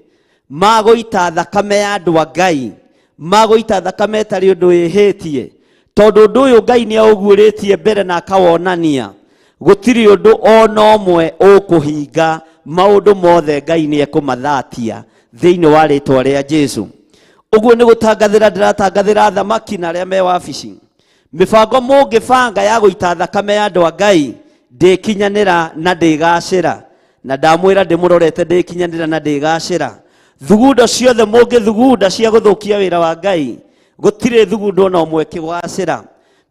magũita thakame ya andũ a Ngai, magũita thakame ĩtarĩ ũndũ ĩhĩtie, tondũ ũndũ ũyũ Ngai nĩaũguũrĩtie mbere na akawonania, gũtirĩ ũndũ ona ũmwe ũkũhinga, maũndũ mothe Ngai nĩekũmathatia thĩinĩ wa rĩtwa rĩa Jesu. Ũguo nĩ gũtangathĩra ndĩratangathĩra athamaki na arĩa me wabici, mĩbango mũngĩbanga ya gũita thakame ya andũ a Ngai ndĩkinyanĩra na ndĩgacĩra, na ndamwĩra ndĩmũrorete ndĩkinyanĩra na ndĩgacĩra. Thugundo ciothe mũngĩthugunda cia gũthũkia wĩra wa Ngai, gũtirĩ thugundo ona ũmwe ĩkĩgacĩra.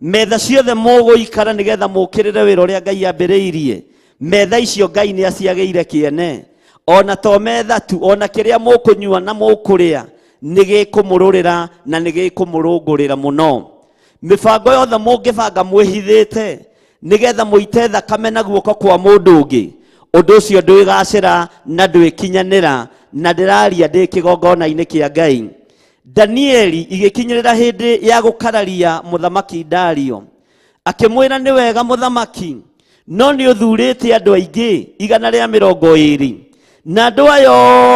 Metha ciothe mũgũikara nĩgetha mũkĩrĩre wĩra ũrĩa Ngai ambĩrĩirie, metha icio Ngai nĩ aciagĩire kĩene. Ona to metha tu, ona kĩrĩa mũkũnyua na mũkũrĩa nĩ gĩkũmũrũrĩra na nĩ gĩkũmũrũngũrĩra mũno. Mĩbango yothe mũngĩbanga mwĩhithĩte nĩgetha mũite thakame na guoko kwa mũndũ ũngĩ, Ũndũ ũcio ndwĩgacĩra na ndwĩkinyanĩra, na ndĩraria ndĩ kĩgongona-inĩ kĩa Ngai. Danieli igĩkinyĩrĩra hĩndĩ ya gũkararia mũthamaki Dario, akĩmwĩra nĩ wega mũthamaki, no nĩ ũthurĩte andũ aingĩ 120, na andũ aya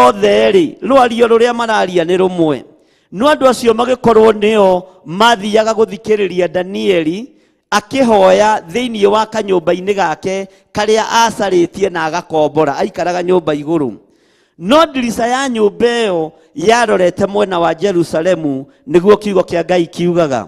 othe rĩ, rwario rũrĩa mararia nĩ rũmwe. No andũ acio magĩkorwo nĩo mathiaga gũthikĩrĩria Danieli akĩhoya thĩinĩ wa kanyũmba-inĩ gake karĩa acarĩtie na agakombora, aikaraga nyũmba igũrũ. No ndirica ya nyũmba ĩyo yarorete mwena wa Jerusalemu, nĩguo kiugo kĩa Ngai kiugaga.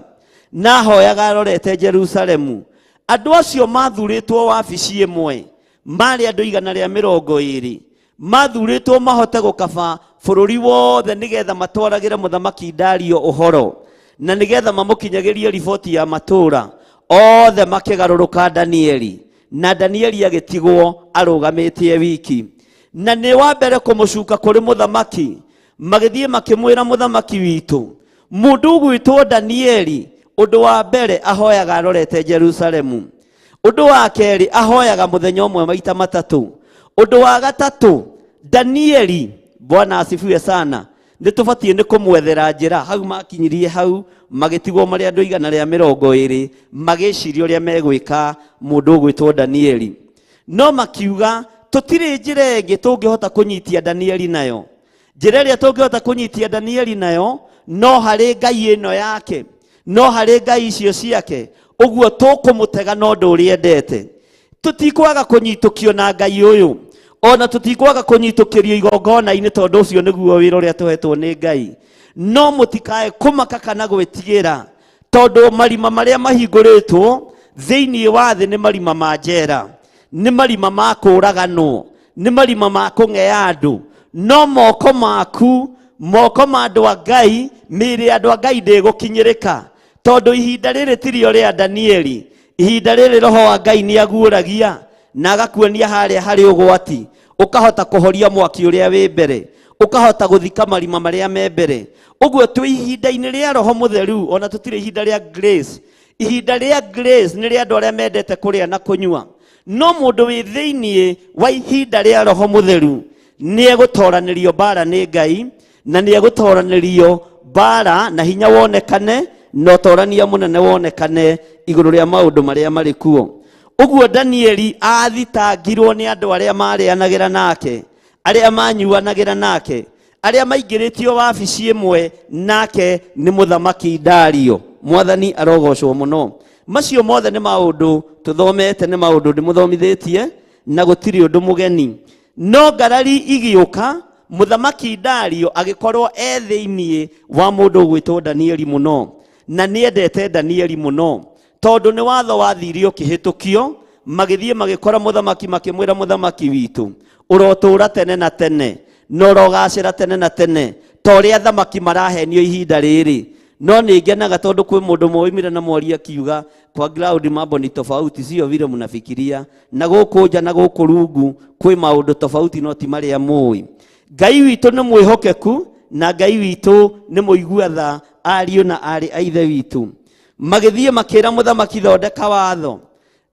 Na ahoyaga arorete Jerusalemu. Andũ acio mathurĩtwo wabici ĩmwe marĩ andũ 120, mathurĩtwo mahote gũkaba bũrũri wothe nĩgetha matwaragĩre mũthamaki Dario ũhoro, na nĩgetha mamũkinyagĩrie riboti ya matũũra othe. Makĩgarũrũka Danieli, na Danieli agĩtigwo arũgamĩtie wiki, na nĩ wa mbere kũmũcuka kũrĩ mũthamaki. Magĩthiĩ makĩmwĩra, mũthamaki witũ, mũndũ ũgwĩtwo Danieli, ũndũ wa mbere ahoyaga arorete Jerusalemu, ũndũ wa kerĩ ahoyaga mũthenya ũmwe maita matatũ, ũndũ wa gatatũ Danieli, Bwana asifiwe sana, nĩ tũbatiĩ nĩ kũmwethera njĩra. Hau makinyirie hau magĩtigwo marĩ andũ 120, magĩciria ũrĩa megwĩka mũndũ ũgwĩtwo Danieli. No makiuga tũtirĩ njĩra ĩngĩ tũngĩhota kũnyitia Danieli nayo. Njĩra ĩrĩa tũngĩhota kũnyitia Danieli nayo no harĩ Ngai ĩno yake, no harĩ Ngai icio ciake. Ũguo tũkũmũtega na ũndũ ũrĩa endete. Tũtikwaga kũnyitũkio na Ngai ũyũ, ona tũtikwaga kũnyitũkĩrio igongona-inĩ, tondũ ũcio nĩguo wĩra ũrĩa tũhetwo nĩ Ngai. No mũtikae kũmaka kana gwĩtigĩra, tondũ marima marĩa mahingũrĩtwo thĩinĩ wa thĩ nĩ marima ma njera, nĩ marima ma kũũraganwo, nĩ marima ma kũng'ea andũ. No moko maku, moko ma andũ a Ngai, mĩĩrĩ ya andũ a Ngai ndĩgũkinyĩrĩka, tondũ ihinda rĩrĩ tirio rĩa Danieli. Ihinda rĩrĩ roho wa Ngai nĩ aguũragia na agakuonia harĩa harĩ ũgwati, ũkahota kũhoria mwaki ũrĩa wĩ mbere, ũkahota gũthika marima marĩa me mbere. Ũguo twĩ ihinda-inĩ rĩa roho mũtheru, ona tũtirĩ ihinda rĩa grace. Ihinda rĩa grace nĩ rĩa andũ arĩa mendete kũrĩa na kũnyua, no mũndũ wĩ thĩinĩ wa ihinda rĩa roho mũtheru nĩ egũtoranĩrio mbara nĩ Ngai, na nĩ egũtoranĩrio mbara na hinya wonekane na ũtorania mũnene wonekane igũrũ rĩa maũndũ marĩa marĩ kuo. Ũguo Danieli athitangirwo nĩ andũ arĩa marĩanagĩra nake, arĩa manyuanagĩra nake, arĩa maingĩrĩtio wabici ĩmwe nake nĩ mũthamaki Dario. Mwathani arogocwo mũno. Macio mothe nĩ maũndũ tũthomete, nĩ maũndũ ndĩmũthomithĩtie, na gũtirĩ ũndũ mũgeni. No ngarari igĩũka, mũthamaki Dario agĩkorwo e thĩinĩ wa mũndũ ũgwĩtwo Danieli mũno, na nĩendete Danieli mũno, tondũ nĩ watho wathire ũkĩhĩtũkio. Magĩthiĩ magĩkora mũthamaki, makĩmwĩra, mũthamaki witũ, ũrotũũra tene na tene na ũrogacĩra tene na tene, ta ũrĩa athamaki marahenio ihinda rĩrĩ. No nĩ ngenaga tondũ kwĩ mũndũ mwoimire na mwaria akiuga kwa ground mambo ni tofauti, sio vile mnafikiria, na gũkũ nja na gũkũ rungu kwĩ maũndũ tofauti, no ti marĩa mũĩ. Ngai witũ nĩ mwĩhokeku, na Ngai witũ nĩ mũigua tha. Ariũ na arĩ a ithe witũ, magĩthiĩ makĩra mũthamaki, thondeka watho,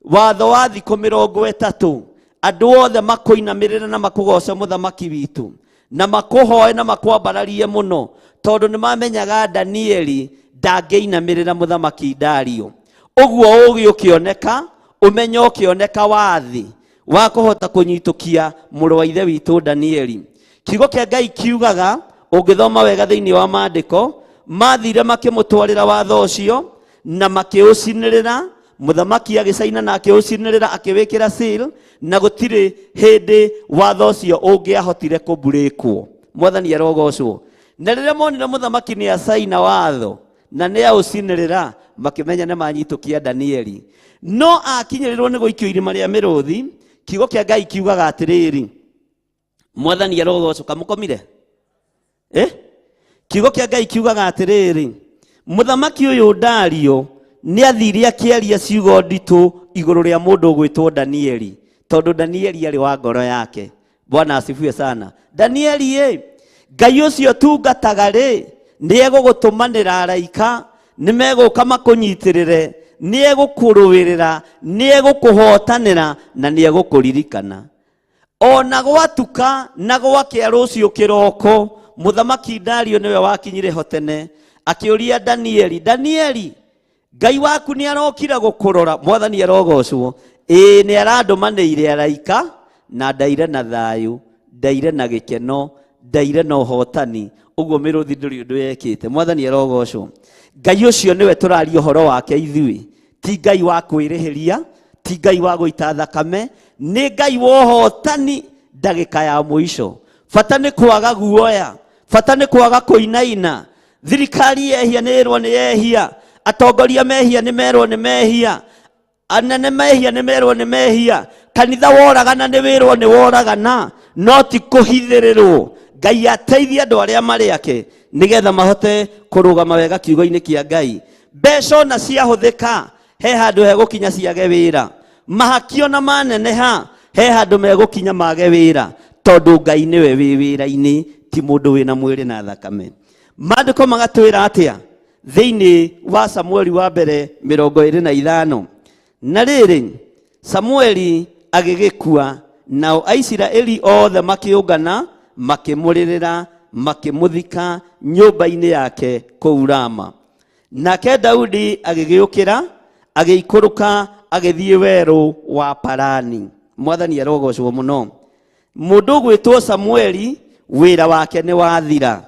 watho wa thikũ 30, andũ othe makũinamĩrĩre na makũgoce mũthamaki witũ, na makũhoe na makwambararie mũno, tondũ nĩ mamenyaga Danieli ndangĩinamĩrĩra mũthamaki Dario. Ũguo ũgĩ ũkĩoneka, ũmenyo ũkĩoneka wa thĩ wa kũhota kũnyitũkia mũrũ wa ithe witũ Danieli. Kiugo kĩa Ngai kiugaga, ũngĩthoma wega thĩinĩ wa maandĩko, mathire makĩmũtwarĩra watho ũcio na makĩũcinĩrĩra. Mũthamaki agĩcaina na akĩũcinĩrĩra, akĩwĩkĩra seal, na gũtirĩ hĩndĩ watho ũcio ũngĩahotire kũmburĩkwo. Mwathani arogocwo. Na rĩrĩa monire mũthamaki nĩ acaina watho na nĩ aũcinĩrĩra, makĩmenya nĩ manyitũkia Danieli. No akinyĩrĩrwo nĩ gũikio irima rĩa mĩrũthi, kiugo kĩa Ngai kiugaga atĩrĩrĩ, Mwathani arogocwo. Kamũkomire eh? Kiugo kĩa Ngai kiugaga atĩrĩrĩ, mũthamaki ũyũ Dario nĩ athire akĩaria ciugo nditũ igũrũ rĩa mũndũ ũgwĩtwo Danieli, tondũ Danieli arĩ wa ngoro yake. Bwana asifiwe sana. Danieli ĩ, Ngai ũcio tungataga rĩ, nĩ egũgũtũmanĩra araika, nĩ megũka makũnyitĩrĩre, nĩ egũkũrũĩrĩra, nĩ egũkũhotanĩra, na nĩ egũkũririkana. Ona gwatuka na gwakĩa rũciũ kĩroko, mũthamaki Dario nĩwe wakinyire ho tene, akĩũria Danieli, Danieli, Ngai waku nĩ arokire gũkũrora. Mwathani arogocwo. Ĩĩ nĩ arandũmanĩire araika, na ndaire na thayũ, ndaire na gĩkeno, ndaire na ũhotani. Ũguo mĩrũthi ndũrĩ ũndũ yekĩte. Mwathani arogocwo. Ngai ũcio nĩwe tũraria ũhoro wake ithuĩ. Ti Ngai wa kwĩrĩhĩria, ti Ngai wa gũita thakame, nĩ Ngai wa ũhotani ndagĩka ya mũico. Bata nĩ kwaga guoya, bata nĩ kwaga kũinaina. Thirikari yehia nĩ ĩrwo nĩ yehia, atongoria mehia nĩ merwo nĩ mehia, anene mehia nĩ merwo nĩ mehia, kanitha woragana nĩ wĩrwo nĩ woragana, no ti kũhithĩrĩrwo. Ngai ateithie andũ arĩa marĩ ake nĩgetha mahote kũrũgama wega kiugo-inĩ kĩa Ngai. Mbeca ona ciahũthĩka he handũ hegũkinya ciage wĩra, mahakio na maneneha he handũ megũkinya mage wĩra, tondũ Ngai nĩwe wĩ wĩra-inĩ, ti mũndũ wĩna mwĩrĩ na thakame. Maandĩko magatwĩra atĩa thĩinĩ wa Samueli wa mbere 25? Na rĩrĩ, Samueli agĩgĩkua, nao Aisiraeli othe makĩũngana, makĩmũrĩrĩra, makĩmũthika nyũmba-inĩ yake kũu Rama. Nake Daudi agĩgĩũkĩra, agĩikũrũka, agĩthiĩ werũ wa Parani. Mwathani arogocwo mũno. Mũndũ ũgwĩtwo Samueli wĩra wake nĩ wathira,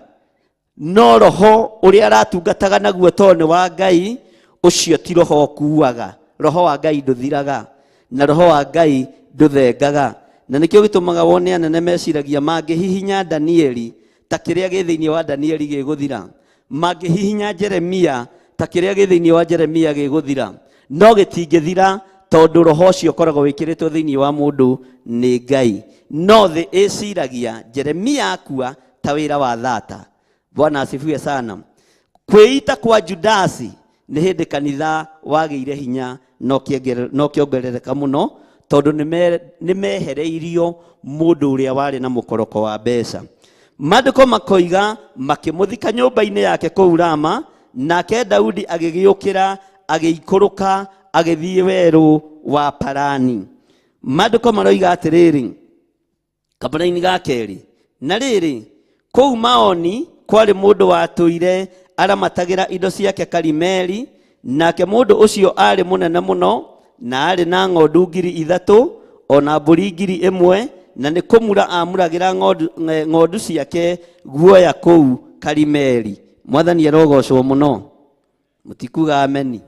no roho ũrĩa aratungataga naguo to nĩ wa Ngai, ũcio ti roho ũkuaga. Roho wa Ngai ndũthiraga, na roho wa Ngai ndũthengaga. Na nĩkĩo gĩtũmaga wone anene meciragia mangĩhihinya Danieli ta kĩrĩa gĩ thĩinĩ wa Danieli gĩgũthira, mangĩhihinya Jeremia ta kĩrĩa gĩ thĩinĩ wa Jeremia gĩgũthira, no gĩtingĩthira tondũ roho ũcio ũkoragwo wĩkĩrĩtwo thĩinĩ wa mũndũ nĩ Ngai. No thĩ ĩciragia Jeremia akua ta wĩra wa thata. Bwana asifiwe sana. Kwĩita kwa Judasi nĩ hĩndĩ kanitha wagĩire hinya na ũkĩongerereka mũno, tondũ nĩ mehereirio mũndũ ũrĩa warĩ na mũkoroko wa mbeca. Maandĩko makoiga makĩmũthika nyũmba-inĩ yake kũu Rama, nake Daudi agĩgĩũkĩra, agĩikũrũka, agĩthiĩ werũ wa Parani. Maandĩko maroiga atĩrĩrĩ, kabara-inĩ ga kerĩ, na rĩrĩ, kũu Maoni kwarĩ mũndũ watũire aramatagĩra indo ciake Karimeli, nake mũndũ ũcio aarĩ mũnene mũno, na aarĩ na ng'ondu 3,000 ona mbũri 1,000, na nĩ kũmura amuragĩra ng'ondu ciake guoya kũu Karimeli. Mwathani arogocwo mũno. Mũtikuga ameni.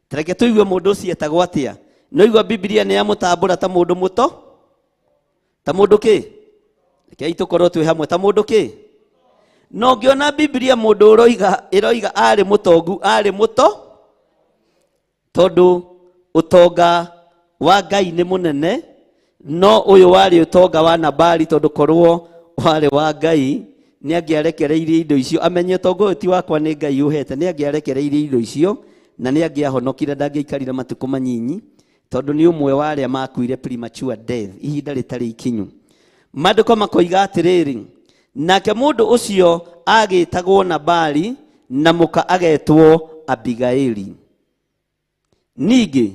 Tareke tũigue mũndũ ũcio etagwo atĩa. No igua Biblia nĩ yamũtambũra ta mũndũ mũto, ta mũndũ kĩ? Rekei tũkorwo twĩ hamwe, ta mũndũ kĩ? No ngĩona Biblia mũndũ ĩroiga arĩ mũtongu, arĩ mũto, tondũ ũtonga wa Ngai nĩ mũnene, no ũyũ warĩ ũtonga wa Nabali, tondũ korwo warĩ wa Ngai nĩ angĩarekereirie indo icio, amenye ũtonga ũyũ ti wakwa nĩ Ngai ũhete, nĩ angĩarekereirie indo icio na nĩ angĩahonokire, ndangĩaikarire matukũ manyinyi, tondũ nĩ ũmwe wa arĩa makuire premature death, ihinda rĩtarĩ ikinyu. Maandĩko makoiga atĩrĩrĩ, nake mũndũ ũcio agĩtagwo Nabali na mũka agetwo Abigaili. Ningĩ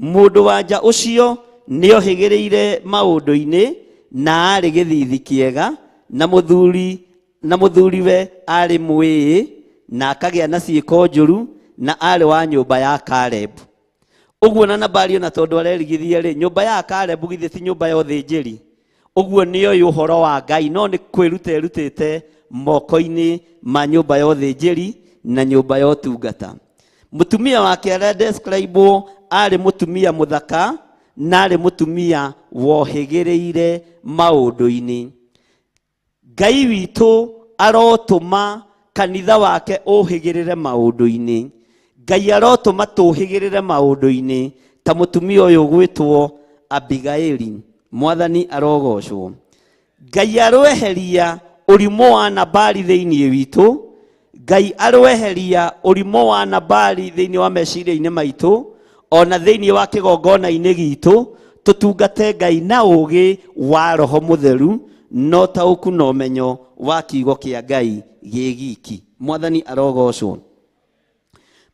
mũndũ wa nja ũcio nĩohĩgĩrĩire maũndũ-inĩ na aarĩ gĩthithi kĩega, na mũthuriwe aarĩ mwĩĩ na akagĩa na ciĩko njũru, na aarĩ wa nyũmba ya Kalebu. Ũguo na Nabali ona tondũ arerigithia rĩ, nyũmba ya Kalebu githĩ ti nyũmba ya ũthĩnjĩri? Ũguo nĩoĩ ũhoro wa Ngai, no nĩ kwĩruta erutĩte moko-inĩ ma nyũmba ya ũthĩnjĩri na nyũmba ya ũtungata. Mũtumia wake arĩa describe aarĩ mũtumia mũthaka na aarĩ mũtumia wohĩgĩrĩire maũndũ-inĩ. Ngai witũ arotũma kanitha wake ũhĩgĩrĩre maũndũ-inĩ. Ngai arotũma tũhĩgĩrĩre maũndũ-inĩ ta mũtumia ũyũ ũgwĩtwo Abigaili. Mwathani arogocwo. Ngai arweheria ũrimũ wa Nabali thĩinĩ witũ. Ngai arweheria ũrimũ wa Nabali thĩinĩ wa meciria-inĩ maitũ, ona thĩinĩ wa kĩgongona-inĩ gitũ, tũtungate Ngai na ũũgĩ wa Roho Mũtheru, no taũku na ũmenyo wa kiugo kĩa Ngai gĩ giki. Mwathani arogocwo.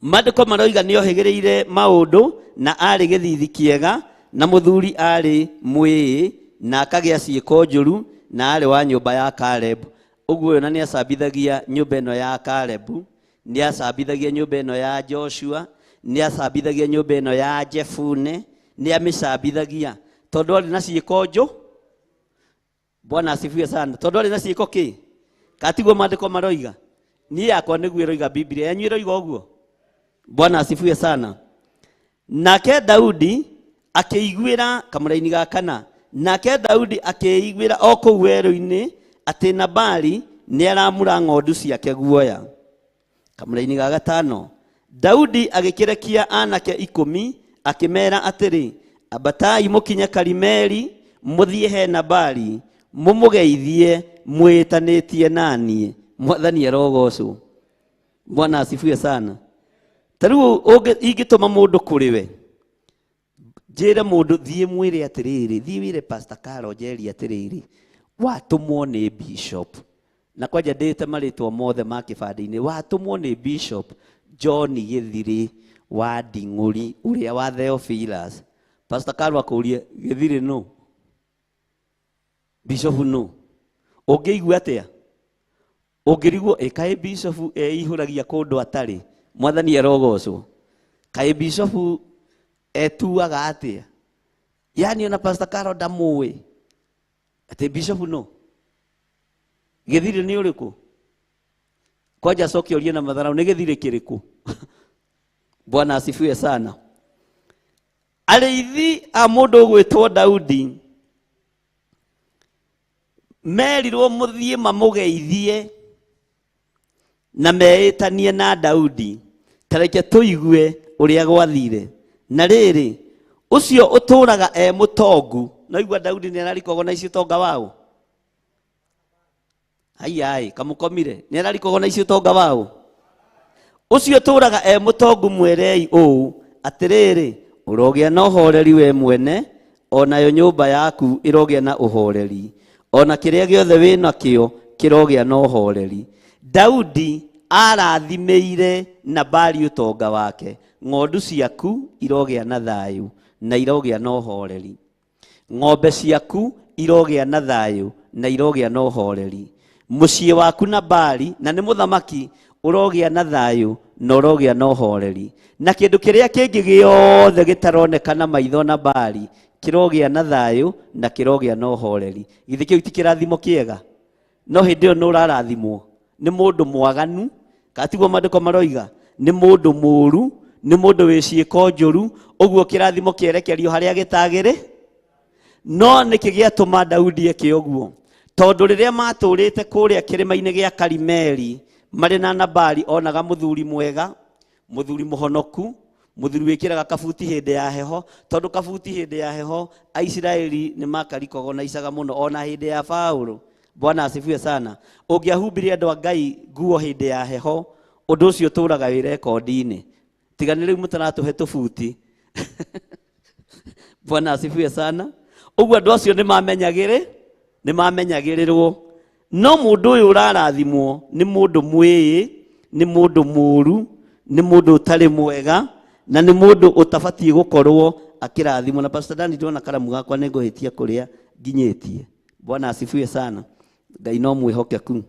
Maandĩko maroiga nĩohĩgĩrĩire maũndũ na aarĩ gĩthithi kĩega, na mũthuri aarĩ mwĩĩ na akagĩa ciĩko njũru na aarĩ wa nyũmba ya Kalebu. Ũguo ũyũ na nĩ acambithagia nyũmba ĩno ya Kalebu, nĩ acambithagia nyũmba ĩno ya Joshua, nĩ acambithagia nyũmba ĩno ya Jefune, nĩ amĩcambithagia tondũ arĩ na ciĩko njũ. Bwana asifiwe sana. Tondũ arĩ na ciĩko kĩ? Katiguo maandĩko maroiga? Niĩ yakwa nĩguo ĩroiga, Biblia yanyu ĩroiga ũguo? Bwana asifiwe sana. Nake Daudi akĩiguĩra kamũraini ga kana, nake Daudi akĩiguĩra o kũu werũ-inĩ atĩ Nabali nĩ aramura ng'ondu ciake guoya. Kamũraini ga gatano, Daudi agĩkĩrekia anake 10 akĩmera atĩrĩ, ambatai mũkinye Karimeli mũthiĩ he Nabali mũmũgeithie mwĩtanĩtie naniĩ. Mwathani arogocwo. Bwana asifiwe sana. Ta rĩu ingĩtũma mũndũ kũrĩ we, njĩre mũndũ thiĩ mwĩre atĩrĩrĩ, thiĩ wĩre Pastor Carol Njeri atĩrĩrĩ, watũmwo nĩ bishop, na kwanja ndĩte marĩtwa mothe ma kĩbandĩ-inĩ, watũmwo nĩ Bishop John Gĩthirĩ wa Nding'ũri ũrĩa wa Theophilus. Pastor Carol akũrie Gĩthirĩ nũ? Bishop nũ? Ũngĩigua atĩa? Ũngĩrigwo ĩ kaĩ bishop eihũragia kũndũ atarĩ? Mwathani arogocwo. Kaĩ bishop etuaga atĩa? Yani ona Pastor Carol ndamũĩ atĩ bishop nũ? Gĩthirĩ nĩ ũrĩkũ? Kwanja acoke orie na matharau nĩ gĩthirĩ kĩrĩkũ? Bwana asifiwe sana. Arĩithi a mũndũ ũgwĩtwo Daudi merirwo mũthiĩ mamũgeithie na meĩtanie na Daudi. Ta reke tũigue ũrĩa gwathire. Na rĩrĩ, ũcio ũtũraga e mũtongu, no igua Daudi nĩ ararikogwo na icio ũtonga wao. Haiya, kamũkomire, nĩ ararikogwo na icio ũtonga wao. Ũcio ũtũraga e mũtongu mwerei ũũ, atĩrĩrĩ, ũrogĩa na ũhoreri we mwene, onayo nyũmba yaku ĩrogĩa na ũhoreri, ona kĩrĩa gĩothe wĩ nakĩo kĩrogĩa na ũhoreri. Daudi arathimĩire Nabali ũtonga wake, ng'ondu ciaku irogĩa na thayũ na irogĩa na ũhoreri, ng'ombe ciaku irogĩa na thayũ na irogĩa na ũhoreri, mũciĩ waku Nabali na nĩ mũthamaki ũrogĩa na thayũ na ũrogĩa na ũhoreri, na kĩndũ kĩrĩa kĩngĩ gĩothe gĩtaroneka na maitho Nabali kĩrogĩa na thayũ na kĩrogĩa na ũhoreri. Githĩ kĩu ti kĩrathimo kĩega? No hĩndĩ ĩyo nĩ ũrarathimwo nĩ mũndũ mwaganu, katiguo maandĩko maroiga, nĩ mũndũ mũũru, nĩ mũndũ wĩ ciĩko njũru, ũguo kĩrathimo kĩerekerio harĩa gĩtagĩrĩ. No nĩkĩ gĩatũma Daudi eke ũguo? Tondũ rĩrĩa matũrĩte kũrĩa kĩrĩma-inĩ gĩa Karimeli marĩ na Nabali, onaga mũthuri mwega, mũthuri mũhonoku, mũthuri wĩkĩraga kabuti hĩndĩ ya heho, tondũ kabuti hĩndĩ ya heho Aisiraeli nĩ makarikogo na icaga mũno, ona hĩndĩ ya Paũlũ. Bwana asifiwe sana. Ũngĩahumbire andũ a Ngai nguo hĩndĩ ya heho, ũndũ ũcio ũtũraga wĩ rekondi-inĩ. Tiga nĩ rĩu mũtaratũhe tũbuti. Bwana asifiwe sana. Ũguo andũ acio nĩ mamenyagĩrĩrwo. No mũndũ ũyũ ũrarathimwo nĩ mũndũ mwĩĩ, nĩ mũndũ mũũru, nĩ mũndũ ũtarĩ mwega, na nĩ mũndũ ũtabatiĩ gũkorwo akĩrathimwo. Na Pastor Dani, ndona karamu gakwa nĩ ngũhĩtia kũrĩa nginyĩtie. Bwana asifiwe sana. Ngai no mwĩhokeku.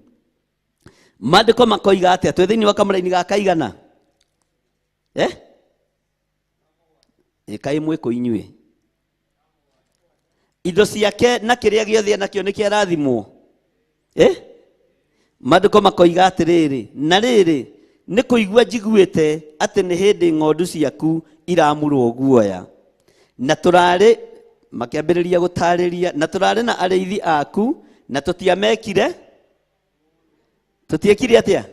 Maandĩko makoiga atĩa? Twĩ thĩinĩ wa kamũraini ga kaigana? Ĩkai mwĩkũ inyuĩ. Indo ciake na kĩrĩa gĩothe enakĩo nĩ kĩarathimwo. Maandĩko makoiga atĩrĩrĩ, na rĩrĩ, nĩ kũigua njiguĩte atĩ nĩ hĩndĩ ng'ondu ciaku iramurwo guoya, na tũrarĩ makĩambĩrĩria gũtarĩria, na tũrarĩ na arĩithi aku, na tũtiamekire, tũtiekire atĩa?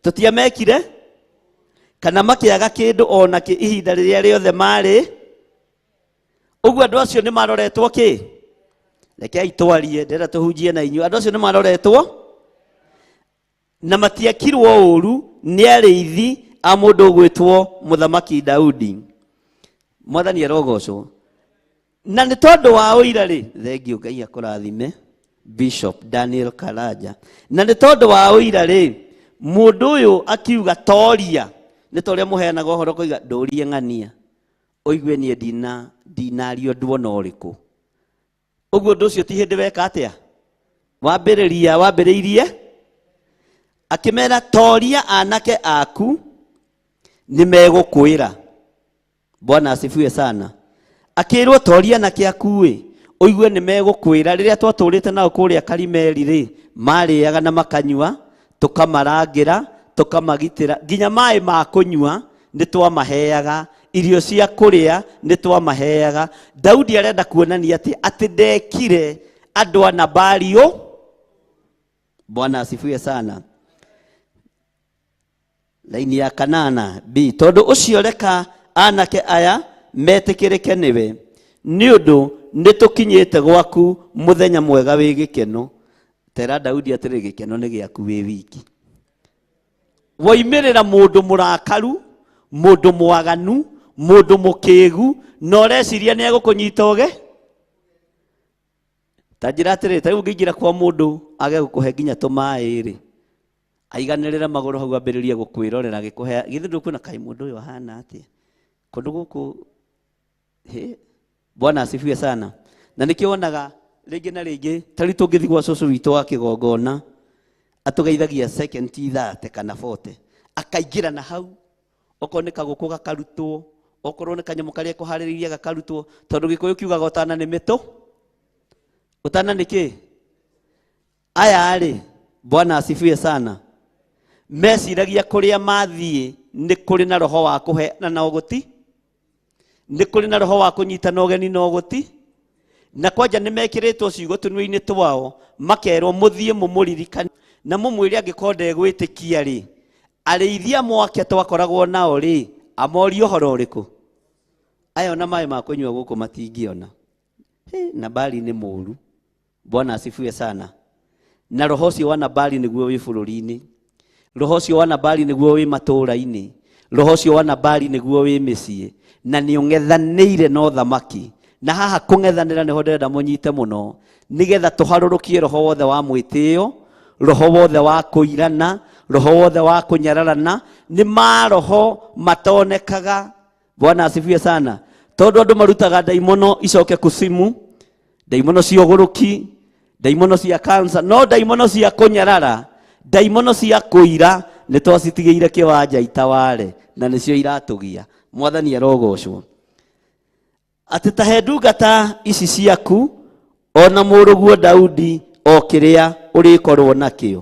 Tũtiamekire kana makĩaga kĩndũ ona kĩ ihinda rĩrĩa rĩothe marĩ. Ũguo andũ acio nĩ maroretwo kĩ? Rekei twarie, ndĩrenda tũhunjie na inyuĩ. Andũ acio nĩ maroretwo na matiekirwo ũũru nĩ arĩithi a mũndũ ũgwĩtwo Mũthamaki Daudi. Mwathani arogocwo. Na nĩ tondũ wa ũira rĩ, thengio Ngai akũrathime Bishop Daniel Karanja. Na nĩ tondũ wa ũira rĩ, mũndũ ũyũ akiuga toria, nĩ ta ũrĩa mũheanaga ũhoro koiga ndũrie ng'ania, ũigue niĩ ndinario ũndũ ona ũrĩkũ. Ũguo ũndũ ũcio ti hĩndĩ weka atĩa? Wambĩrĩria wambĩrĩirie akĩmera toria anake aku nĩ megũkwĩra. Bwana asifiwe sana. Akĩrwo toria anake aku ĩ ũigue nĩ megũkwĩra. Rĩrĩa twatũrĩte nao kũrĩa Karimeli rĩ, marĩaga na makanyua, tũkamarangĩra, tũkamagitĩra, nginya maĩ ma kũnyua nĩ twamaheaga, irio cia kũrĩa nĩ twamaheaga. Daudi arenda kuonania atĩ atĩ ndekire andũ a Nabali ũ. Bwana asifiwe sana. Laini ya kanana b tondũ ũcio reka anake aya metĩkĩrĩke nĩwe, nĩ ũndũ nĩ tũkinyĩte gwaku mũthenya mwega wĩ gĩkeno. Tera Daudi atĩrĩ, gĩkeno nĩ gĩaku wĩ wiki. Woimĩrĩra mũndũ mũrakaru, mũndũ mwaganu, mũndũ mũkĩgu, na ũreciria nĩ egũkũnyita ũge ta njĩra atĩrĩ, ta rĩu ũngĩingĩra kwa mũndũ age gũkũhe nginya tũmaĩ rĩ, aiganĩrĩre magũrũ hau ambĩrĩrie gũkwĩrorera agĩkũhe, githĩ ndũkuona kaĩ mũndũ ũyũ ahana atĩa kũndũ gũkũ? Hĩ, Bwana asifiwe sana. Na nĩkĩo wonaga rĩngĩ na rĩngĩ ta rĩu tũngĩthiĩ gwa cũcũ witũ wa kĩgongona, atũgeithagia second 30 kana 40, akaingĩra na hau, okorwo nĩ kagũkũ gakarutwo, okorwo nĩ kanyamũ karĩa kũharĩrĩirie gakarutwo, tondũ Gĩkũyũ kiugaga ũtana nĩ mĩtũ, ũtana nĩ kĩ? Aya rĩ, Bwana asifiwe sana, meciragia kũrĩa mathiĩ nĩ kũrĩ na roho wa kũheana na ũgũti, nĩ kũrĩ na roho wa kũnyitana ũgeni na ũgũti, na kwanja nĩ mekĩrĩtwo ciugo tũnua-inĩ twao, makerwo mũthiĩ mũmũririkane na mũmwĩre angĩkorwo ndegwĩtĩkia rĩ, arĩithia mwake twakoragwo nao rĩ, amorie ũhoro ũrĩkũ? Aya ona maĩ ma kũnyua gũkũ matingĩona. Hĩ, Nabali nĩ mũũru. Bwana asifiwe sana. Na roho ũcio wa Nabali nĩguo wĩ bũrũri-inĩ, roho ũcio wa Nabali nĩguo wĩ matũũra-inĩ, roho ũcio wa Nabali nĩguo wĩ mĩciĩ, na nĩ ũng'ethanĩire na ũthamaki. Na haha kũng'ethanĩra nĩho ndĩrenda mũnyite mũno, nĩgetha tũharũrũkie roho wothe wa mwĩtĩo, roho wothe wa kũirana, roho wothe wa kũnyararana. Nĩ maroho matonekaga. Bwana asifiwe sana. Tondũ andũ marutaga ndaimono icoke kusimu, ndaimono cia ũgũrũki, ndaimono cia kansa, no ndaimono cia kũnyarara, ndaimono cia kũira nĩ twacitigĩire kĩwanja itaware, na nĩcio iratũgia. Mwathani arogocwo. Atĩ ta he ndungata ici ciaku ona mũrũguo Daudi o kĩrĩa ũrĩkorwo nakĩo.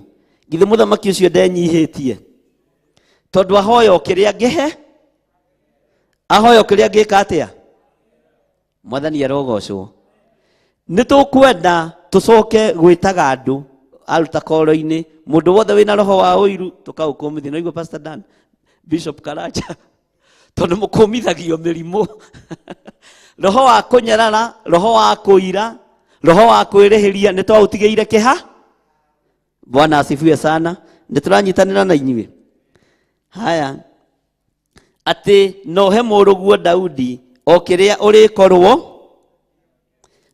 Githĩ mũthamaki ũcio ndenyihĩtie? Tondũ ahoya o kĩrĩa ngĩhe, ahoya o kĩrĩa ngĩka atĩa? Mwathani arogocwo. Nĩ tũkwenda tũcoke gwĩtaga andũ aruta koro-inĩ, mũndũ wothe wĩna roho wa ũiru tũkaũkũmithia. Naigua Pastor Dan, Bishop Karanja, tondũ mũkũmithagio mĩrimũ. Roho wa kũnyarara, roho wa kũira, roho wa kwĩrĩhĩria nĩ twaũtigĩire kĩha. Bwana asifiwe sana. Nĩ tũranyitanĩra na inyuĩ. Haya, atĩ no he mũrũguo Daudi o kĩrĩa ũrĩkorwo.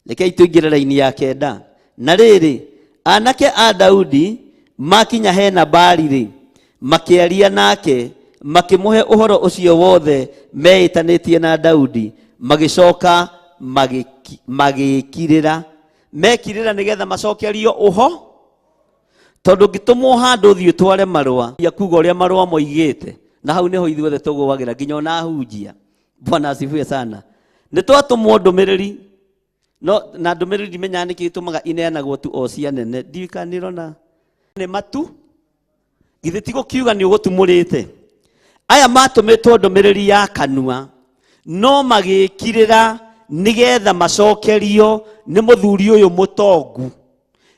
Rekei tũingĩre raini ya kenda. Na rĩrĩ, anake a Daudi makinya he Nabali rĩ, makĩaria nake, makĩmũhe ũhoro ũcio wothe meĩtanĩtie na Daudi, magĩcoka magĩkirĩra. Mekirĩra nĩgetha macokerio ũho, tondũ ngĩtũmwo handũ ũthiĩ ũtware marũa ya kuga ũrĩa marũa moigĩte, na hau nĩho ithuothe tũgũagĩra nginya ona ahunjia. Bwana asifiwe sana. Nĩ twatũmwo ndũmĩrĩri, no na ndũmĩrĩri ndimenyaga nĩkĩ gĩtũmaga ineanagwo tu o cia nene, ndiũĩ kana nĩrona nĩ matu. Githĩ ti gũkiuga nĩ ũgũtumũrĩte? Aya matũmĩtwo ndũmĩrĩri ya kanua, no magĩkirĩra nĩgetha macokerio nĩ mũthuri ũyũ mũtongu,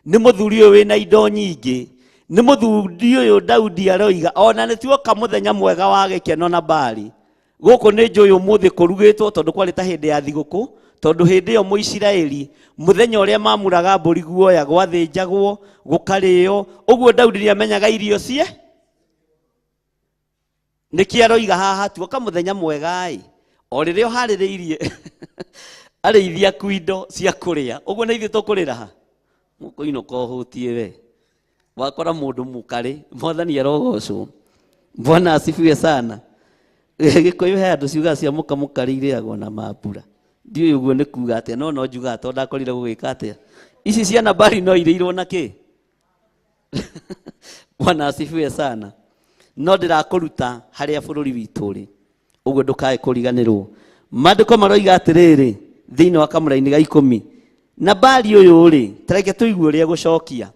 nĩ mũthuri ũyũ wĩna indo nyingĩ, nĩ mũthuri ũyũ Daudi aroiga ona nĩ tuoka mũthenya mwega wa gĩkeno Nabali. Gũkũ nĩ njũĩ ũmũthĩ kũrugĩtwo, tondũ kwarĩ ta hĩndĩ ya thigũkũ, tondũ hĩndĩ ĩyo Mũisiraeli mũthenya ũrĩa mamuraga mbũri guoya gwathĩnjagwo gũkarĩo. Ũguo Daudi nĩamenyaga irio cie nĩkĩ aroiga haha tuoka mũthenya mwega ĩ, o rĩrĩa ũharĩrĩirie arĩithia aku indo cia kũrĩa. Ũguo nĩ ithuĩ tũkũrĩra ha? Mũkũinũka ũhũtiĩ we, wakora mũndũ mũkarĩ. Mwathani arogocwo. Bwana asifiwe sana. Gĩkũyũ he andũ ciugaga cia mũka mũkarĩ irĩagwo na mambura. Ndiũĩ ũguo nĩ kuga atĩa, no no njugaga tondũ ndakorire gũgĩka atĩa. Ici cia Nabali no irĩirwo na kĩ? Bwana asifiwe sana. No ndĩrakũruta harĩa bũrũri witũ ũrĩ, ũguo ndũkae kũriganĩrwo. Maandĩko maroiga atĩrĩrĩ thĩinĩ wa kamũraini ga 10, Nabali ũyũ rĩ, ta reke tũigue ũrĩa gũcokia.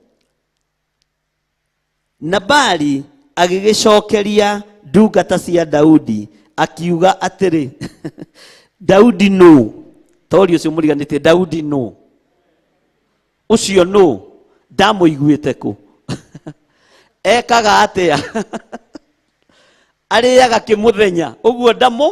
Nabali agĩgĩcokeria ndungata cia Daudi akiuga atĩrĩ, Daudi nũ? Tori ũcio mũriganĩtie, Daudi nũ? Ũcio nũ? Ndamũiguĩte kũ? Ekaga atĩa? Arĩaga kĩmũthenya ũguo ndamũ.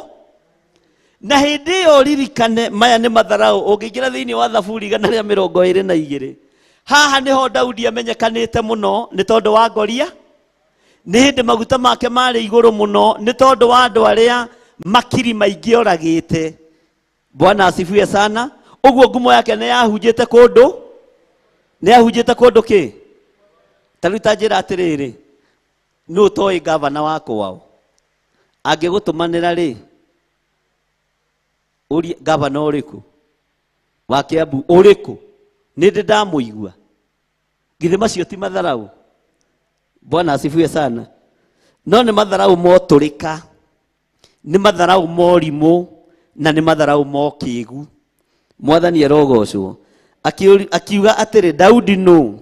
Na hĩndĩ ĩyo ririkane, maya nĩ matharau. Ũngĩingĩra thĩinĩ wa Thaburi 122, haha nĩho Daudi amenyekanĩte mũno nĩ tondũ wa Goria. Nĩ hĩndĩ maguta make marĩ igũrũ mũno nĩ tondũ wa andũ arĩa makiri maingĩ oragĩte. Bwana asifiwe sana. Ũguo ngumo yake nĩ yahunjĩte kũndũ, nĩ yahunjĩte kũndũ kĩ? Ta rĩu ta njĩra atĩrĩrĩ, nũ ũtoĩ gavana wa kwao? Angĩgũtũmanĩra rĩ, ũrie gavana ũrĩkũ? Wa Kiambu ũrĩkũ? Nĩ ndĩ ndamũigua. Githĩ macio ti matharau? Bwana asifiwe sana. No nĩ matharau motũrĩka, nĩ matharau morimũ, na nĩ matharau mokĩgu. Mwathani arogocwo. Akiuga atĩrĩ, Daudi nũ?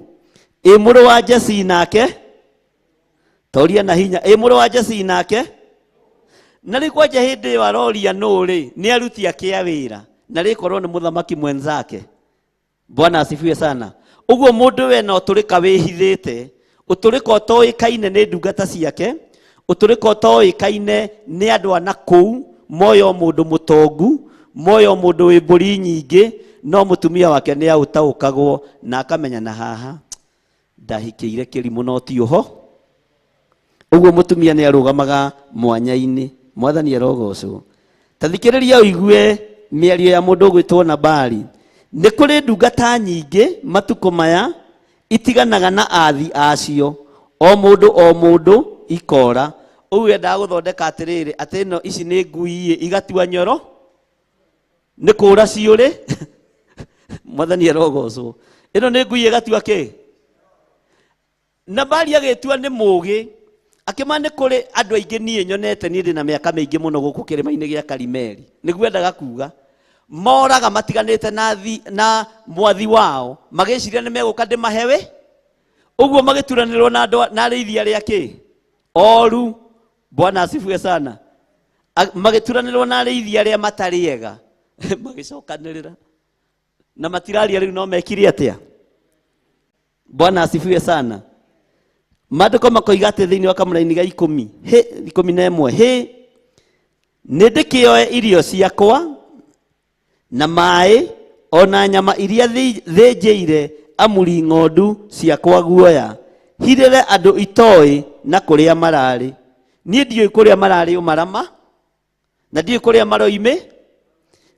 Ĩ mũrũ wa Jesii nake? Toria na hinya. Ĩ mũrũ wa Jesii nake? Na rĩu kwanja hĩndĩ ĩyo aroria nũ rĩ, nĩ aruti ake a wĩra, na rĩkorwo nĩ mũthamaki mwenzake. Bwana asifiwe sana. Ũguo mũndũ wena ũtũrĩka wĩhithĩte, ũtũrĩka ũtoĩkaine nĩ ndungata ciake, ũtũrĩka ũtoĩkaine nĩ andũ a nakũu, moyo mũndũ mũtongu, moyo mũndũ wĩ mbũri nyingĩ, no mũtumia wake nĩ aũtaũkagwo na akamenya na haha ndahikĩire kĩrimũ no ti ũho. Ũguo mũtumia nĩ arũgamaga mwanya-inĩ. Mwathani arogocwo. Ta thikĩrĩria ũigue mĩario ya mũndũ ũgwĩtwo Nabali. Nĩ kũrĩ ndungata nyingĩ matukũ maya itiganaga na athi acio, o mũndũ o mũndũ ikora. Ũguo endaga gũthondeka atĩrĩrĩ, atĩ ĩno ici nĩ ngui ĩ, igatua nyoro, nĩ kũra ciũrĩ. Mwathani arogocwo. Ĩno nĩ ngui ĩgatua kĩ? Nabali agĩtua nĩ mũũgĩ, akĩma nĩ kũrĩ andũ aingĩ niĩ nyonete, niĩ ndĩ na mĩaka mĩingĩ mũno gũkũ kĩrĩma-inĩ gĩa Karimeli. Nĩguo endaga kuga. Moraga matiganĩte na mwathi wao, magĩciria nĩ megũka ndĩmahe wĩ. Ũguo magĩturanĩrwo na andũ na arĩithi arĩa kĩ? Oru. Bwana asifiwe sana. Magĩturanĩrwo na arĩithi arĩa matarĩ ega. Magĩcokanĩrĩra. Na matiraria rĩu no mekire atĩa? Bwana asifiwe sana. Maandĩko makoiga atĩ thĩinĩ wa kamũraini ga 10, hĩ, 11, hĩ, nĩ ndĩkĩoe irio ciakwa na maĩ ona nyama iria thĩnjĩire amuri ng'ondu ciakwa guoya, hirĩre andũ itoĩ na kũrĩa mararĩ. Niĩ ndiũĩ kũrĩa mararĩ ũmarama, na ndiũĩ kũrĩa maroimĩ.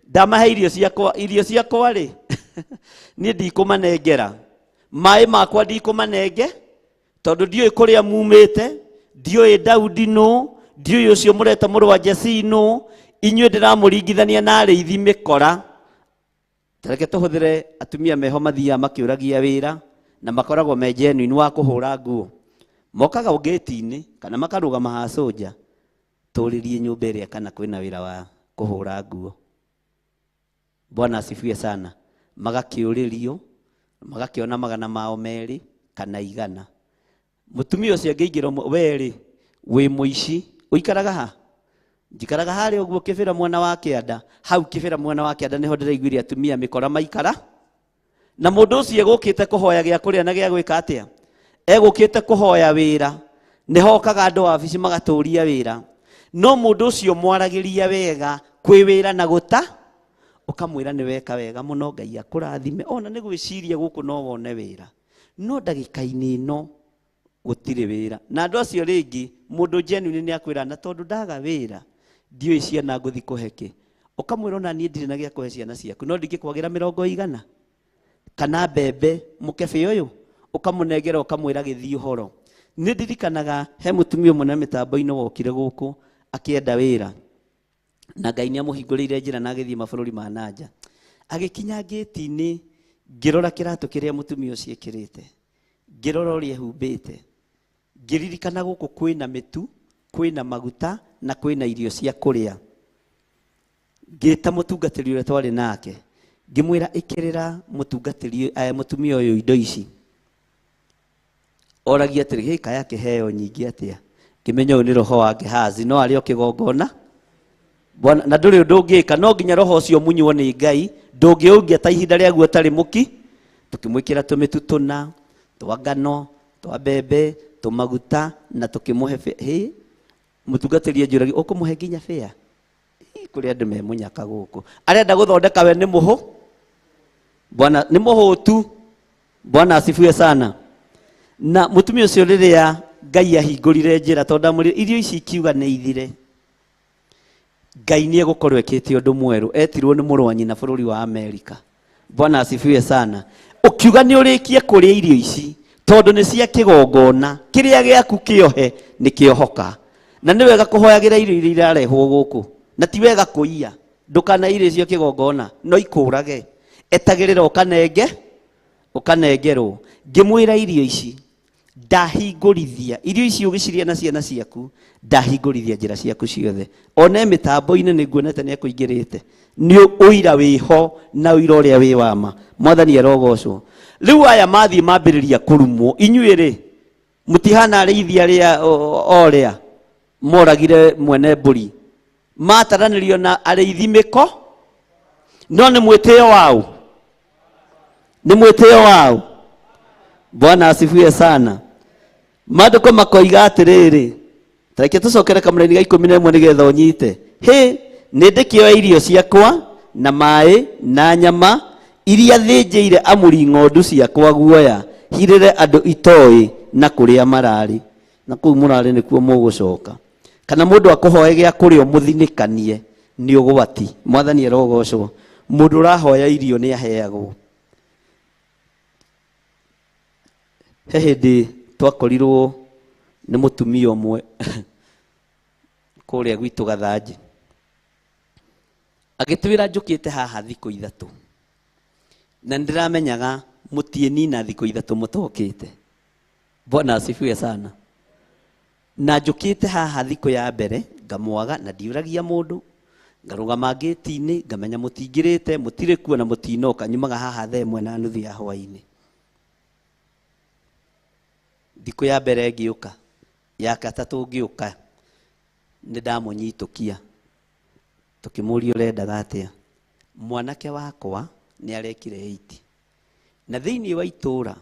Ndamahe irio ciakwa, irio ciakwa rĩ, niĩ ndikũmanengera. Maĩ makwa ndikũmanenge, tondũ ndiũĩ kũrĩa mumĩte, ndiũĩ Daudi nũ, ndiũĩ ũcio mũreta mũrũ wa Jesii nũ. Inyuĩ ndĩramũringithania na arĩithi mĩkora. Ta reke tũhũthĩre atumia meho mathiaga makĩũragia wĩra na makoragwo me genuine wa kũhũra nguo. Mokaga ngĩti-inĩ kana makarũgama ha soja, tũrĩrie nyũmba ĩrĩa kana kwĩna wĩra wa kũhũra nguo. Bwana asifiwe sana. Magakĩũrĩrio, magakĩona magana mao merĩ kana 100. Mũtumia ũcio angĩingĩra ũmwe, we rĩ, wĩ mũici, ũikaraga ha? Njikaraga harĩa ũguo kĩbĩra mwena wa kĩanda. Hau kĩbĩra mwena wa kĩanda nĩho ndĩraiguire atumia mĩkora maikara. Na mũndũ ũcio egũkĩte kũhoya gĩa kũrĩa na gĩa gwĩka atĩa? Egũkĩte kũhoya wĩra. Nĩho okaga andũ wabici magatũria wĩra. No mũndũ ũcio mwaragĩria wega kwĩ wĩra na gũta, ũkamwĩra nĩ weka wega mũno, Ngai akũrathime. Ona nĩ gwĩciria gũkũ no wone wĩra. No ndagĩka-inĩ ĩno gũtirĩ wĩra. Na andũ acio rĩngĩ mũndũ genuine nĩ akwĩra na tondũ ndaga wĩra ndiũĩ ciana ngũthi kũhe kĩ. Ũkamwĩra ona niĩ ndirĩ na gĩa kũhe ciana ciaku, no ndingĩkwagĩra 100 kana mbembe mũkebe ũyũ, ũkamũnengera ũkamwĩra gĩthiĩ ũhoro. Nĩ ndirikanaga he mũtumia ũmwe na mĩtambo-inĩ wokire gũkũ akĩenda wĩra. Na Ngai nĩ amũhingũrĩire njĩra na agĩthiĩ mabũrũri ma nanja. Agĩkinya ngĩti-inĩ, ngĩrora kĩratũ kĩrĩa mũtumia ũcio ekĩrĩte, ngĩrora ũrĩa ehumbĩte, ngĩririkana gũkũ kwĩna mĩtu, kwĩna maguta na kwĩna irio cia kũrĩa. Ngĩta mũtungatĩri ũrĩa twarĩ nake, ngĩmwĩra ĩkĩrĩra mũtungatĩri mũtumia ũyũ indo ici. Oragia atĩrĩ, gĩka yake heo nyingĩ atĩa? Ngĩmenya ũyũ nĩ roho wa Gehazi, no arĩ o kĩgongona. Bwana, na ndũrĩ ũndũ ũngĩka, no nginya roho ũcio ũmunywo nĩ Ngai, ndũngĩũngia ta ihinda rĩaguo ũtarĩ mũki. Tũkĩmwĩkĩra tũmĩtu tũna, twa ngano, twa mbembe, tũmaguta, na tũkĩmũhe hĩ, mũtungatĩri anjũragia, ũkũmũhe nginya bĩa? Ĩ, kũrĩ andũ me mũnyaka gũkũ. Arenda gũthondeka we nĩ mũhũ. Bwana, nĩ mũhũtu. Bwana asifiwe sana. Na mũtumia ũcio rĩrĩa Ngai ahingũrire njĩra, tondũ ndamwĩrire irio ici ikiuga nĩ ithire, Ngai nĩ egũkorwo ekĩte ũndũ mwerũ. Etirwo nĩ mũrũ wa nyina bũrũri wa Amerika. Bwana asifiwe sana. Ũkiuga nĩ ũrĩkie kũrĩa irio ici, tondũ nĩ cia kĩgongona, kĩrĩa gĩaku kĩohe nĩ kĩohoka. Na nĩ wega kũhoyagĩra irio iria irarehwo gũkũ, na ti wega kũiya. Ndũkana irio cia kĩgongona, no ikũrage. Etagĩrĩra ũkanenge, ũkanengerwo. Ngĩmwĩra irio ici, ndahingũrithia irio ici ũgĩciria na ciana ciaku, ndahingũrithia njĩra ciaku ciothe. One mĩtambo-inĩ nĩ nguonete nĩ ekũingĩrĩte, nĩ ũira wĩho na ũira ũrĩa wĩ wa ma. Mwathani arogocwo. Rĩu aya mathiĩ mambĩrĩria kũrumwo, inyuĩ rĩ mũtihana arĩithi arĩa orĩa moragire mwene mbũri, mataranĩrio na arĩithi mĩko, no nĩ mwĩtĩo wao, nĩ mwĩtĩo wao. Bwana asifiwe sana. Maandĩko makoiga atĩrĩrĩ, tareke tũcokere kamũraini ga 11 nĩgetha ũnyite. Hĩ, nĩ ndĩkĩoya irio ciakwa na maĩ na nyama iria thĩnjĩire amuri ng'ondu ciakwa guoya, hirĩre andũ itoĩ na kũrĩa mararĩ. Na kũu mũrarĩ nĩkuo mũgũcoka. Kana mũndũ akũhoe gĩa kũrĩa ũmũthinĩkanie nĩ ũgwati. Mwathani arogocwo. Mũndũ ũrahoya irio nĩ aheagwo. He hĩndĩ twakorirwo nĩ mũtumia ũmwe kũrĩa gwitũ Gathanji, agĩtwĩra njũkĩte haha thikũ ithatũ, na nĩndĩramenyaga mũtiĩnina thikũ ithatũ mũtokĩte. Bwana asifiwe sana. Na njũkĩte haha thikũ ya mbere ngamwaga na ndiũragia mũndũ, ngarũgama ngĩti-inĩ ngamenya mũtingĩrĩte, mũtirĩ kuo na mũtinoka, nyumaga haha thaa 1:30 ya hwaĩ-inĩ. Thikũ ya mbere ngĩũka, ya gatatũ ngĩũka, nĩ ndamũnyitũkia. Tũkĩmũria ũrendaga atĩa. Mwanake wakwa nĩ arekire 8. Na thĩinĩ wa itũũra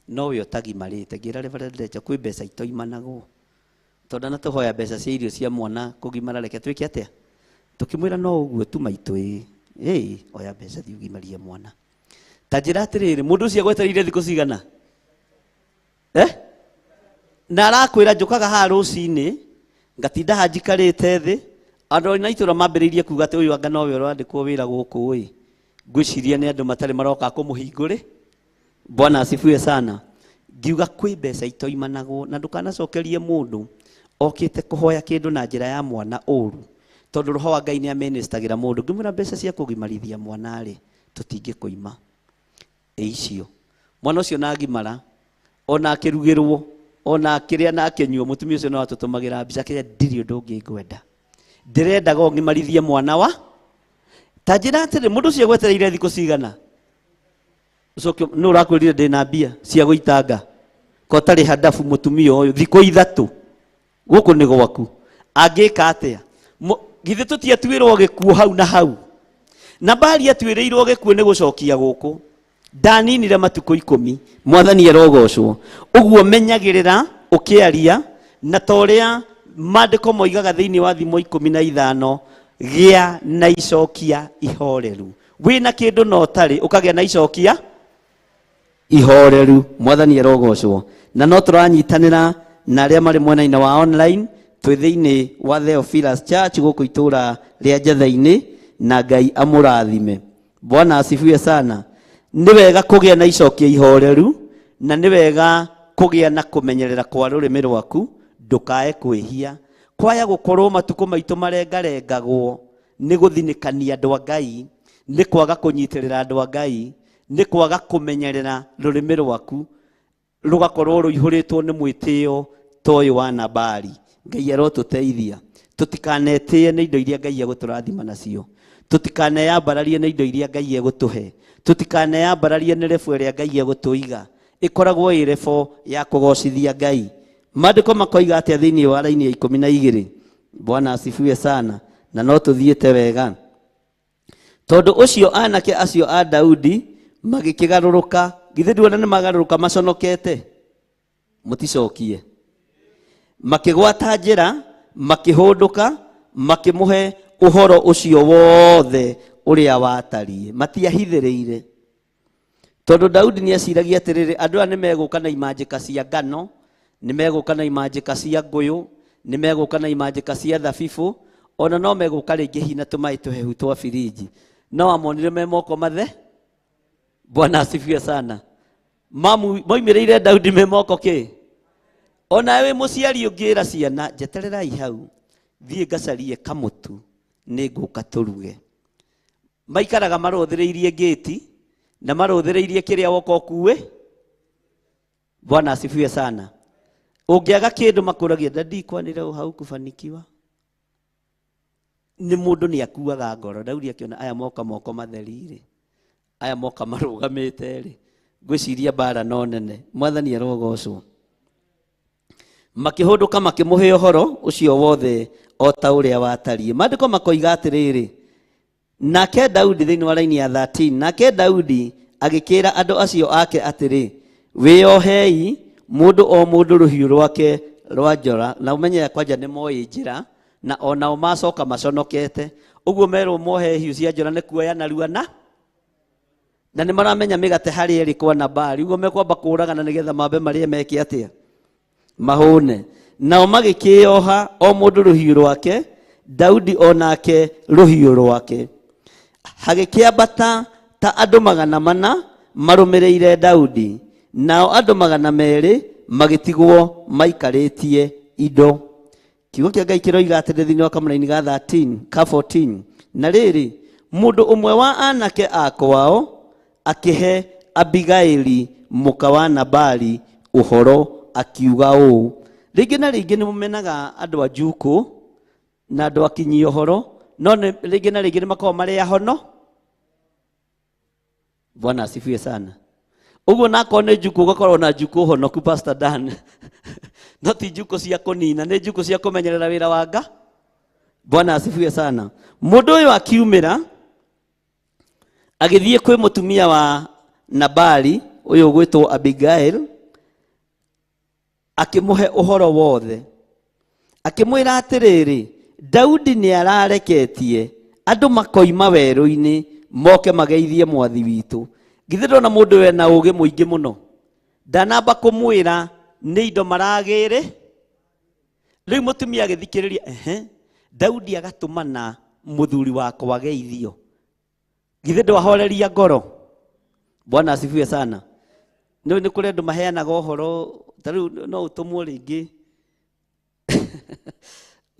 nowe ũtagimarĩte. Ngĩra Reverend Lecha kwĩ mbeca itoimanagwo, tondũ anatũhoya mbeca cia irio cia mwana kũgimara, reke twĩke atĩa? Tũkĩmwĩra no ũguo tu maitũ, ĩĩ, ĩĩ, oya mbeca thiĩ ũgimarie mwana. Ta njĩra atĩrĩrĩ, mũndũ ũcio agwetereire thikũ cigana? Na arakwĩra njũkaga haha rũcinĩ, ngatinda haha njikarĩte thĩ. Andũ a itũũra mambĩrĩirie kuga atĩ ũyũ anga nowe ũrandĩkwo wĩra gũkũ ĩ. Ngwĩciria nĩ andũ matarĩ maroka kũmũhingũrĩ. Bwana asifiwe sana. Ngiuga kwĩ mbeca itoimanagwo, na ndũkanacokerie mũndũ okĩte kũhoya kĩndũ na njĩra ya mwana ũru, tondũ roho wa Ngai nĩ aministagĩra mũndũ. Ngĩmwĩra mbeca cia kũgimarithia mwana rĩ, tũtingĩkũima ĩ icio. Mwana ũcio na agimara, ona akĩrugĩrwo, ona akĩrĩa na akĩnyua, mũtumia ũcio no atũtũmagĩra mbica, kĩrĩa ndirĩ ũndũ ũngĩ ngwenda, ndĩrendaga ũngimarithie mwana wa. Ta njĩra atĩrĩ, mũndũ ũcio agwetereire thikũ cigana? Ũcoke nũ ũrakwĩrire ndĩna mbia cia gũitanga? Ko ũtarĩ hadabu mũtumia ũyũ thikũ ithatũ gũkũ nĩ gwaku, angĩka atĩa? Githĩ tũtiatuĩrwo gĩkuũ hau na hau? Na Nabali atuĩrĩirwo gĩkuũ nĩ gũcokia gũkũ. Ndaninire matukũ 10. Mwathani arogocwo. Ũguo menyagĩrĩra ũkĩaria, na ta ũrĩa maandĩko moigaga thĩinĩ wa Thimo 15, gĩa na icokia ihoreru. Wĩna kĩndũ na ũtarĩ, ũkagĩa na icokia ihoreru. Mwathani arogocwo. Na no tũranyitanĩra na arĩa marĩ mwena-inĩ wa online, twĩ thĩinĩ wa Theophilus Church gũkũ itũũra rĩa Njetha-inĩ, na Ngai amũrathime. Bwana asifiwe sana. Nĩ wega kũgĩa na icokia ihoreru, na nĩ wega kũgĩa na kũmenyerera kwa rũrĩmĩ rwaku, ndũkae kwĩhia. Kwaya gũkorwo matukũ maitũ marengarengagwo Nĩ gũthinĩkania andũ a Ngai, nĩ kwaga kũnyitĩrĩra andũ a Ngai, nĩ kwaga kũmenyerera rũrĩmĩ rwaku rũgakorwo rũihũrĩtwo nĩ mwĩtĩo ta ũyũ wa Nabali. Ngai arotũteithia tũtikanetĩe nĩ indo iria Ngai egũtũrathima nacio, tũtikaneyambararie nĩ indo iria Ngai egũtũhe, tũtikaneyambararie nĩ rebo ĩrĩa Ngai egũtũiga ĩkoragwo ĩ rebo ya kũgocithia Ngai. Maandĩko makoiga atĩa thĩinĩ wa raini ya 12? Bwana asifiwe sana. Na no tũthiĩte wega. Tondũ ũcio anake acio a Daudi magĩkĩgarũrũka, githĩ nduona nĩ magarũrũka maconokete? Mũticokie. Makĩgwata njĩra, makĩhũndũka, makĩmũhe ũhoro ũcio wothe ũrĩa watariĩ. Matiahithĩrĩire. Tondũ Daudi nĩ eciragia atĩrĩrĩ, andũ aya nĩ megũka na imanjĩka cia ngano, nĩ megũka na imanjĩka cia ngũyũ, nĩ megũka na imanjĩka cia thabibũ, ona no megũka rĩngĩ hihi na tũmaĩ tũhehu twa birinji. No amonire me moko mathe. Bwana asifiwe sana. Moimĩrĩire Daudi me moko kĩ? Ona wĩ mũciari ũngĩra ciana, njetererai hau, thiĩ ngacarie kamũtu, nĩ ngũka tũruge. Maikaraga marũthĩrĩirie ngĩti na marũthĩrĩirie kĩrĩa woka ũkuĩ. Bwana asifiwe sana. Ũngĩaga kĩndũ makũragia, dadi, kwani leo haukufanikiwa? Nĩ mũndũ nĩ akuaga ngoro. Daudi akĩona aya moka moko matheri-rĩ, aya moka marũgamĩte-rĩ, ngwĩciria mbara no nene. Mwathani arogocwo. Makĩhũndũka makĩmũhe ũhoro ũcio wothe o ta ũrĩa watariĩ. Maandĩko makoiga atĩrĩrĩ, nake Daudi thĩinĩ wa raini ya 13, nake Daudi agĩkĩra andũ acio ake atĩrĩ, wĩyohei mũndũ o mũndũ rũhiũ rwake rwa njora. Na ũmenye kwanja nĩ moĩ njĩra, na onao macoka maconokete. Ũguo merwo mohe hiũ cia njora nĩ kuoya narua na nĩ maramenya mĩgate harĩa ĩrĩ kwa Nabali. Ũguo mekwamba kũũragana nĩgetha mambe marĩe meke atĩa? Mahũne. Nao magĩkĩyoha o mũndũ rũhiũ rwake, Daudi o nake rũhiũ rwake. Hagĩkĩambata ta andũ 400 marũmĩrĩire Daudi, nao andũ 200 magĩtigwo maikarĩtie indo. Kiugo kĩa Ngai kĩroiga atĩrĩ thĩinĩ wa kamũraini ga 13 ka 14, na rĩrĩ, mũndũ ũmwe wa anake a kwao akĩhe Abigaili mũka wa Nabali ũhoro akiuga ũũ. Rĩngĩ na rĩngĩ nĩ mũmenaga andũ a njukũ na andũ akinyi ũhoro, no rĩngĩ na rĩngĩ nĩ makoragwo marĩ ahono. Bwana asifiwe sana. Ũguo nakorwo nĩ njukũ ũgakorwo na njukũ honoku, Pastor Dan. No ti njukũ cia kũnina, nĩ njukũ cia kũmenyerera wĩra wa nga. Bwana asifiwe sana. Mũndũ ũyũ akiumĩra agĩthiĩ kwĩ mũtumia wa Nabali ũyũ ũgwĩtwo Abigail, akĩmũhe ũhoro wothe. Akĩmwĩra atĩrĩrĩ, Daudi nĩ arareketie andũ makoima werũ-inĩ moke mageithie mwathi witũ. Githĩ ndona mũndũ wena ũgĩ mũingĩ mũno? Ndanamba kũmwĩra nĩ indo maragĩrĩ. Rĩu mũtumia agĩthikĩrĩria, ehe, Daudi agatũmana mũthuri wakwa ageithio. Githĩ ndwahoreria ngoro? Bwana asifiwe sana. Nĩ kũrĩ andũ maheanaga ũhoro, ta rĩu no ũtũmwo rĩngĩ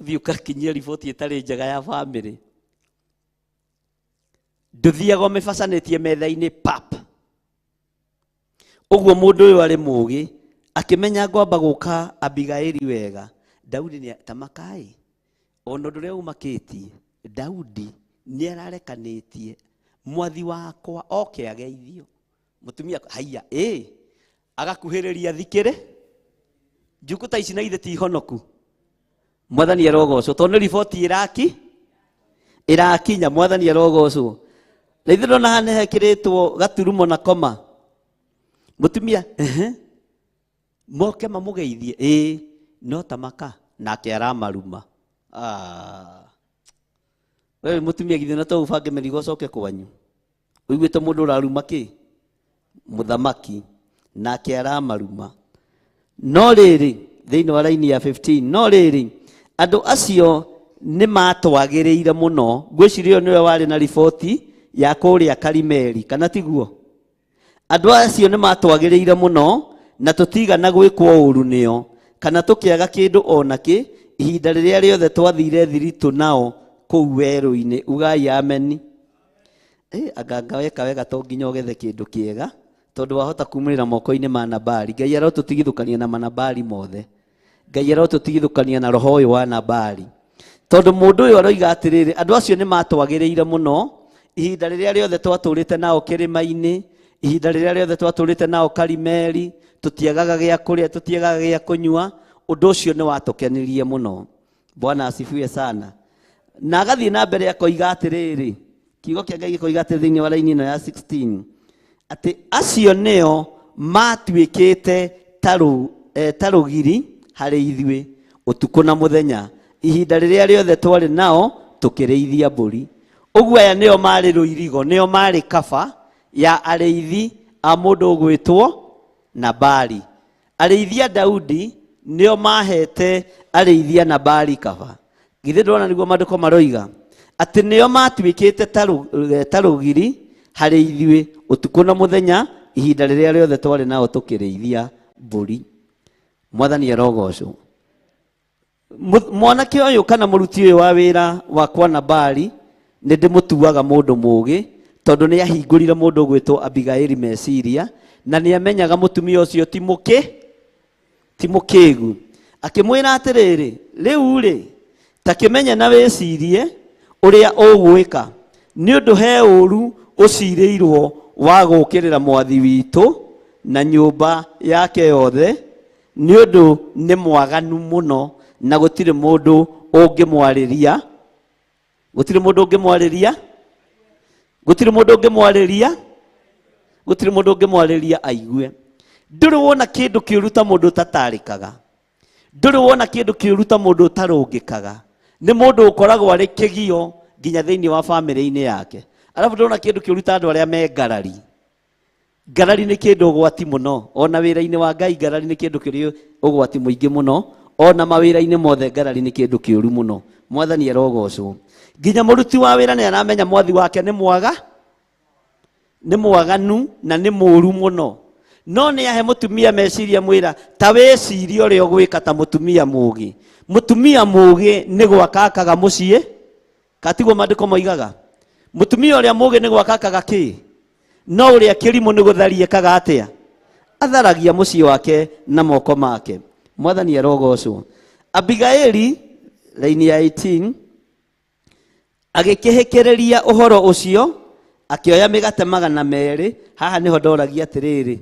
ũthiĩ ũgakinyie riboti ĩtarĩ njega ya bamĩrĩ. Ndũthiaga ũmĩbacanĩtie metha-inĩ pap. Ũguo mũndũ ũyũ arĩ mũũgĩ akĩmenya ngwamba gũka Abigaili wega. Daudi nĩ tamakai ona ũndũ ũrĩa ũmakĩtie, Daudi nĩ ararekanĩtie mwathi wakwa oke ageithio. Mũtumia haiya, ĩ agakuhĩrĩria thikĩrĩ. Njukũ ta ici na ithe ti honoku. Mwathani arogocwo tondũ nĩ riboti ĩrakinya. Mwathani arogocwo. Na ithuĩ ndona haha nĩ hekĩrĩtwo gaturumo na koma. Mũtumia ehe, moke mamũgeithie, ĩ no tamaka nake aramaruma. Wewe mũtumia githĩ na to ũbange mĩrigo ũcoke kwanyu? Ũiguĩte mũndũ ũraruma kĩ? Mũthamaki nake aramaruma. No rĩrĩ, thĩinĩ wa raini ya 15, no rĩrĩ, andũ acio nĩ matwagĩrĩire mũno. Ngwĩciria ũyũ nĩwe warĩ na riboti ya kũrĩa Karimeli, kana tiguo? Andũ acio nĩ matwagĩrĩire mũno na tũtigana gwĩkwo ũru nĩo, kana tũkĩaga kĩndũ o nakĩ ihinda rĩrĩa rĩothe twathire thiritũ nao kũu werũ-inĩ. Ugai ameni. Anga weka wega to nginya ũgethe kĩndũ kĩega, tondũ wahota kumĩrĩra moko-inĩ ma Nabali. Ngai arotũtigithũkania na manabali mothe. Ngai arotũtigithũkania na roho ũyũ wa Nabali. Tondũ mũndũ ũyũ aroiga atĩrĩrĩ, andũ acio nĩ matwagĩrĩire mũno ihinda rĩrĩa rĩothe twatũrĩte nao kĩrĩma-inĩ, ihinda rĩrĩa rĩothe twatũrĩte nao Karimeli, tũtiagaga gĩa kũrĩa, tũtiagaga gĩa kũnyua. Ũndũ ũcio nĩ watũkenirie mũno. Bwana asifiwe sana. Na agathiĩ na mbere akoiga atĩrĩrĩ, kiugo kĩa Ngai gĩkoiga atĩrĩ thĩinĩ wa raini ĩno ya 16, atĩ acio nĩo matuĩkĩte ta rũgiri harĩ ithuĩ ũtukũ na mũthenya, ihinda rĩrĩa rĩothe twarĩ nao tũkĩrĩithia mbũri. Ũguo aya nĩo marĩ rũirigo, nĩo marĩ kaba ya arĩithi a mũndũ ũgwĩtwo Nabali. Arĩithi a Daudi nĩo mahete arĩithi a Nabali kaba. Githĩ ndũrona nĩguo maandĩko maroiga atĩ nĩo matuĩkĩte ta rũgiri harĩ ithuĩ ũtukũ na mũthenya, ihinda rĩrĩa rĩothe twarĩ nao tũkĩrĩithia mbũri. Mwathani arogocwo. Mwanake ũyũ kana mũruti ũyũ wa wĩra wa kwa Nabali nĩ ndĩmũtuaga mũndũ mũũgĩ, tondũ nĩ ahingũrire mũndũ ũgwĩtwo Abigaili meciria, na nĩ amenyaga mũtumia ũcio ti mũkĩgu. Akĩmwĩra atĩrĩrĩ, rĩu rĩ, ta kĩmenye na wĩcirie ũrĩa ũgwĩka, nĩ ũndũ he ũũru ũcirĩirwo wa gũũkĩrĩra mwathi witũ na nyũmba yake yothe, nĩ ũndũ nĩ mwaganu mũno na gũtirĩ mũndũ ũngĩmwarĩria. Gũtirĩ mũndũ ũngĩmwarĩria. Gũtirĩ mũndũ ũngĩmwarĩria. Gũtirĩ mũndũ ũngĩmwarĩria aigue. Ndũrĩ wona kĩndũ kĩũru ta mũndũ ũtatarĩkaga. Ndũrĩ wona kĩndũ kĩũru ta mũndũ ũtarũngĩkaga. Nĩ mũndũ ũkoragwo arĩ kĩgio nginya thĩinĩ wa bamĩrĩ-inĩ yake. Arabu ndũrona kĩndũ kĩũru ta andũ arĩa me ngarari. Ngarari nĩ kĩndũ ũgwati mũno. Ona wĩra-inĩ wa Ngai ngarari nĩ kĩndũ kĩrĩ ũgwati mũingĩ mũno. Ona mawĩra-inĩ mothe ngarari nĩ kĩndũ kĩũru mũno. Mwathani arogocwo. Nginya mũruti wa wĩra nĩ aramenya mwathi wake nĩ mwaga, nĩ mwaganu na nĩ mũũru mũno. No nĩ ahe mũtumia meciria mwĩra, ta wĩcirie ũrĩa ũgwĩka ta mũtumia mũũgĩ. Mũtumia mũũgĩ nĩ gwaka akaga mũciĩ, katiguo maandĩko moigaga. Mũtumia ũrĩa mũũgĩ nĩ gwaka akaga kĩ? No ũrĩa kĩrimũ nĩ gũtharia ekaga atĩa? Atharagia mũciĩ wake na moko make. Mwathani arogocwo. Abigaili, raini ya 18, agĩkĩhĩkĩrĩria ũhoro ũcio, akĩoya mĩgate 200. Haha nĩho ndoragia atĩrĩrĩ,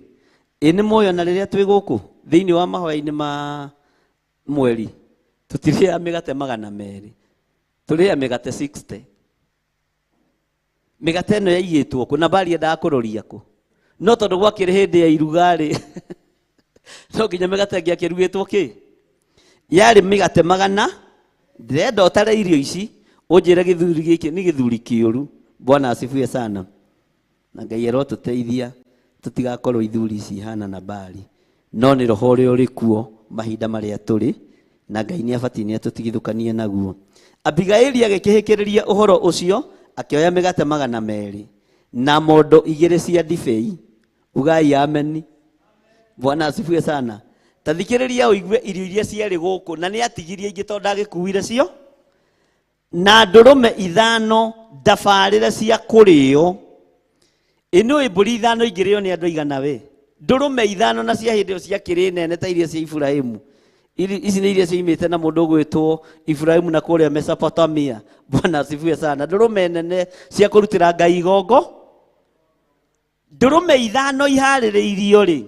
ĩ nĩ muoyo na rĩrĩa twĩ gũkũ thĩinĩ wa mahoya-inĩ ma mweri, tũtirĩaga mĩgate 200, tũrĩaga mĩgate 60. Mĩgate ĩno yaigĩtwo kũ? Nabali endaga kũroria kũ? No tondũ gwakĩrĩ hĩndĩ ya iruga-rĩ, no nginya mĩgate ĩngĩ akĩrugĩtwo kĩ? Yarĩ mĩgate 100. Ndĩrenda ũtare irio ici, ũnjĩre gĩthuri gĩkĩ nĩ gĩthuri kĩũru. Bwana asifiwe sana. Na Ngai arotũteithia tũtigakorwo ithuri ici ihana Nabali, no nĩ roho ũrĩa ũrĩ kuo mahinda marĩa tũrĩ, na Ngai nĩ abatiĩ nĩ atũtigithũkanie naguo. Abigaili agĩkĩhĩkĩrĩria ũhoro ũcio, akĩoya mĩgate 200 na mondo 2 cia ndibei. Ugai ameni. Bwana asifiwe sana. Ta thikĩrĩria ũigue irio iria ciarĩ gũkũ, na nĩ atigirie ingĩ tondũ ndagĩkuire cio, na ndũrũme 5 ndabarĩre cia kũrĩo. Ĩ nĩ mbũri 5 ingĩrĩo nĩ andũ aigana we? Ndũrũme 5 na cia hĩndĩ ĩyo ciakĩrĩ nene ta iria cia Iburahĩmu. Ici nĩ iria cioimĩte na mũndũ ũgwĩtwo Iburahĩmu na kũrĩa Mesopotamia. Bwana asifiwe sana. Ndũrũme nene cia kũrutĩra Ngai igongo. Ndũrũme 5 iharĩrĩirio rĩ,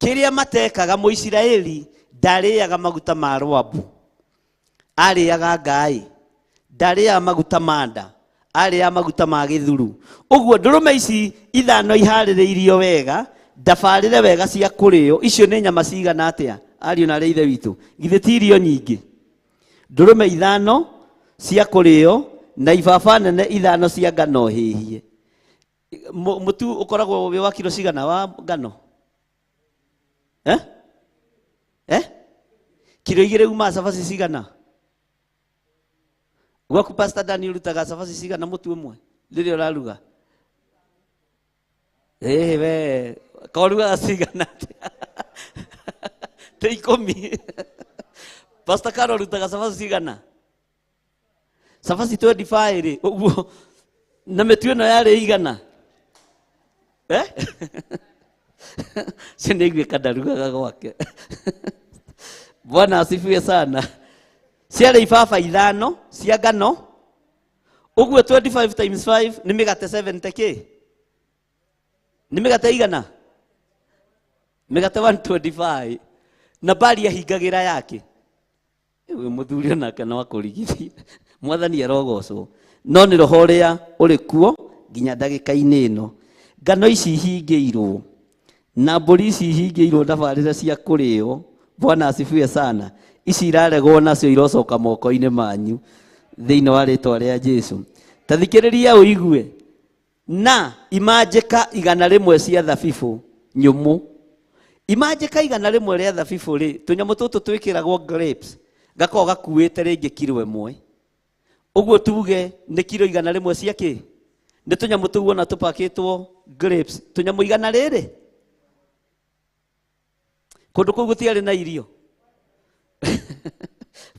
kĩrĩa matekaga Mũisiraeli ndarĩaga maguta ma rwambu, arĩaga ngaĩ, ndarĩaga maguta ma nda, arĩaga maguta ma gĩthuru. Ũguo ndũrũme ici 5 iharĩrĩirio wega, ndabarĩre wega cia kũrĩo, icio nĩ nyama cigana atĩa? Ariũ na arĩa ithe witũ, githĩ ti irio nyingĩ? Ndũrũme 5 cia kũrĩo na ibaba nene 5 cia ngano hĩhie. Mũtu ũkoragwo wĩ wa kiro cigana wa ngano? Kiro 2 umaga cabaci cigana? Gwaku Pastor Daniel ũrutaga cabaci cigana mũtu ũmwe rĩrĩa ũraruga? We, korugaga cigana atĩa? Tĩ 10. Pastor Carol ũrutaga cabaci cigana? Cabaci 25 rĩ ũguo na mĩtu ĩno yarĩ igana eh cio nĩ aiguĩka ndarugaga gwake. Bwana asifiwe sana. Ciarĩ ibaba ithano cia ngano ũguo 25 times 5 nĩ mĩgate 70 kĩ nĩ mĩgate igana mĩgate 125 na bari ahingagĩra yake. Ũyũ mũthuri onake no akũrigithie. Mwathani arogocwo. No nĩ roho ũrĩa ũrĩ kuo nginya ndagĩka-inĩ ĩno. Ngano ici ihingĩirwo na mbũri ici ihingĩirwo ndabarĩra cia kũrĩo. Bwana asifiwe sana. Ici iraregwo nacio irocoka moko-inĩ manyu thĩinĩ wa rĩtwa rĩa Jesu. Ta thikĩrĩria ũigue. Na imanjĩka 100 cia thabibũ nyũmũ. Imanjĩka 100 rĩa thabibũ rĩ, tũnyamũ tũtũ twĩkĩragwo grapes gakoragwo gakuĩte rĩngĩ kiro ĩmwe. Ũguo tuge nĩ kiro 100 cia kĩ? Nĩ tũnyamũ tũu ona tũpakĩtwo grapes. Tũnyamũ 100 rĩrĩ. Kũndũ kũu gũtiarĩ na irio.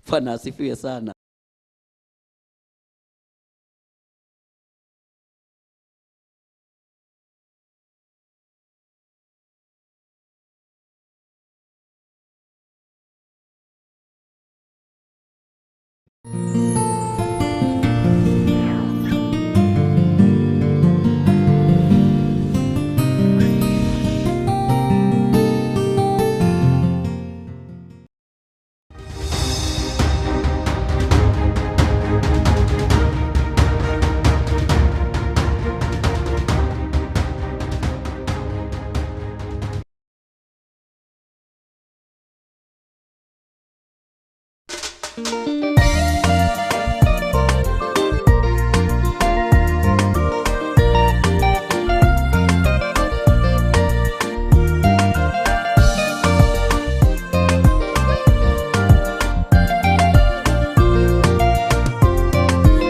Bwana asifiwe sana.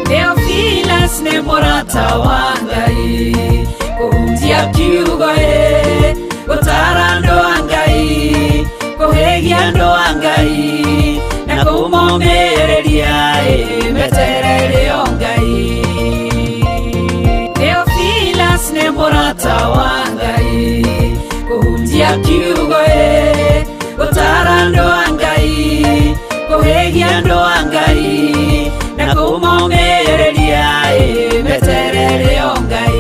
Theophilus nĩ mũrata wa Ngai kũhunjia kiugo ĩ gũtara andũ a Ngai kũhĩgia andũ a Ngai na kũmomĩrĩria ĩ meterere o Ngai. Theophilus nĩ mũrata wa Ngai kũhunjia kiugo ĩ gũtara andũ a Ngai kũhĩgia andũ a Ngai na kũmomĩrĩria ĩ meterere o Ngai.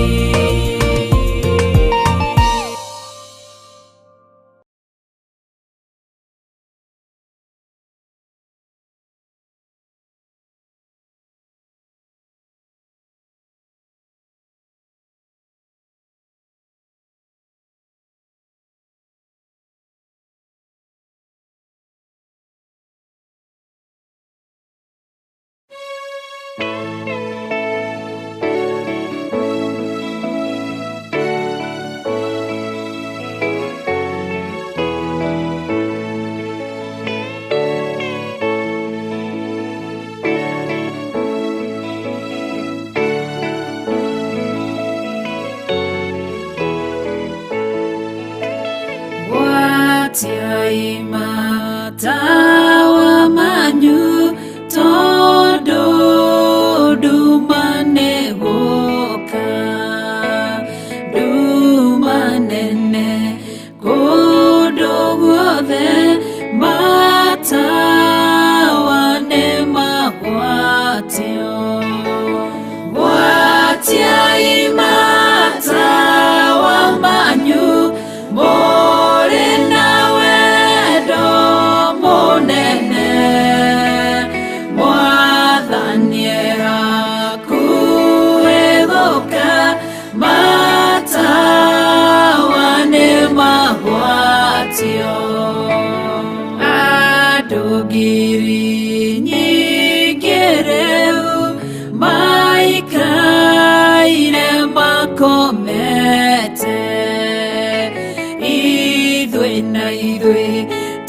Matawa manyu tondu nduma nĩgũka nduma nene kũndũ guothe matawa nĩmagwatio. Gwatiai matawa manyu mũrĩ na wendo mũnene Mwathani hakuhĩ gũka matawa nĩmagwatio. Andũ ngiri nyingĩ rĩu maikaire makomete ithuĩ na ithuĩ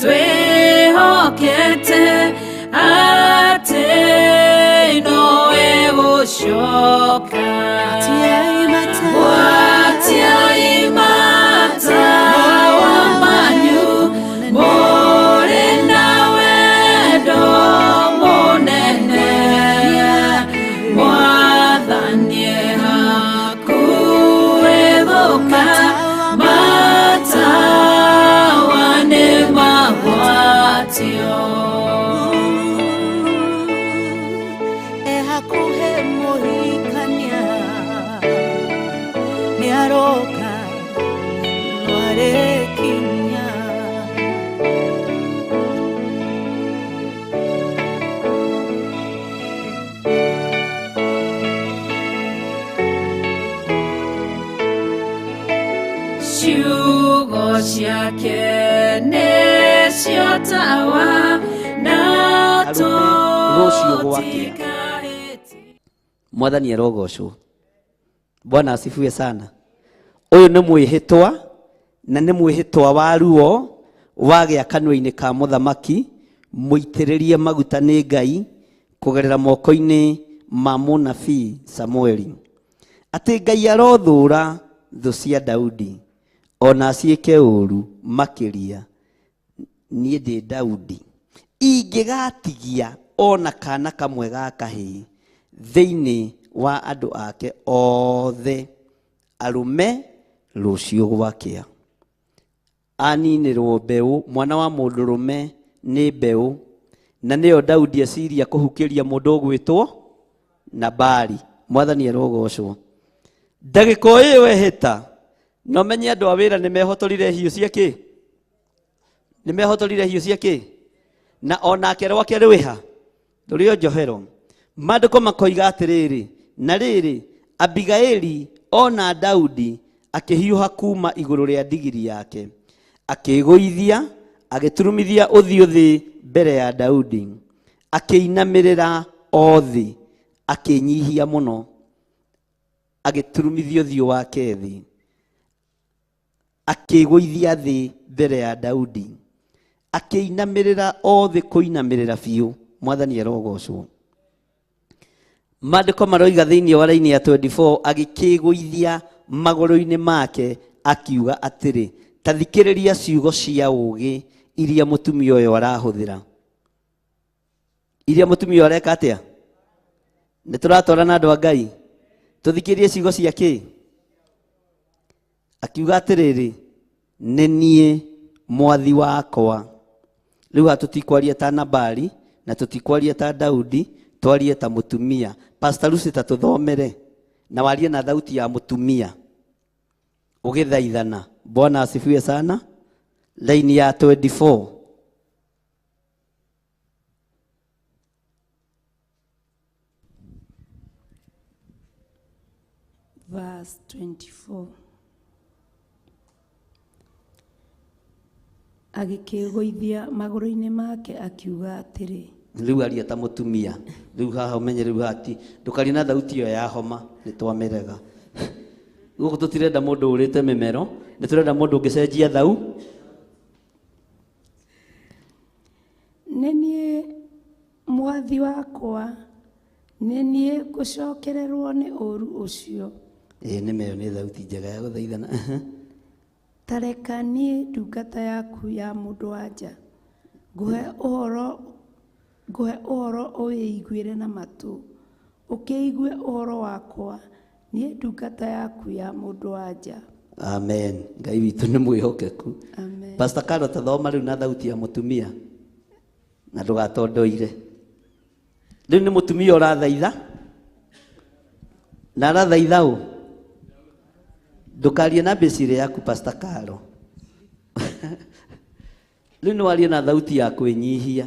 twĩhokete atĩ nowe gũcoka. Gwatiai matawa manyu mũrĩ na wendo mũnene Wĩtĩkĩtio. E hakuhĩ mũhikania nĩ aroka no arĩkinya. Ciugo ciake nĩcio tawa na Arũme, rũciũ gwakĩa. tũtikahĩtie. Mwathani arogocwo. Bwana asifiwe sana. Ũyũ nĩ mwĩhĩtwa na nĩ mwĩhĩtwa wa ruo wagĩa kanua-inĩ ka mũthamaki mũitĩrĩrie maguta nĩ Ngai kũgerera moko-inĩ ma mũnabii Samueli, atĩ Ngai arothũra thũ cia Daudi ona ciĩke ũũru makĩria. Niĩ ndĩ Daudi ingĩgatigia ona kana kamwe ga kahĩĩ thĩinĩ wa andũ ake othe arũme rũciũ gwakĩa. Aninĩrwo mbeũ, mwana wa mũndũrũme nĩ mbeũ, na nĩyo Daudi eciria kũhukĩria mũndũ ũgwĩtwo Nabali. Mwathani arogocwo. Ndagĩka o ĩyo ehĩta, na ũmenye andũ a wĩra nĩ mehotorire hiũ cia kĩ? Nĩ mehotorire hiũ cia kĩ? Na onake rwake rwĩha rũrĩ o njohero. Maandĩko makoiga atĩrĩrĩ, na rĩrĩ, Abigaili ona Daudi akĩhiũha kuma igũrũ rĩa ndigiri yake, akĩĩgũithia, agĩturumithia ũthiũ thĩ mbere ya Daudi, akĩinamĩrĩra o thĩ, akĩĩnyihia mũno, agĩturumithia ũthiũ wake thĩ, akĩĩgũithia thĩ mbere ya Daudi, akĩinamĩrĩra o thĩ kũinamĩrĩra biũ. Mwathani arogocwo. Maandĩko maroiga thĩinĩ wa raini ya 24, agĩkĩĩgũithia magũrũ-inĩ make akiuga atĩrĩ, ta thikĩrĩria ciugo cia ũũgĩ iria mũtumia ũyũ arahũthĩra. Iria mũtumia ũyũ areka atĩa? Nĩ tũratwarana andũ a Ngai? Tũthikĩrĩrie ciugo cia kĩ? Akiuga atĩrĩrĩ, nĩ niĩ mwathi wakwa. Rĩu haha tũtikwaria ta Nabali na tũtikwaria ta Daudi, twarie ta mũtumia. Pastor Lucy, ta tũthomere na warie na thauti ya mũtumia ũgĩthaithana. Bwana asifiwe sana. Laini ya 24. Verse 24. Agĩkĩĩgũithia magũrũ-inĩ make akiuga atĩrĩ, Rĩu aria ta mũtumia. Rĩu haha ũmenye, rĩu haha ti ndũkarie na thauti ĩyo ya homa, nĩ twamĩrega. Gũkũ tũtirenda mũndũ ũrĩte mĩmero, nĩ tũrenda mũndũ ũngĩcenjia thau. Nĩ niĩ mwathi wakwa, nĩ niĩ ngũcokererwo nĩ ũũru ũcio. Ĩĩ nĩ meyo, nĩ thauti njega ya gũthaithana. Ta reka niĩ ndungata yaku ya mũndũ-wa-nja ngũhe ũhoro, ngũhe ũhoro ũwĩiguĩre na matũ, ũkĩigue ũhoro wakwa, niĩ ndungata yaku ya mũndũ-wa-nja. Amen. Ngai witũ nĩ mwĩhokeku. Amen. Pastor Carol, tathoma rĩu na thauti ya mũtumia na ndũgatondoire. Rĩu nĩ mũtumia ũrathaitha na arathaitha ũ? Ndũkarie na mbĩcirĩ yaku Pastor Carol. Rĩu nĩ warie na thauti ya kwĩnyihia.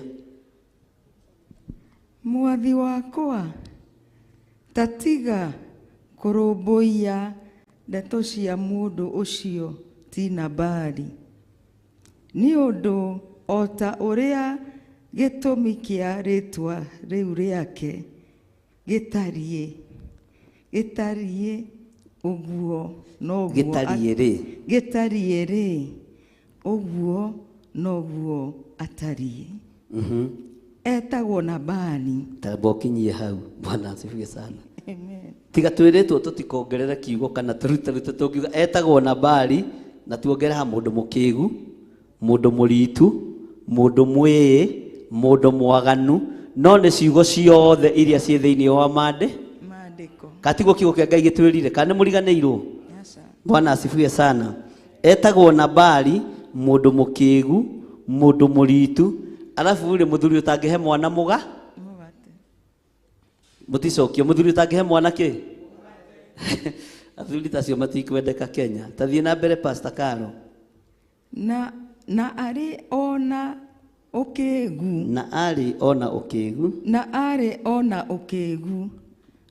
Mwathi wakwa, ta tiga kũrũmbũiya ndeto cia mũndũ ũcio ti Nabali, nĩ ũndũ o ta ũrĩa gĩtũmi kĩa rĩĩtwa rĩu rĩake gĩtariĩ, gĩtariĩ ũguo noguo Gĩtariĩ rĩ? Gĩtariĩ rĩ, ũguo noguo atariĩ. Etagwo Nabali. Tamba ũkinyie hau. Bwana asifiwe sana. Tiga twĩrĩtwo tũtikongerere kiugo kana tũrute tũngiuga etagwo Nabali na tuongere ha mũndũ mũkĩgu, mũndũ mũritu, mũndũ mwĩĩ, mũndũ mwaganu, no nĩ ciugo ciothe iria ciĩ thĩinĩ wa mande Maandĩko. katiguo kiugo kĩa Ngai gĩtwĩrire, kana nĩ mũriganĩirwo? Aca. Bwana asifiwe sana. Etagwo Nabali, mũndũ mũkĩgu, mũndũ mũritu. Arabu rĩ, mũthuri ũtangĩhe mwana mũga mũticokio, mũthuri ũtangĩhe mwana kĩ? Athuri tacio matikwendeka Kenya. Tathiĩ na mbere, Pastor Caro. Na arĩ ona ũkĩgu. Na arĩ ona ũkĩgu. Na arĩ ona ũkĩgu,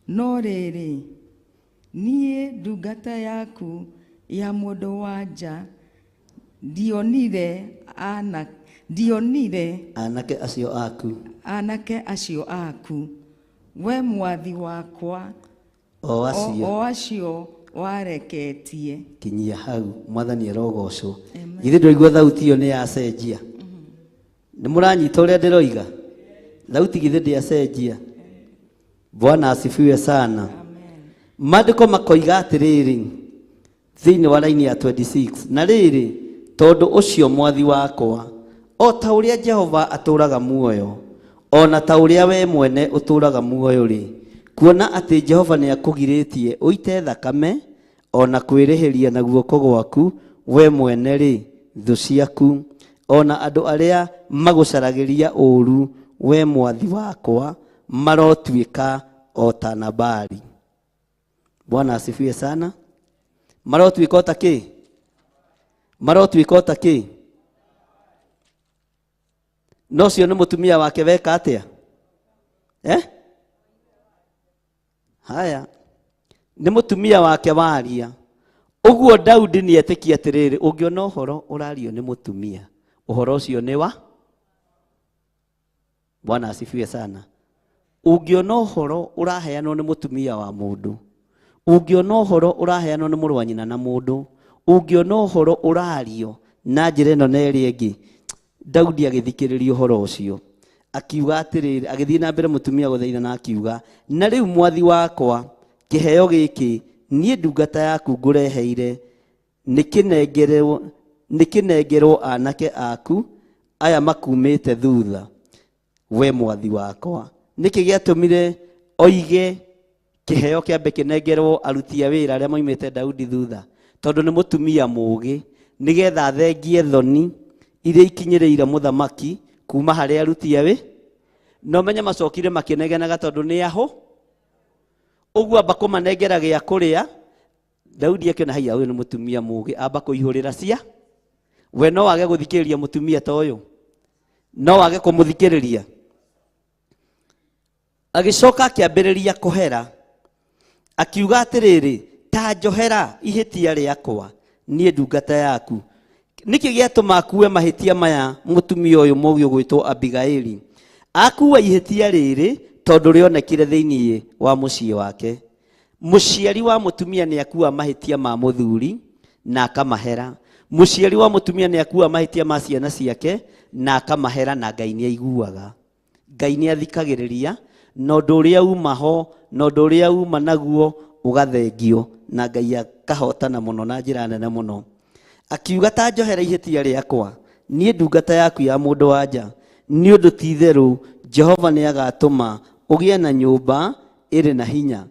no rĩrĩ, niĩ ndungata yaku ya mũndũ wa nja ndionire anake acio aku, anake acio aku, we mwathi wakwa, o acio, o acio wareketie. Kinyia hau, mwathani arogocwo. Githĩ ndũraigua thauti ĩyo nĩ yacenjia? Nĩ mũranyita ũrĩa ndĩroiga? Thauti githĩ ndĩacenjia? Bwana asifiwe sana. Maandĩko makoiga atĩrĩrĩ thĩinĩ wa raini ya 26, na rĩrĩ, tondũ ũcio mwathi wakwa, o ta ũrĩa Jehova atũũraga muoyo, o na ta ũrĩa we mwene ũtũũraga muoyo rĩ, kuona atĩ Jehova nĩ akũgirĩtie ũite thakame o na kwĩrĩhĩria na guoko gwaku we mwene rĩ, thũ ciaku o na andũ arĩa magũcaragĩria ũũru we mwathi wakwa marotuĩka o ta Nabali. Bwana asifiwe sana. Marotuĩka o ta kĩ? Marotuĩka o ta kĩ? No ũcio nĩ mũtumia wake weka atĩa? Eh? Haya, nĩ mũtumia wake waria. Ũguo Daudi nĩ etĩkia atĩrĩrĩ, ũngĩona ũhoro ũrario nĩ mũtumia, ũhoro ũcio nĩ wa Bwana asifiwe sana. Ũngĩona ũhoro ũraheanwo nĩ mũtumia wa mũndũ, ũngĩona ũhoro ũraheanwo nĩ mũrũ wa nyina na mũndũ, ũngĩona ũhoro ũrario na njĩra ĩno na ĩrĩa ĩngĩ, Daudi agĩthikĩrĩria ũhoro ũcio akiuga atĩrĩrĩ, agĩthiĩ na mbere mũtumia gũthaitha na akiuga, na rĩu mwathi wakwa, kĩheo gĩkĩ niĩ ndungata yaku ngũreheire nĩkĩnengerwo anake aku aya makumĩte thutha, we mwathi wakwa. Nĩkĩ gĩatũmire oige kĩheo kĩambe kĩnengerwo aruti a wĩra arĩa moimĩte Daudi thutha? Tondũ nĩ mũtumia mũũgĩ, nĩgetha athengie thoni iria ikinyĩrĩire mũthamaki kuma harĩ aruti a wĩ. No menye macokire makĩnegenaga tondũ nĩ aho. Ũguo amba kũmanengera gĩa kũrĩa, Daudi akĩona haiya ũyũ nĩ mũtumia mũũgĩ, amba kũihũrĩra cia. We no wage gũthikĩrĩria mũtumia ta ũyũ, no wage kũmũthikĩrĩria. Agĩcoka akĩambĩrĩria kũhera, akiuga atĩrĩrĩ, ta njohera ihĩtia rĩakwa niĩ ndungata yaku. Nĩkĩ gĩatũma akue mahĩtia maya mũtumia ũyũ mũũgĩ ũgwĩtwo Abigaili? Akua ihĩtia rĩrĩ tondũ rĩonekire thĩinĩ wa mũciĩ wake. Mũciari wa mũtumia nĩ akua mahĩtia ma mũthuri na akamahera. Mũciari wa mũtumia nĩ akua mahĩtia ma ciana ciake na akamahera, na Ngai nĩ aiguaga. Ngai nĩ athikagĩrĩria, na ũndũ ũrĩa uma ho, na ũndũ ũrĩa uma naguo ũgathengio, na Ngai akahotana mũno na njĩra nene mũno. Akiuga ta njohera ihĩtia rĩakwa niĩ ndungata yaku ya mũndũ wa nja, nĩ ũndũ ti-itherũ Jehova nĩ agatũma ũgĩe na nyũmba ĩrĩ na hinya.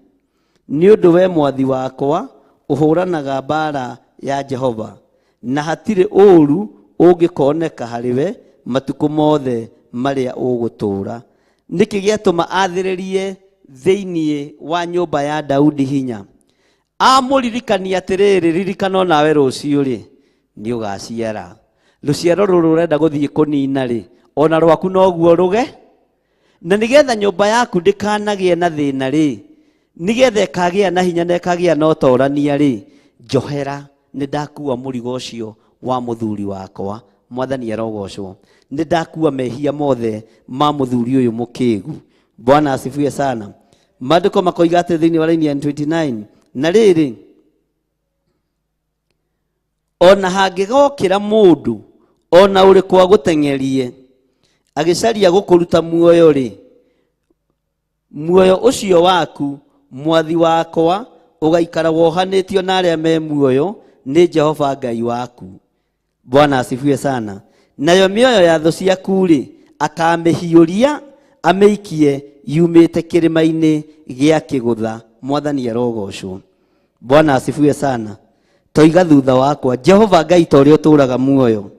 Nĩ ũndũ we mwathi wakwa ũhũranaga mbara ya Jehova, na hatirĩ ũũru ũngĩkoneka harĩ we matukũ mothe marĩa ũgũtũũra. Nĩkĩ gĩatũma athĩrĩrie thĩinĩ wa nyũmba ya Daudi hinya? Amũririkania atĩrĩrĩ, ririkana onawe rũciũ rĩ nĩ ũgaciara. Rũciaro rũrũ ũrenda gũthiĩ kũnina rĩ, ona rwaku noguo rũge. Na nĩgetha nyũmba yaku ndĩkanagĩe na thĩna rĩ, nĩgetha ĩkagĩa na hinya na ĩkagĩa na ũtorania rĩ, njohera, nĩ ndakua mũrigo ũcio wa mũthuri wakwa. Mwathani arogocwo. Nĩ ndakua mehia mothe ma mũthuri ũyũ mũkĩgu. Bwana asifiwe sana. Maandĩko makoiga atĩ thĩinĩ wa raini ya 29, na rĩrĩ, ona hangĩgokĩra mũndũ ona ũrĩkũ agũteng'erie agĩcaria gũkũruta muoyo rĩ, muoyo ũcio waku mwathi wakwa ũgaikara wohanĩtio na arĩa me muoyo nĩ Jehova Ngai waku. Bwana asifiwe sana. Nayo mĩoyo ya thũ ciaku rĩ, akamĩhiũria amĩikie yumĩte kĩrĩma-inĩ gĩa kĩgũtha. Mwathani arogocwo. Bwana asifiwe sana. Toiga thutha wakwa, Jehova Ngai ta ũrĩa ũtũũraga muoyo.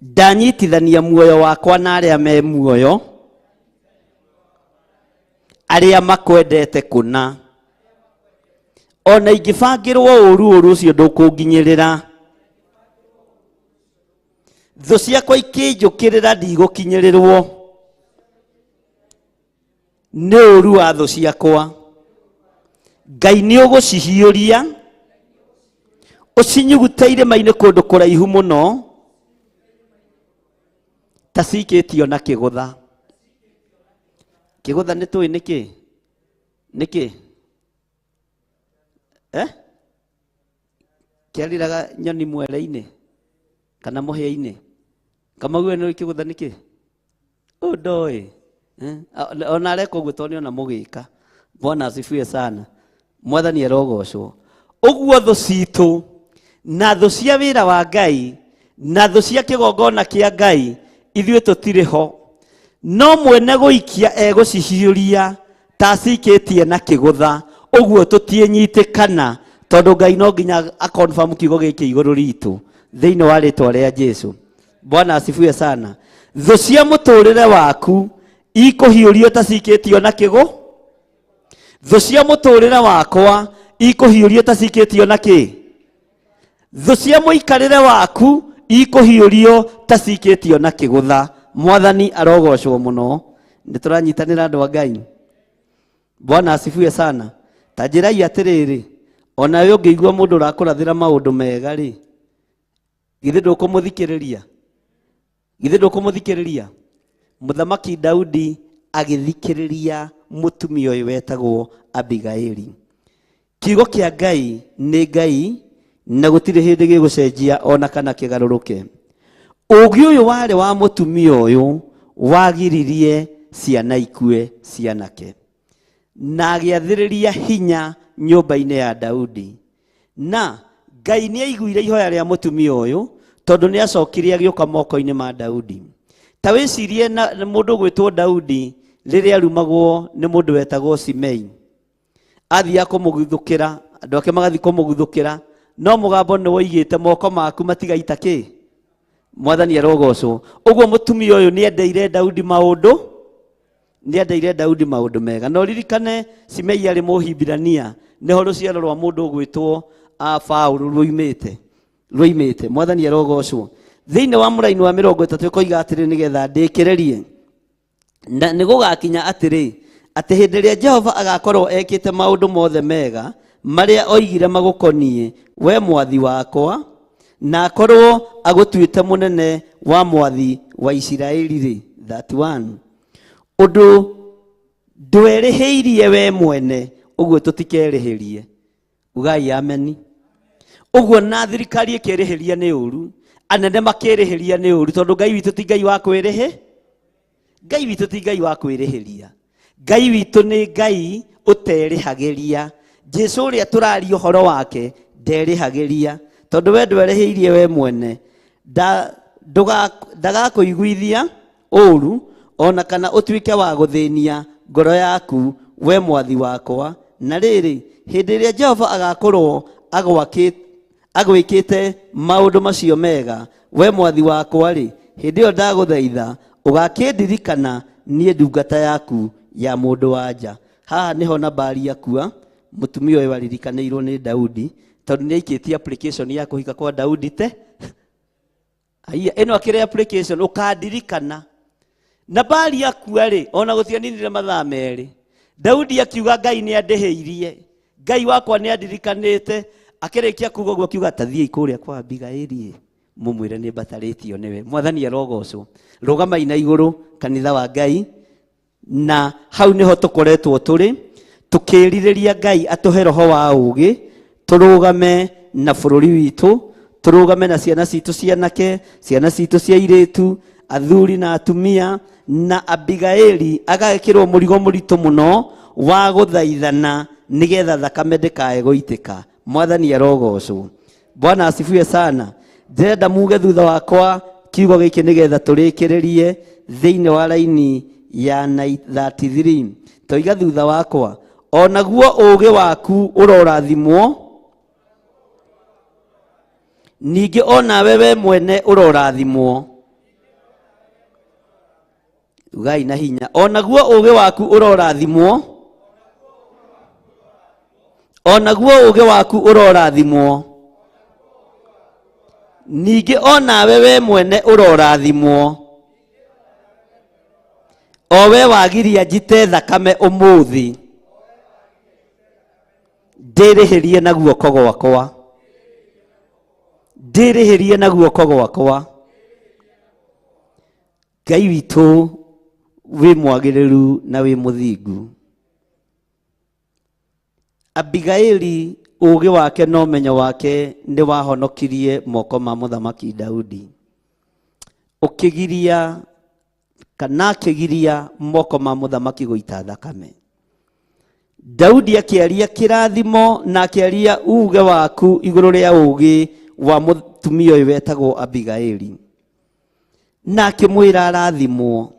Ndanyitithania muoyo wakwa na arĩa me muoyo, arĩa makwendete kũna. Ona ingĩbangĩrwo ũũru, ũũru ũcio ndũkũnginyĩrĩra. Thũ ciakwa ikĩnjũkĩrĩra, ndigũkinyĩrĩrwo nĩ ũũru wa thũ ciakwa. Ngai nĩ ũgũcihiũria, ũcinyugute irĩma-inĩ kũndũ kũraihu mũno, ta cikĩtio na kĩgũtha. Kĩgũtha nĩ tũĩ nĩkĩ? Nĩkĩ? Eh? Kĩariraga nyoni mwere-inĩ kana mũhĩa-inĩ. Kamau we nĩũĩ kĩgũtha nĩkĩ? Ũyũ ndoĩ. Eh? Ona areka ũguo tondũ nĩona mũgĩka. Bwana asifiwe sana. Mwathani arogocwo. Ũguo thũ citũ na thũ cia wĩra wa Ngai na thũ cia kĩgongona kĩa Ngai, ithuĩ tũtirĩ ho. No mwene gũikia egũcihiũria ta acikĩtie na kĩgũtha. Ũguo tũtiĩnyitĩkana, tondũ Ngai no nginya akonfirm kiugo gĩkĩ igũrũ ritũ thĩinĩ wa rĩtwa rĩa Jesu. Bwana asifiwe sana. Thũ cia mũtũrĩre waku ikũhiũrio ta cikĩtio na kĩgũ. Thũ cia mũtũrĩre wakwa ikũhiũrio ta cikĩtio na kĩ. Thũ cia mũikarĩre waku ikũhiũrio ta cikĩtio na kĩgũtha. Mwathani arogocwo mũno. Nĩ tũranyitanĩra andũ a Ngai. Bwana asifiwe sana. Ta njĩrai atĩrĩrĩ, onawe ũngĩigua mũndũ ũrakũrathĩra maũndũ mega rĩ, githĩ ndũkũmũthikĩrĩria? Githĩ ndũkũmũthikĩrĩria? Mũthamaki Daudi agĩthikĩrĩria mũtumia ũyũ wetagwo Abigaili. Kiugo kĩa Ngai nĩ Ngai na gũtirĩ hĩndĩ gĩgũcenjia ona kana kĩgarũrũke. Ũũgĩ ũyũ warĩ wa mũtumia ũyũ wagiririe ciana ikue cianake, na agĩathĩrĩria hinya nyũmba-inĩ ya Daudi. Na Ngai nĩ aiguire ihoya rĩa mũtumia ũyũ, tondũ nĩ acokire agĩũka moko-inĩ ma Daudi. Ta wĩcirie na mũndũ ũgwĩtwo Daudi rĩrĩa arumagwo nĩ mũndũ wetagwo Simei. Athiaga kũmũguthũkĩra, andũ ake magathiĩ kũmũguthũkĩra, no mũgambo nĩ woigĩte moko maku matigaita kĩ? Mwathani arogocwo. Ũguo mũtumia ũyũ nĩ endeire Daudi maũndũ, nĩ endeire Daudi maũndũ mega. Na ũririkane Simei arĩ Mũhibirania, nĩho rũciaro rwa mũndũ ũgwĩtwo Paũlũ ruoimĩte. Ruoimĩte. Mwathani arogocwo. Thĩinĩ wa mũraini wa 30 ĩkoiga atĩrĩ, nĩgetha ndĩkĩrĩrie. Na nĩ gũgakinya atĩrĩ, atĩ hĩndĩ ĩrĩa Jehova agakorwo ekĩte maũndũ mothe mega marĩa oigire magũkoniĩ we mwathi wakwa, na akorwo agũtuĩte mũnene wa mwathi wa Isiraeli rĩ, 31 ũndũ ndwerĩhĩirie we mwene, ũguo tũtikerĩhĩrie. Ugai ameni. Ũguo na thirikari ĩkĩrĩhĩria nĩ ũru, anene makĩrĩhĩria nĩ ũru, tondũ Ngai witũ ti Ngai wa kwĩrĩhĩ. Ngai witũ ti Ngai wa kwĩrĩhĩria. Ngai witũ nĩ Ngai ũterĩhagĩria. Jesu ũrĩa tũraria ũhoro wake nderĩhagĩria, tondũ we ndwerĩhĩirie we mwene. Ndagakũiguithia ũru, ona kana ũtuĩke wa gũthĩnia ngoro yaku we mwathi wakwa. Na rĩrĩ, hĩndĩ ĩrĩa Jehova agakorwo agwĩkĩte maũndũ macio mega we mwathi wakwa rĩ, hĩndĩ ĩyo ndagũthaitha ũgakĩndirikana niĩ ndungata yaku ya mũndũ wa nja. Haha nĩho Nabali akua, mũtumia ũyũ aririkanĩirwo nĩ Daudi, tondũ nĩ aikĩtie application ya kũhika kwa Daudi te. Aiya, ĩno akĩrĩ application ũkandirikana. Nabali akua rĩ, ona gũtianinire mathaa merĩ, Daudi akiuga Ngai nĩ andĩhĩirie, Ngai wakwa nĩ andirikanĩte. Akĩrĩkia kuga ũguo akiuga ta thiĩi kũrĩa kwa Abigaili mũmwĩre nĩ mbatarĩtio nĩwe. Mwathani arogocwo. Rũgamai na igũrũ kanitha wa Ngai, na hau nĩho tũkoretwo tũrĩ tũkĩrirĩria Ngai atũhe roho wa ũũgĩ, tũrũgame na bũrũri witũ, tũrũgame na ciana citũ cianake, ciana citũ cia airĩtu, athuri na atumia. Na Abigaili agekĩrwo mũrigo mũritũ mũno wa gũthaithana nĩgetha thakame ndĩkae gũitĩka. Mwathani arogocwo. Bwana asifiwe sana. Ndĩrenda muge thutha wakwa kiugo gĩkĩ nĩgetha tũrĩkĩrĩrie thĩinĩ wa raini ya 33. Toiga thutha wakwa, onaguo ũũgĩ waku ũrorathimwo, ningĩ onawe we mwene ũrorathimwo. Ugai na hinya. Onaguo ũũgĩ waku ũrorathimwo. Onaguo ũũgĩ waku ũrorathimwo. Ningĩ onawe we mwene ũrorathimwo. O we wagiria njite thakame ũmũthĩ. Ndĩrĩhĩrie na guoko gwakwa. Ndĩrĩhĩrie na guoko gwakwa. Ngai witũ wĩ mwagĩrĩru na wĩ mũthingu. Abigaili ũũgĩ wake na ũmenyo wake nĩ wahonokirie moko ma mũthamaki Daudi. Ũkĩgiria kana akĩgiria moko ma mũthamaki gũita thakame. Daudi akĩaria kĩrathimo na akĩaria uge waku igũrũ rĩa ũũgĩ wa mũtumia ũyũ wetagwo Abigaili. Na akĩmwĩra arathimwo.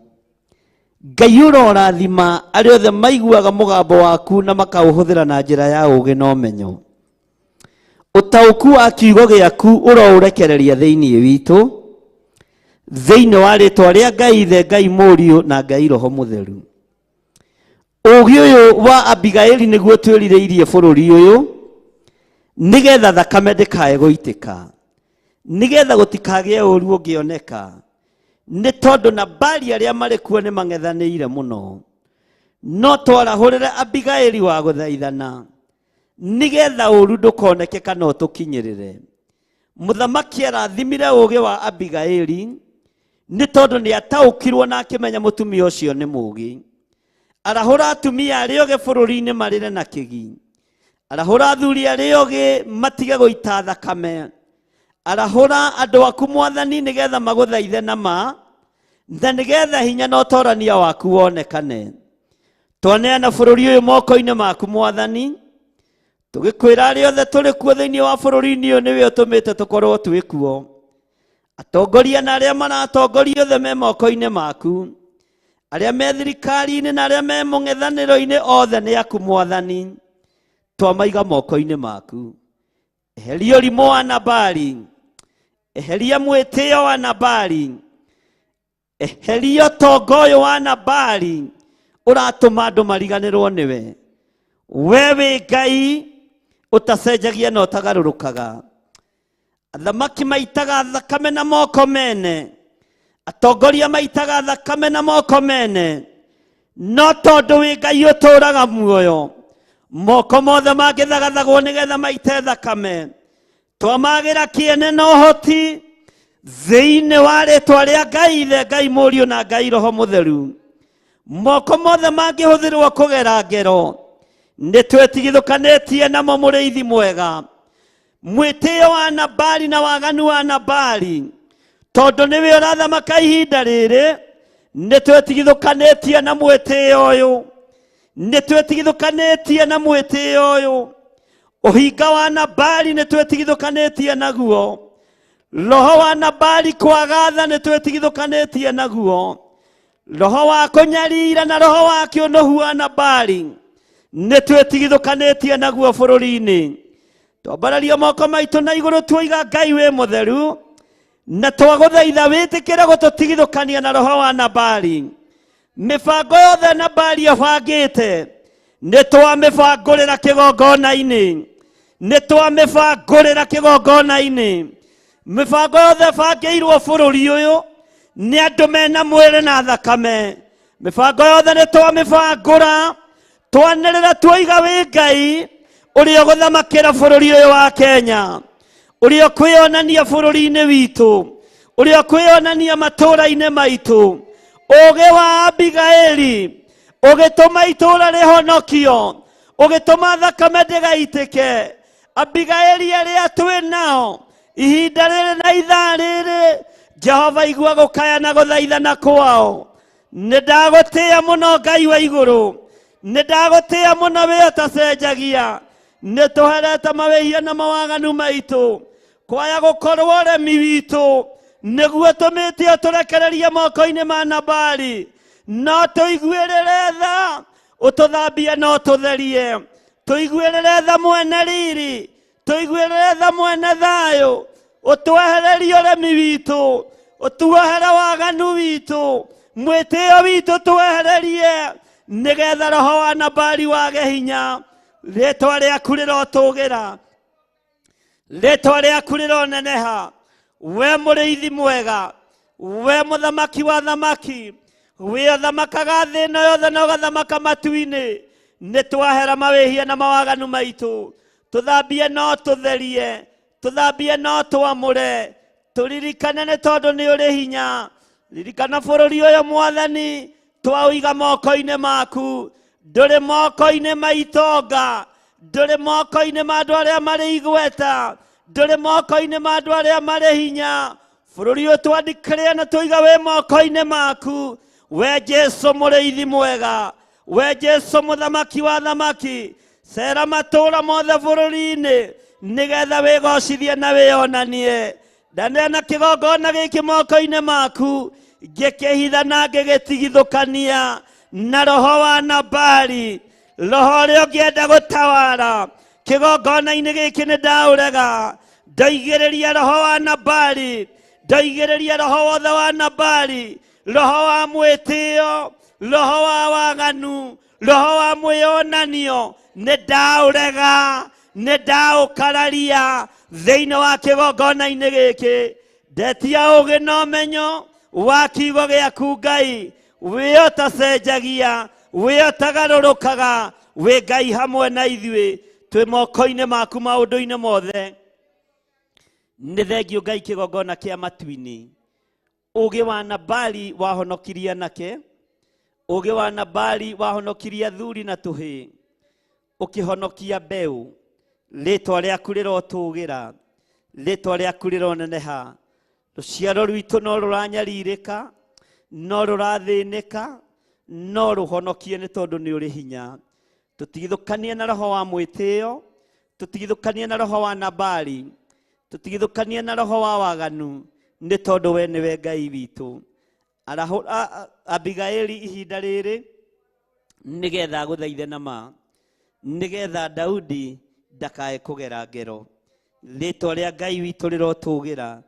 Ngai ũrorathima arĩa othe maiguaga mũgambo waku na makaũhũthĩra na njĩra ya ũũgĩ na ũmenyo. Ũtaũku wa kiugo gĩaku ũroũrekereria thĩinĩ witũ, thĩinĩ wa rĩtwa rĩa Ngai Ithe, Ngai Mũriũ na Ngai Roho Mũtheru. Ũũgĩ ũyũ wa Abigaili nĩguo twĩrirĩirie bũrũri ũyũ, nĩgetha thakame ndĩkae gũitĩka, nĩgetha gũtikagĩe ũũru ũngĩoneka, nĩ tondũ Nabali arĩa marĩ kuo nĩ mang'ethanĩire mũno. No twarahũrĩre Abigaili wa gũthaithana, nĩgetha ũũru ndũkoneke kana ũtũkinyĩrĩre. Mũthamaki arathimire ũũgĩ wa Abigaili, nĩ tondũ nĩ ataũkirwo na akĩmenya mũtumia ũcio nĩ mũũgĩ. Arahũra atumia arĩa ogĩ bũrũri-inĩ marĩre na kĩgi. Arahũra athuri arĩa ogĩ matige gũita thakame. Arahũra andũ aku mwathani nĩgetha magũthaithe na ma, na nĩgetha hinya na ũtorania waku wonekane. Twaneana bũrũri ũyũ moko-inĩ maku mwathani, tũgĩkwĩra arĩa othe tũrĩ kuo thĩinĩ wa bũrũri-inĩ ũyũ nĩwe ũtũmĩte tũkorwo twĩ kuo. Atongoria na arĩa maratongoria othe me moko-inĩ maku. Arĩa me thirikari-inĩ na arĩa me mũng'ethanĩro-inĩ othe nĩ aku mwathani. Twamaiga moko-inĩ maku. Eheria ũrimũ wa Nabali. Eheria mwĩtĩo wa Nabali. Eheria ũtonga ũyũ wa Nabali ũratũma andũ mariganĩrwo nĩwe. We wĩ Ngai ũtacenjagia na ũtagarũrũkaga. Athamaki maitaga thakame na moko mene. Atongoria maitaga thakame na moko mene. No tondũ wĩ Ngai ũtũũraga muoyo, moko mothe mangĩthagathagwo nĩgetha maite thakame. Twamagĩra kĩene na ũhoti thĩinĩ wa rĩtwa rĩa Ngai Ithe, Ngai Mũriũ na Ngai Roho Mũtheru. Moko mothe mangĩhũthĩrwo kũgera ngero, nĩ twĩtigithũkanĩtie namo mũrĩithi mwega. Mwĩtĩo wa Nabali na waganu wa Nabali, tondũ nĩwe ũrathamaka ihinda rĩrĩ, nĩ twĩtigithũkanĩtie na mwĩtĩo ũyũ. Nĩ twĩtigithũkanĩtie na mwĩtĩo ũyũ. Ũhinga wa Nabali nĩ twĩtigithũkanĩtie naguo. Roho wa Nabali kwaga tha nĩ twĩtigithũkanĩtie naguo. Roho wa kũnyarira na roho wa kĩũnũhu wa Nabali nĩ twĩtigithũkanĩtie naguo bũrũri-inĩ. Twambararia moko maitũ na igũrũ tuoiga Ngai wĩ mũtheru, na twagũthaitha wĩtĩkĩre gũtũtigithũkania na roho wa Nabali. Mĩbango yothe Nabali abangĩte nĩ twamĩbangũrĩra kĩgongona-inĩ. Nĩ twamĩbangũrĩra kĩgongona-inĩ. Mĩbango yothe ĩbangĩirwo bũrũri ũyũ nĩ andũ mena mwĩrĩ na thakame. Mĩbango yothe nĩ twamĩbangũra, twanĩrĩra tuoiga wĩ Ngai ũrĩa ũgũthamakĩra bũrũri ũyũ wa Kenya, ũrĩa ũkwĩonania bũrũri-inĩ witũ, ũrĩa ũkwĩonania matũũra-inĩ maitũ. Ũũgĩ wa Abigaili ũgĩtũma itũũra rĩhonokio, ũgĩtũma thakame ndĩgaitĩke. Abigaili arĩa twĩ nao ihinda rĩrĩ na ithaa rĩrĩ, Jehova igua gũkaya na gũthaithana kwao. Nĩ ndagũtĩĩa mũno Ngai wa igũrũ, nĩ ndagũtĩĩa mũno wĩ ũtacenjagia. Nĩ tũherete mawĩhia na mawaganu maitũ, kwaya gũkorwo ũremi witũ nĩguo tũmĩte ũtũrekererie moko-inĩ ma Nabali. No tũiguĩrĩre tha, ũtũthambie na ũtũtherie. Tũiguĩrĩre tha mwene riri, tũiguĩrĩre tha mwene thayũ, ũtwehererie ũremi witũ, ũtuohere waganu witũ. Mwĩtĩo witũ twehererie nĩgetha roho wa Nabali wage hinya. Rĩtwa rĩaku rĩrotũgĩra, rĩtwa rĩaku rĩroneneha. We mũrĩithi mwega, we mũthamaki wa thamaki, we ũthamakaga thĩ ĩno yothe na ũgathamaka matu-inĩ. Nĩ twahera mawĩhia na mawaganu maitũ, tũthambie no tũtherie, tũthambie no twamũre, tũririkane nĩ tondũ nĩ ũrĩ hinya. Ririkana bũrũri ũyũ Mwathani, twaũiga moko-inĩ maku. Ndũrĩ moko-inĩ ma itonga, ndũrĩ moko-inĩ ma andũ arĩa marĩ igweta, ndũrĩ moko-inĩ ma andũ arĩa marĩ hinya. Bũrũri ũyũ twandĩkĩrĩa na tũiga wĩ moko-inĩ maku. We Jesu mũrĩithi mwega, we Jesu mũthamaki wa thamaki, cera matũũra mothe bũrũri-inĩ nĩgetha wĩgocithie na wĩonanie. Ndaneana kĩgongona gĩkĩ moko-inĩ maku, ngĩkĩhitha na ngĩgĩtigithũkania na roho wa Nabali, roho ũrĩa ũngĩenda gũtawara kĩgongona-inĩ gĩkĩ nĩ ndaũrega. Ndoigĩrĩria roho wa Nabali, ndoigĩrĩria roho wothe wa Nabali, roho wa mwĩtĩo, roho wa waganu, roho wa mwĩonanio, nĩ ndaũrega, nĩ ndaũkararia thĩinĩ wa kĩgongona-inĩ gĩkĩ. Ndetia ũũgĩ na ũmenyo wa kiugo gĩaku Ngai, wĩ ũtacenjagia, wĩ ũtagarũrũkaga, wĩ Ngai hamwe na ithuĩ, twĩ moko-inĩ maku maũndũ-inĩ mothe. Nĩ thengio Ngai kĩgongona kĩa matu-inĩ. Ũũgĩ wa Nabali wahonokirie anake, ũũgĩ wa Nabali wahonokirie athuri na tũhĩĩ, ũkĩhonokia mbeũ. Rĩtwa rĩaku rĩrotũgĩra, rĩtwa rĩaku rĩroneneha. Rũciaro rwitũ no rũranyarirĩka, no rũrathĩnĩka, no rũhonokie nĩ tondũ nĩ ũrĩ hinya. Tũtigithũkanie na roho wa mwĩtĩo, tũtigithũkanie na roho wa Nabali, tũtigithũkanie na roho wa waganu, nĩ tondũ we nĩwe Ngai witũ. Arahũra Abigaili ihinda rĩrĩ nĩgetha agũthaithe na ma, nĩgetha Daudi ndakae kũgera ngero. Rĩtwa rĩa Ngai witũ rĩrotũgĩra,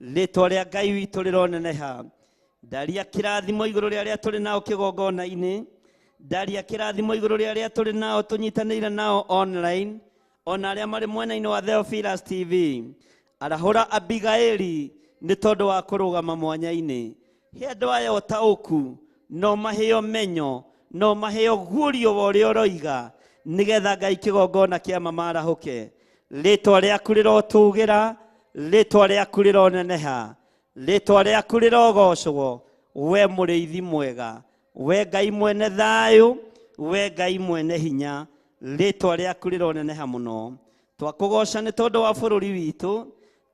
rĩtwa rĩa Ngai witũ rĩroneneha. Ndaria kĩrathimo igũrũ rĩa arĩa tũrĩ nao kĩgongona-inĩ, ndaria kĩrathimo igũrũ rĩa arĩa tũrĩ nao tũnyitanĩire nao online, ona arĩa marĩ mwena-inĩ wa Theophilus TV. Arahũra Abigaili nĩ tondũ wa kũrũgama mwanya-inĩ. He andũ aya ũtaũku, no maheo menyo, no maheo guũrio wa ũrĩa ũroiga, nĩgetha Ngai kĩgongona kĩa ma marahũke. Rĩtwa rĩaku rĩrotũgĩra, rĩtwa rĩaku rĩroneneha, rĩtwa rĩaku rĩrogocwo. We mũrĩithi mwega, we Ngai mwene thayũ, we Ngai mwene hinya, rĩtwa rĩaku rĩroneneha mũno. Twakũgoca nĩ tondũ wa bũrũri witũ,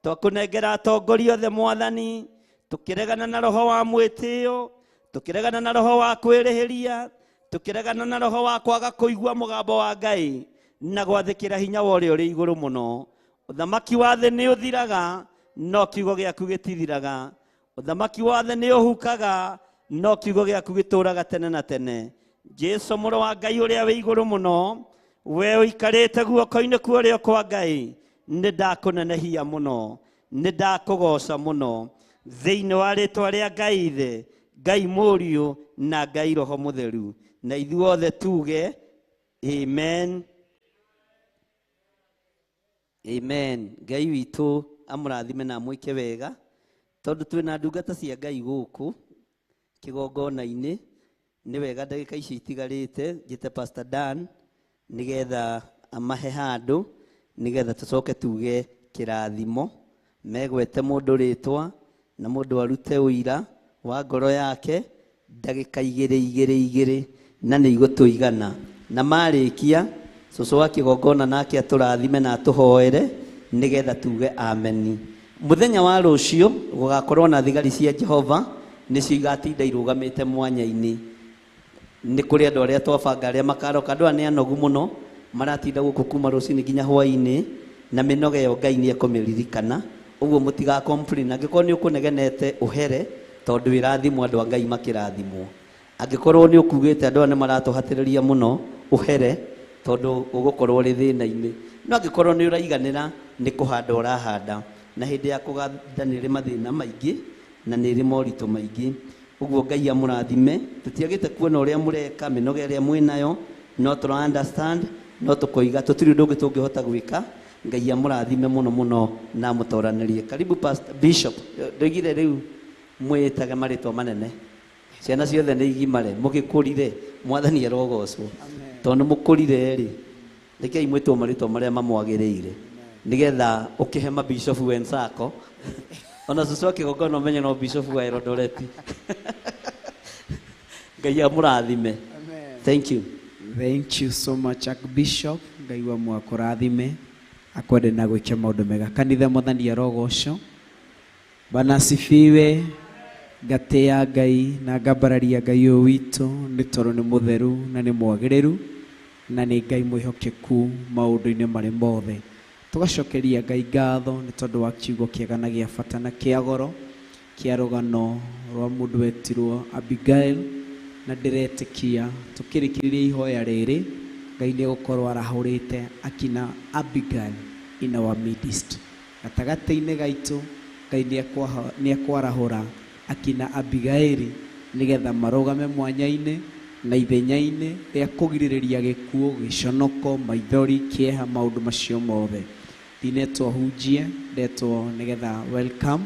twakũnengera atongoria othe Mwathani, tũkĩregana na roho wa mwĩtĩo, tũkĩregana na roho wa kwĩrĩhĩria, tũkĩregana na roho wa kwaga kũigua mũgambo wa Ngai na gwathĩkĩra hinya wa ũrĩa ũrĩ igũrũ mũno. Ũthamaki wa thĩ nĩ ũthiraga, no kiugo gĩaku gĩtithiraga. Ũthamaki wa thĩ nĩ ũhukaga, no kiugo gĩaku gĩtũũraga tene na tene. Jesu mũrũ wa Ngai ũrĩa wĩ igũrũ mũno, we ũikarĩte guoko-inĩ kwa ũrĩo kwa Ngai, nĩ ndakũnenehia mũno, nĩ ndakũgoca mũno thĩinĩ wa rĩtwa rĩa Ngai Ithe, Ngai Mũriũ na Ngai Roho Mũtheru. Na ithuothe tuge amen. Amen. Ngai witũ amũrathime na amwĩke wega, tondũ twĩna ndungata cia Ngai gũkũ kĩgongona-inĩ. Nĩ wega ndagĩka ici itigarĩte njĩte Pastor Dan nĩgetha amahe handũ, nĩgetha tũcoke tuge kĩrathimo. Megwete mũndũ rĩtwa na mũndũ arute ũira wa ngoro yake ndagĩka igĩrĩ igĩrĩ igĩrĩ, na nĩ igũtũigana. Na marĩkia cũcũ wa kĩgongona nake atũrathime na atũhoere nĩgetha tuge ameni. Mũthenya wa rũciũ gũgakorwo na thigari cia Jehova, nĩcio igatinda irũgamĩte mwanya-inĩ. Nĩ kũrĩ andũ arĩa twabanga arĩa makaroka. Andũ aya nĩ anogu mũno, maratinda gũkũ kuma rũcinĩ nginya hwaĩ-inĩ, na mĩnoga ĩyo Ngai nĩ ekũmĩririkana. Ũguo mũtiga complain. Angĩkorwo nĩ ũkũnegenete ũhere, tondũ wĩrathimwo, andũ a Ngai makĩrathimwo. Angĩkorwo nĩ ũkugĩte andũ aya nĩ maratũhatĩrĩria mũno, ũhere, tondũ ũgũkorwo ũrĩ thĩna-inĩ. No angĩkorwo nĩ ũraiganĩra, nĩ kũhanda ũrahanda. Na hĩndĩ ya kũganda nĩ ĩrĩ mathĩna maingĩ, na nĩ ĩrĩ moritũ maingĩ. Ũguo Ngai amũrathime. Tũtiagĩte kuona ũrĩa mũreka, mĩnoga ĩrĩa mwĩnayo, no tũra understand, no tũkoiga tũtirĩ ũndũ ũngĩ tũngĩhota gwĩka. Ngai amũrathime mũno mũno na amũtoranĩrie. Karibu Pastor Bishop. Ndoigire rĩu mwĩtage marĩtwa manene. Ciana ciothe nĩ igimare, mũgĩkũrire, Mwathani arogocwo. Tondũ mũkũrire rĩ, rekei mwĩtwo marĩtwa marĩa mamwagĩrĩire. Nĩgetha ũkĩhe mabishofu wenzako. Ona cũcũ akĩgongona ũmenye no bishofu wa Eldoret. Ngai amũrathime. Thank you. Thank you so much, Archbishop. Ngai wa mwakũrathime akwende na gwĩke maũndũ mega. Kanitha Mwathani arogocwo. Bwana asifiwe. Ngatĩa Ngai na ngambararia Ngai ũyũ witũ nĩ tondũ nĩ mũtheru na nĩ mwagĩrĩru na nĩ Ngai mwĩhokeku maũndũ-inĩ marĩ mothe. Tũgacokeria Ngai ngatho nĩ tondũ wa kiugo kĩega na gĩa bata na kĩa goro kĩa rũgano rwa mũndũ wetirwo Abigail, na ndĩretĩkia tũkĩrĩkĩrĩria ihoya rĩrĩ Ngai nĩ egũkorwo arahũrĩte akina Abigail in our midst. Gatagatĩ-inĩ gaitũ Ngai nĩ ekwarahũra akina Abigaili nĩgetha marũgame mwanya-inĩ na ithenya-inĩ rĩa kũgirĩrĩria gĩkuũ, gĩconoko, maithori, kĩeha, maũndũ macio mothe. Ndinetwo hunjie, ndetwo nĩgetha welcome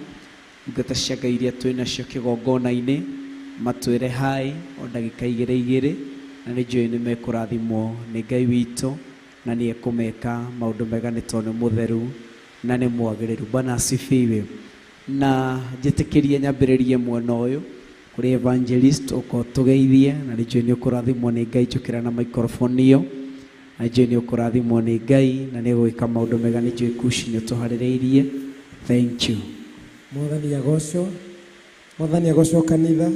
ndungata cia Ngai iria twĩ nacio kĩgongona-inĩ, matwĩre hi o ndagĩka igĩrĩ igĩrĩ, na nĩ njũĩ nĩ mekũrathimwo nĩ Ngai witũ na nĩ ekũmeka maũndũ mega nĩ tondũ nĩ mũtheru na nĩ mwagĩrĩru. Bwana asifiwe. Na njĩtĩkĩrie nyambĩrĩrie mwena ũyũ kũrĩ evangelist ũka ũtũgeithie, na nĩ njũĩ nĩ ũkũrathimwo nĩ Ngai. Njũkĩra na microphone ĩyo, na nĩ njũĩ nĩ ũkũrathimwo nĩ Ngai na nĩ egwĩka maũndũ mega. Nĩ njũĩ kuci nĩ ũtũharĩrĩirie. Thank you. Mwathani agocwo. Mwathani agocwo kanitha.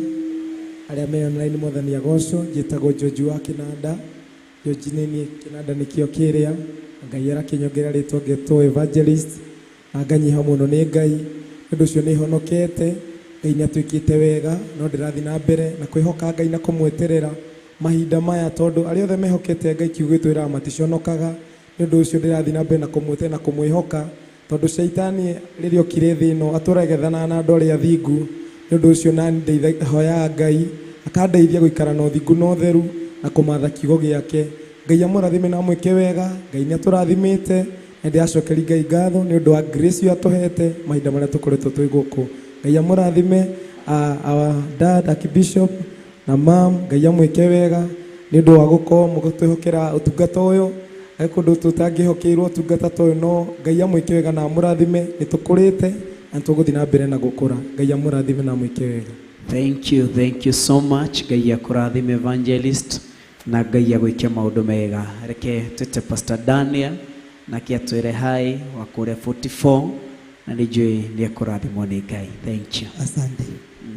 Arĩa me online Mwathani agocwo. Njĩtagwo George wa Kĩnanda. George nĩ niĩ, Kĩnanda nĩkĩo kĩrĩa. Ngai arakĩnyongerera rĩtwa ngetwo evangelist na nganyiha mũno nĩ Ngai. Nĩ ũndũ ũcio nĩ honokete. Ngai nĩ atuĩkĩte wega, no ndĩrathiĩ na mbere na kwĩhoka Ngai na kũmweterera mahinda maya, tondũ arĩa othe mehokete Ngai kiugo gĩtwĩraga maticonokaga. Nĩ ũndũ ũcio ndĩrathiĩ na mbere na kũmweterera na kũmwĩhoka, tondũ caitani rĩrĩa okire thĩ ĩno atũregethana na andũ arĩa athingu. Nĩ ũndũ ũcio na hoyaga Ngai akandeithia gũikara na ũthingu na ũtheru na kũmatha kiugo gĩake. Ngai amũrathime na amwĩke wega. Ngai nĩ atũrathimĩte na ndĩracokeria Ngai ngatho nĩ ũndũ wa grace ĩyo atũhete mahinda marĩa tũkoretwo twĩ gũkũ. Ngai amũrathime, our dad Archbishop na mam. Ngai amwĩke wega nĩ ũndũ wa gũkorwo mũgĩtwĩhokera ũtungata ũyũ. He kũndũ tũtangĩhokeirwo ũtungata ta ũyũ, no Ngai amwĩke wega na amũrathime. Nĩ tũkũrĩte na tũgũthiĩ na mbere na gũkũra. Ngai amũrathime na amwĩke wega. Thank you, thank you so much. Ngai akũrathime evangelist na Ngai agwĩke maũndũ mega. Reke twĩte Pastor Daniel nake atwĩre hi wa kũrĩa 44, na nĩ njũĩ nĩ ekũrathimwo nĩ Ngai. Thank you. Asante.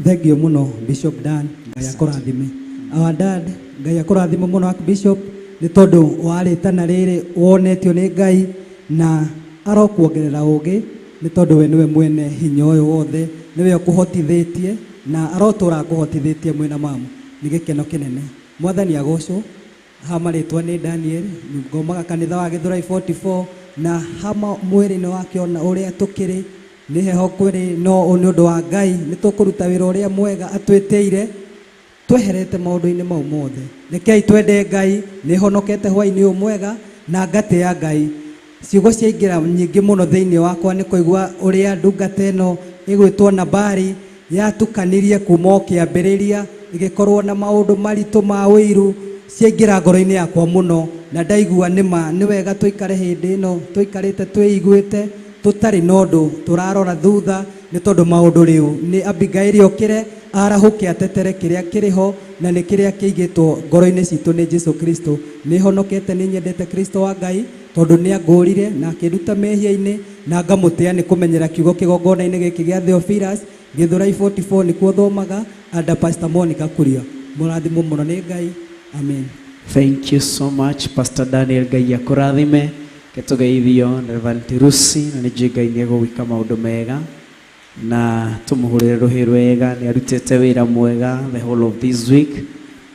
Thank you mũno Bishop Dan, Ngai akũrathime. Our dad, Ngai akũrathime mũno Archbishop nĩ tondũ warĩtana rĩrĩ wonetio nĩ Ngai na arokuongerera ũgĩ nĩ tondũ we nĩwe mwene hinya ũyũ wothe, nĩwe ũkũhotithĩtie na arotũra akũhotithĩtie mwĩna mamu. Nĩ gĩkeno kĩnene. Mwathani agocwo. Ha marĩtwa nĩ Daniel, ngomaga kanitha wa Gĩthũrai 44, na hama mwĩrĩ-inĩ wake ona ũrĩa tũkĩrĩ nĩ heho kwĩrĩ, no nĩ ũndũ wa Ngai nĩ tũkũruta wĩra ũrĩa mwega atwĩtĩire tweherete maũndũ-inĩ mau mothe. Rekei twende Ngai. Nĩ honokete hwaĩ-inĩ ũyũ mwega na ngatĩa Ngai. Ciugo ciaingĩra nyingĩ mũno thĩinĩ wakwa nĩ kũigua ũrĩa ndungata ĩno ĩgwĩtwo Nabali yatukanirie kuma o kĩambĩrĩria, ĩgĩkorwo na maũndũ maritũ ma ũiru ciaingĩra ngoro-inĩ yakwa mũno, na ndaigua nĩma nĩ wega tũikare hĩndĩ ĩno tũikarĩte twĩiguĩte tũtarĩ na ũndũ tũrarora thutha, nĩ tondũ maũndũ rĩu nĩ Abigaili okĩre arahũke atetere kĩrĩa kĩrĩ ho na nĩ kĩrĩa kĩigĩtwo ngoro-inĩ citũ nĩ Jesu Kristo. Nĩ honokete, nĩ nyendete Kristo wa Ngai tondũ nĩ angũrire na akĩnduta mehia-inĩ, na ngamũtĩa nĩ kũmenyera kiugo kĩgongona-inĩ gĩkĩ gĩa Theophilus Gĩthũrai 44 nĩkuo thomaga under Pastor Monica Kuria. Mũrathimwo mũno nĩ Ngai. Amen. Thank you so much Pastor Daniel. Ngai akũrathime. Ketũgeithio na Reverend Rusi, na nĩ njũĩ Ngai nĩ egũgwĩka maũndũ mega na tũmũhũrĩre rũhĩ rwega. Nĩ arutĩte wĩra mwega the whole of this week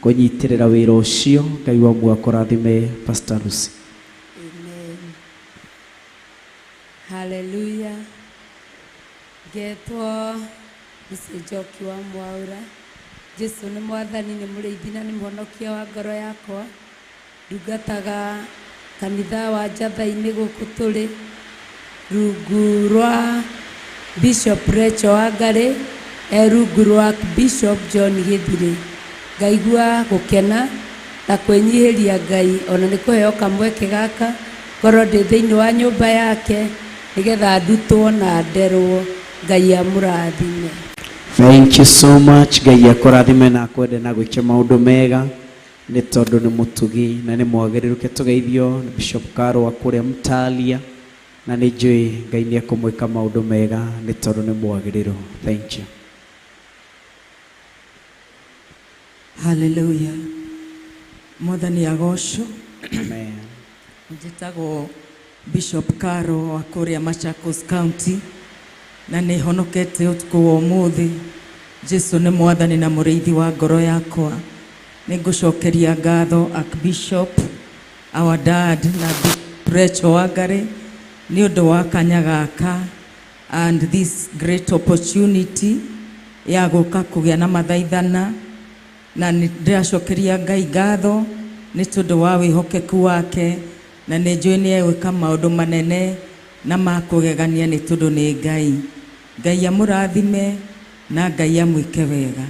kũnyitĩrĩra wĩra ũcio. Ngai wa muoyo akũrathime Pastor Lucy. Amen. Hallelujah. Ngetwo Lucy Njoki wa Mwaura. Jesu nĩ mwathani, nĩ mũrĩithi na nĩ mũhonokia wa ngoro yakwa. Ndungataga kanitha wa Njatha-inĩ gũkũ tũrĩ rungu rwa Bishop Rachel Wangari, e rungu rwa Bishop John Githire. Ngaigua gũkena na kwĩnyihĩria Ngai ona nĩ kũheo kamweke gaka ngorwo ndĩ thĩinĩ wa nyũmba yake nĩgetha ndutwo na nderwo. Ngai amũrathime. Thank you so much. Ngai akũrathime na akwende na gwĩke maũndũ mega nĩ tondũ nĩ mũtugi na nĩ mwagĩrĩru. Ke tũgeithio nĩ Bishop Karo wa kũrĩa Mtalia, na nĩ njũĩ Ngai nĩ ekũmwĩka maũndũ mega nĩ tondũ nĩ mwagĩrĩru. Thank you. Hallelujah. Mwathani agocwo. Amen. Njĩtagwo Bishop Karo wa kũrĩa Machakos County na nĩ honokete ũtukũ wa ũmũthĩ. Jesu nĩ mwathani na mũrĩithi wa ngoro yakwa. Nĩ ngũcokeria ngatho Archbishop, our dad na Bishop Rachel Wangari nĩ ũndũ wa kanya gaka and this great opportunity ya gũka kũgĩa na mathaithana, na nĩ ndĩracokeria Ngai ngatho nĩ tondũ wa wĩhokeku wake, na nĩ njũĩ nĩ egwĩka maũndũ manene na ma kũgegania nĩ tondũ nĩ Ngai. Ngai amũrathime na Ngai amwĩke wega.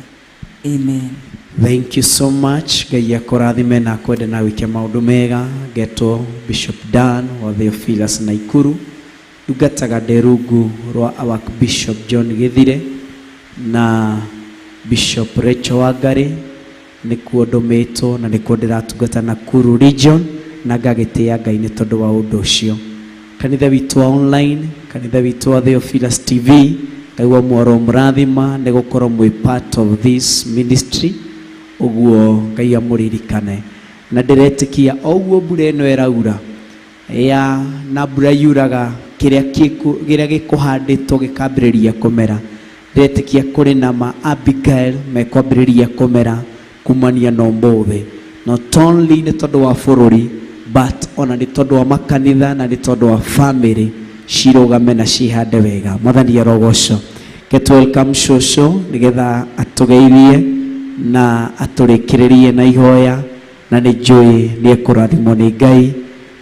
Amen. Thank you so much. Ngai akũrathime na akwende na wĩke maũndũ mega. Ngetwo Bishop Dan wa Theophilus Naikuru, ndungataga ndĩ rungu rwa our Bishop John Githire na Bishop Rachel Wangari, nĩkuo ndũmĩtwo na nĩkuo ndĩratungata Nakuru region, na ngagĩtĩĩa Ngai nĩ tondũ wa ũndũ ũcio. Kanitha witũ wa online, kanitha witũ wa Theophilus TV, Ngai wa mwaro mũrathima nĩ gũkorwo mwĩ part of this ministry, ũguo Ngai amũririkane. Na ndĩretĩkia o ũguo mbura ĩno ĩraura ya na mbura yuraga kĩrĩa gĩkũhandĩtwo gĩkambĩrĩria kũmera, ndĩretĩkia kũrĩ na ma Abigail mekwambĩrĩria kũmera kumania na ũmũthĩ, not only nĩ tondũ wa bũrũri but ona nĩ tondũ wa makanitha na nĩ tondũ wa family cirũgame na cihande wega. Mwathani arogocwo. Get welcome shosho nĩgetha atũgeithie na atũrĩkĩrĩrie na ihoya, na nĩ njũĩ nĩ ekũrathimwo nĩ Ngai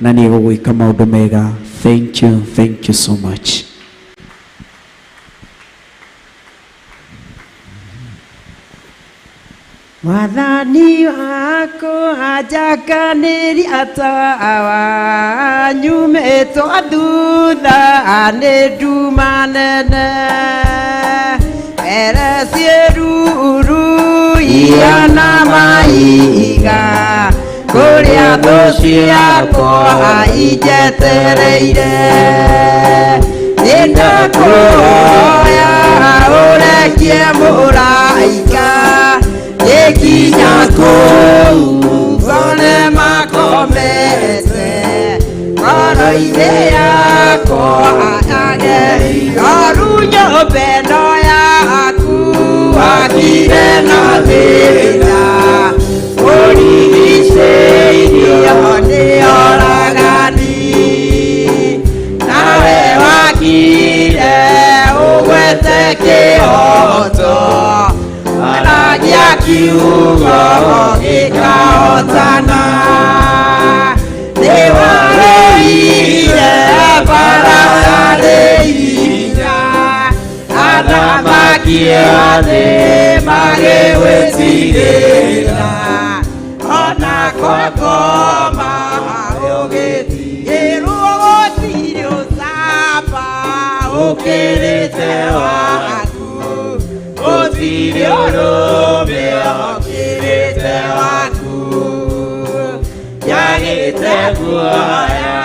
na nĩ egũgwĩka maũndũ mega. Thank you, thank you so much. Mwathani wakwa anjakanĩria tawa nyumĩtwo thutha nĩ nduma nene, mbere ciĩruru ihana mahiga, kũrĩa thũ ciakwa injetereire. Nĩndakũhoya ũrekie mũraika gĩkinya kũu ngone makomete ngoro-inĩ yakwa agerio nyũmba ĩno yaku wakire na thĩna ũrigicĩirio nĩ oragani, nawe wakire ũgwete kĩhoto aragia kiugo gĩkahotana. Nĩ warũire mbara yarĩ hinya, athamaki othe magĩgwĩtigĩra, ona kwakoma ũgĩtigĩrwo gũtirĩ ũcamba ũkĩrĩte waku, gũtirĩ ũrũme ũkĩrĩte waku. Njagĩte guoya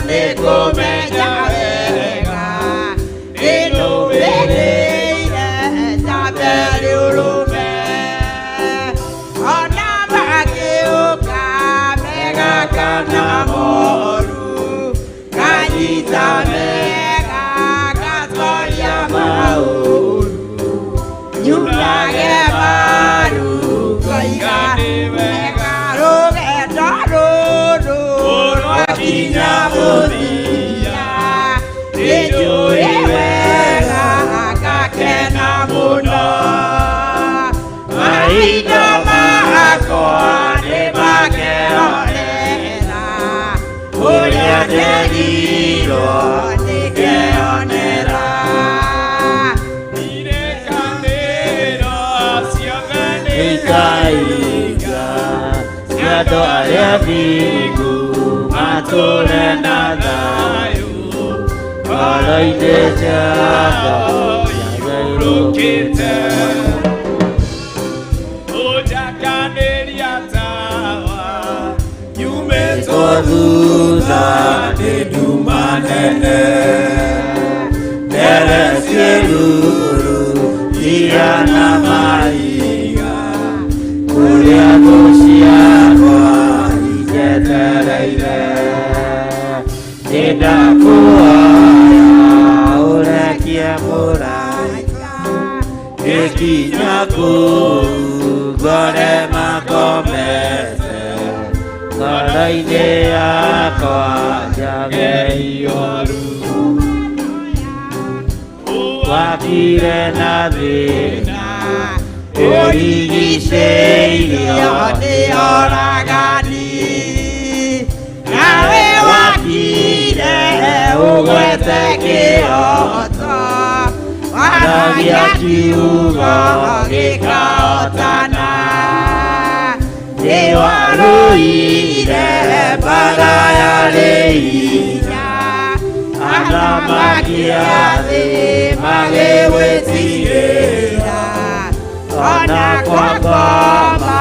nĩ kũmenya wega, nĩnũmĩrĩire njambe rĩũrũme, ona magĩũka mega kana moru, nganyita mega ngatoria maũru, nyunage maru ngoiga nĩ wega rũgendo rũrũ rwakinya. Andũ arĩa thingu matũũre na thayũ ngoro-inĩ ciao ciagarũrũkĩte. Ũnjakanĩria tawa nyumĩtwo thutha nĩ nduma nene ndere ciĩruru iria na mahiga kũrĩa thũ ciakwa injetereire nĩndakũhoya ũrekie mũraika gĩkinya kũu ngore makomete ngoro-inĩ yakwa njage ihoru wakire na thĩna ũrigicĩirio nĩ oragani nawe wakire ũgwete kĩhoto waragia kiugo gĩkahotana nĩwarũire mbara yarĩ hinya athamaki a thĩ magĩgwĩtigĩra ona kwa ngoma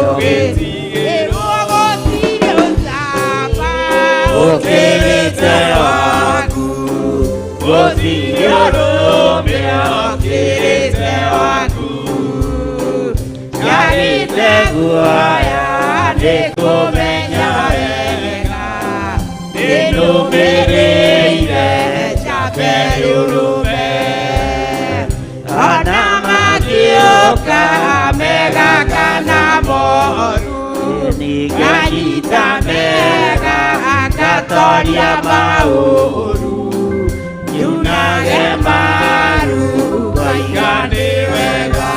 ũgĩtigĩrwo gũtirĩ ũcamba ũkĩrĩte waku gũtirĩ ũrũme ũkĩrĩte waku njagĩte guoya nĩ kũmenya wega nĩnũmĩrĩire njabe rũrũme ona mangĩũka mega kana moru nganyita mega ngatoria maũru nyunage maru ngoiga nĩ wega.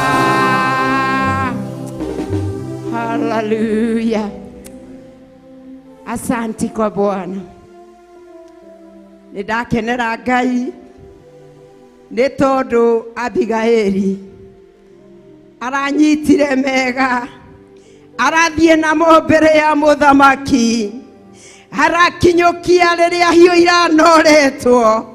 Haleluya. Asanti kwa Bwana. Nĩndakenera Ngai nĩ tondũ Abigaili aranyitire mega, arathiĩ namo mbere ya mũthamaki, arakinyũkia rĩrĩa hiũ iranoretwo,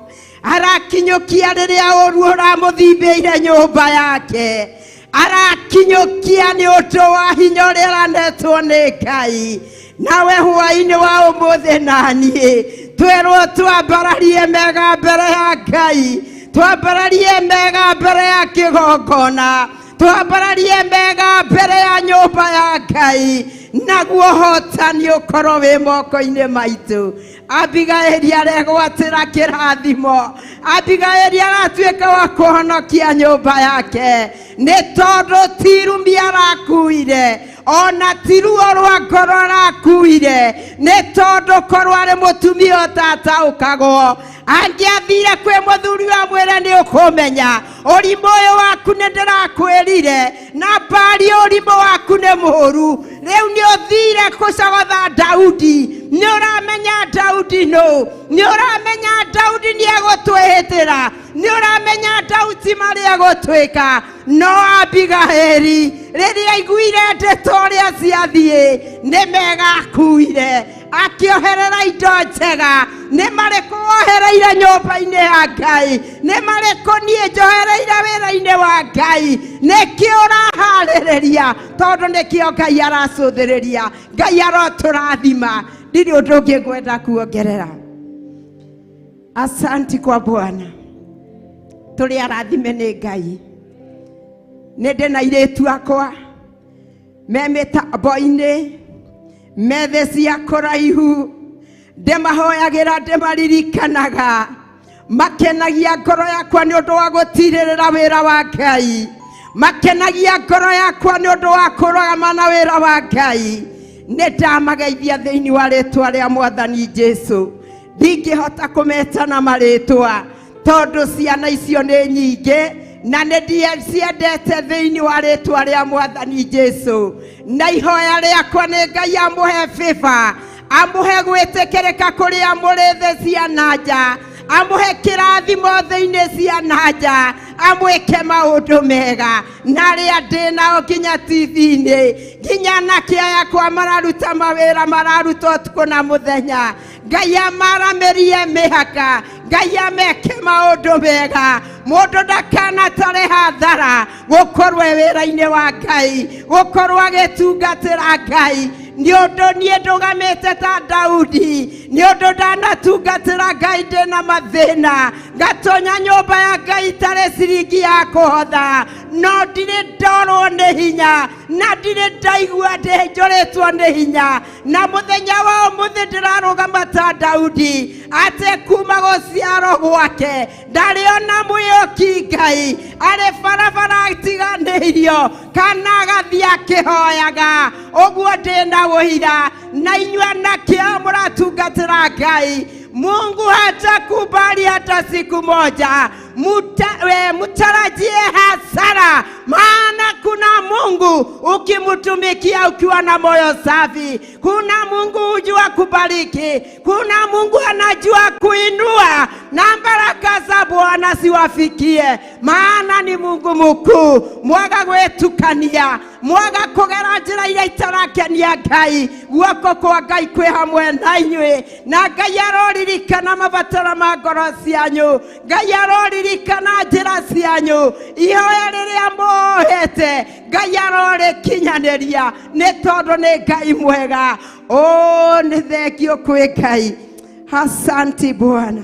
arakinyũkia rĩrĩa ũru ũramũthimbĩire nyũmba yake, arakinyũkia nĩ ũndũ wa hinya ũrĩa aranetwo nĩ Ngai. Nawe hwaĩ-inĩ wa ũmũthĩ naniĩ twerwo twambararie mega mbere ya Ngai, twambararie mega mbere ya kĩgongona, twambararie mega mbere ya nyũmba ya Ngai, naguo hotani ũkorwo wĩ moko-inĩ maitũ. Abigaili aregwatĩra kĩrathimo, Abigaili aratuĩka wa kũhonokia nyũmba yake nĩ tondũ ti irumi arakuire, ona ti ruo rwa ngoro arakuire, nĩ tondũ korwo arĩ mũtumia ũtataũkagwo angĩathire kwĩ mũthuri amwĩre nĩ ũkũmenya ũrimũ ũyũ waku nĩ ndĩrakwĩrire, na mbari ũrimũ waku nĩ mũũru, rĩu nĩ ũthire kũcogotha Daudi, nĩ ũramenya Daudi nũ, nĩ ũramenya Daudi nĩ egũtwĩhĩtĩra, nĩ ũramenya Daudi marĩa egũtwĩka. No Abigaili rĩrĩa aiguire ndeto ũrĩa ciathiĩ nĩ mega akuire, akĩoherera indo njega. Nĩ marĩkũ wohereire nyũmba-inĩ ya Ngai? Nĩ marĩkũ niĩ njohereire wĩra-inĩ wa Ngai? Nĩkĩ ũraharĩrĩria? Tondũ nĩkĩo Ngai aracũthĩrĩria. Ngai arotũrathima. Ndirĩ ũndũ ũngĩ ngwenda kuongerera. Asanti kwa Bwana. Tũrĩ arathime nĩ Ngai. Nĩ ndĩ na airĩtu akwa me mĩtambo-inĩ, me thĩ cia kũraihu, ndĩmahoyagĩra, ndĩmaririkanaga, makenagia ngoro yakwa nĩ ũndũ wa gũtirĩrĩra wĩra wa Ngai, makenagia ngoro yakwa nĩ ũndũ wa kũrũgama na wĩra wa Ngai. Nĩ ndamageithia thĩinĩ wa rĩtwa rĩa Mwathani Jesu. Ndingĩhota kũmeta na marĩtwa tondũ ciana icio nĩ nyingĩ na nĩ ciendete thĩinĩ wa rĩtwa rĩa Mwathani Jesu. Na ihoya rĩakwa nĩ Ngai amũhe favor, amũhe gwĩtĩkĩrĩka kũrĩa mũrĩ thĩ cia na nja, Amũhe kĩrathimo thĩinĩ cia na nja, amwĩke maũndũ mega. Na arĩa ndĩ nao nginya TV-inĩ, nginya na kĩa yakwa mararuta mawĩra mararuta ũtukũ na mũthenya. Ngai amaramĩrie mĩhaka, Ngai ameke maũndũ mega. Mũndũ ndakanatare hathara gũkorwo e wĩra-inĩ wa Ngai, gũkorwo agĩtungatĩra Ngai. Nĩ ũndũ niĩ ndũgamĩte ta Daudi, nĩ ũndũ ndanatungatĩra Ngai ndĩna mathĩna, ngatonya nyũmba ya Ngai itarĩ ciringi ya kũhotha, no ndirĩ ndorwo nĩ hinya, na ndirĩ ndaigua ndĩnjũrĩtwo nĩ hinya. Na mũthenya wa ũmũthĩ ndĩrarũgama ta Daudi, atĩ kuma gũciarwo gwake ndarĩ ona mwĩũki Ngai arĩ barabara atiganĩirio kana agathiĩ akĩhoyaga. Ũguo ndĩna ũira na inyuĩ anake aya mũratungatĩra Ngai, Mungu hatakubali hata siku moja mutarajie hasara, maana kuna Mungu ukimtumikia ukiwa na moyo safi. Kuna Mungu hujua kubariki, kuna Mungu anajua kuinua, na baraka za Bwana siwafikie, maana ni Mungu mkuu. Mwaga gwetukania, mwaga kugera njira iria itarakenia Ngai, guoko kwa Ngai kwĩ hamwe na inyuĩ, na Ngai aroririkana mabataro ma ngoro cianyu, Ngai aroririkana njĩra cianyu, ihoya rĩrĩa muohete Ngai arorĩkinyanĩria, nĩ tondũ nĩ Ngai mwega. Oh, nĩ thengio kwĩ Ngai. Asanti Bwana,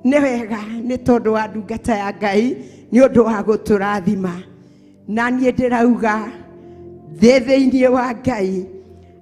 nĩ wega nĩ tondũ wa ndungata ya Ngai, nĩ ũndũ wa gũtũrathima. Na niĩ ndĩrauga thĩ thĩinĩ wa Ngai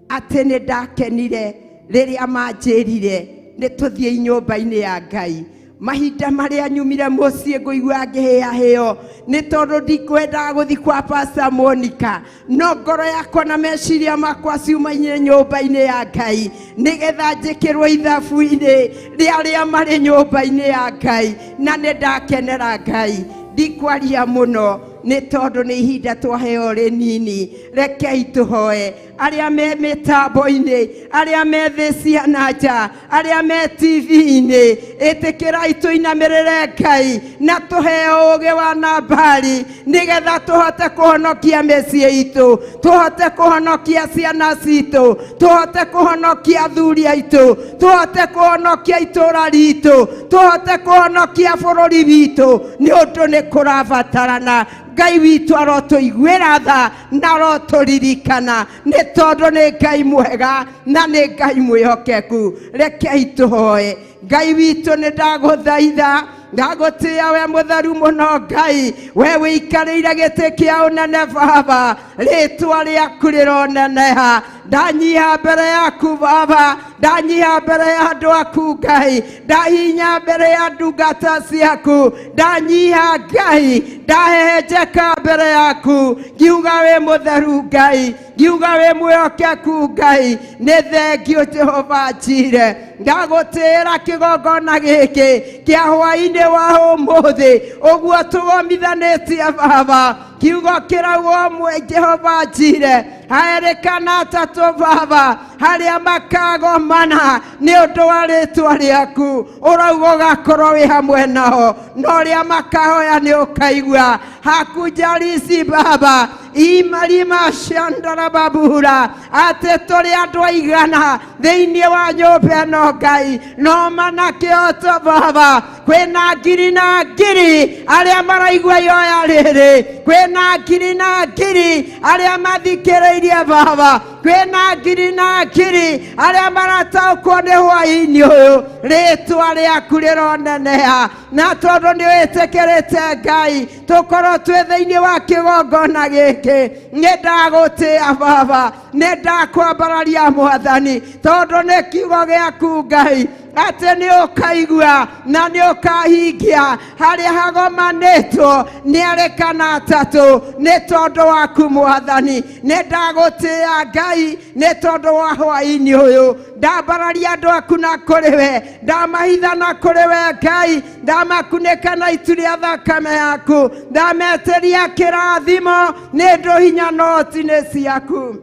atĩ nĩ ndakenire rĩrĩa manjĩrire nĩ tũthiĩ nyũmba-inĩ ya Ngai. Mahinda marĩa nyumire mũciĩ ngũigua ngĩhĩahĩo nĩ tondũ ndikwendaga gũthiĩ kwa Pastor Monica, no ngoro yakwa na meciria makwa ciumaine nyũmba-inĩ ya Ngai, nĩgetha njĩkĩrwo ithabu-inĩ rĩa arĩa marĩ nyũmba-inĩ ya Ngai, na nĩ ndakenera Ngai. Ndikwaria mũno nĩ tondũ nĩ ihinda twaheo rĩnini. Rekei tũhoe arĩa me mĩtambo-inĩ, arĩa me thĩ cia na nja, arĩa me TV-inĩ, ĩtĩkĩrai tũinamĩrĩre Ngai na tũheo ũũgĩ wa nambari, nĩgetha tũhote kũhonokia mĩciĩ itũ, tũhote kũhonokia ciana citũ, tũhote kũhonokia athuri aitũ, tũhote kũhonokia itũũra ritũ, tũhote kũhonokia bũrũri witũ, nĩ ũndũ nĩ kũrabatarana. Ngai witũ arotũiguĩra tha na arotũririkana, nĩ tondũ nĩ Ngai mwega na nĩ Ngai mwĩhokeku. Rekei tũhoe. Ngai witũ, nĩ ndagũthaitha, ndagũtĩĩa we mũtheru mũno Ngai, we wĩikarĩire gĩtĩ kĩa ũnene Baba, rĩtwa rĩaku rĩroneneha. Ndanyiha mbere yaku Baba, ndanyiha mbere ya andũ aku Ngai, ndahinya mbere ya ndungata ciaku, ndanyiha Ngai, ndahehenjeka mbere yaku, ngiuga wĩ mũtheru Ngai, ngiuga wĩ mwĩhokeku Ngai. Nĩ thengio Jehova Njire, ndagũtĩĩra kĩgongona gĩkĩ kĩa hwaĩ-inĩ wa ũmũthĩ, ũguo tũgomithanĩtie Baba. Kiugo kĩrauga ũmwe Jehova Njire, haerĩ kana atatũ Baba, harĩa makagomana nĩ ũndũ wa rĩtwa rĩaku, ũrauga ũgakorwo wĩ hamwe nao, na ũrĩa makahoya nĩ ũkaigua. Hakujarici Baba, imarima chandara babura, atĩ tũrĩ andũ aigana thĩinĩ wa nyũmba ĩno Ngai, no mana kĩhoto Baba, kwĩna ngiri na ngiri arĩa maraigua ihoya rĩrĩ, kwĩna ngiri na ngiri arĩa mathikĩrĩirie Baba, kwĩna ngiri na ngiri arĩa marataũkwo nĩ hwaĩ-inĩ ũyũ. Rĩtwa rĩaku rĩroneneha, na tondũ nĩ wĩtĩkĩrĩte Ngai tũkorwo twĩ thĩinĩ wa kĩgongona gĩkĩ, nĩ ndagũtĩĩa Baba, nĩ ndakwambararia Mwathani, tondũ nĩ kiugo gĩaku Ngai atĩ nĩ ũkaigua na nĩ ũkahingia harĩa hagomanĩtwo nĩ erĩ kana atatũ, nĩ tondũ waku Mwathani. Nĩ ndagũtĩĩa Ngai nĩ tondũ wa hwaĩ-inĩ ũyũ, ndambararia andũ aku na kũrĩ we, ndamahitha na kũrĩ we Ngai, ndamakunĩka na itu rĩa thakame yaku, ndametĩria kĩrathimo nĩ ũndũ hinya no ti nĩ ciaku.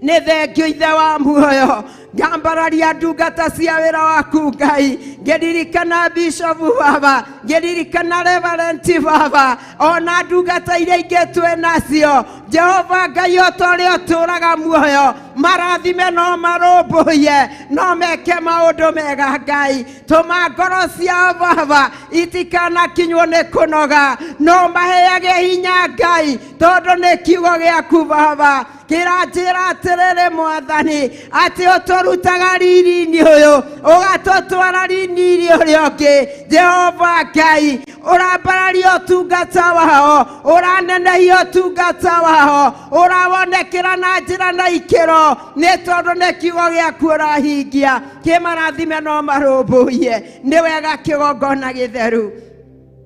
Nĩ thengio Ithe wa muoyo, Ngambararia ndungata cia wĩra waku Ngai, ngĩririkana Bishop baba, ngĩririkana Reverend baba, ona ndungata iria ingĩ twĩ nacio. Jehova Ngai, o ta ũrĩa ũtũũraga muoyo, marathime no marũmbũiye, no meke maũndũ mega Ngai. Tũma ngoro ciao baba itikanakinywo nĩ kũnoga, no maheage hinya Ngai, tondũ nĩ kiugo gĩaku baba kĩranjĩra atĩrĩrĩ Mwathani, atĩ ũtũrutaga riri-inĩ ũyũ ũgatũtwara riri-inĩ ũrĩa ũngĩ. Jehova Ngai, ũrambararia ũtungata wao, ũranenehia ũtungata wao, ũrawonekera na njĩra na ikĩro, nĩ tondũ nĩ kiugo gĩaku ũrahingia. Kĩmarathime no marũmbũiye, nĩ wega kĩgongona gĩtheru.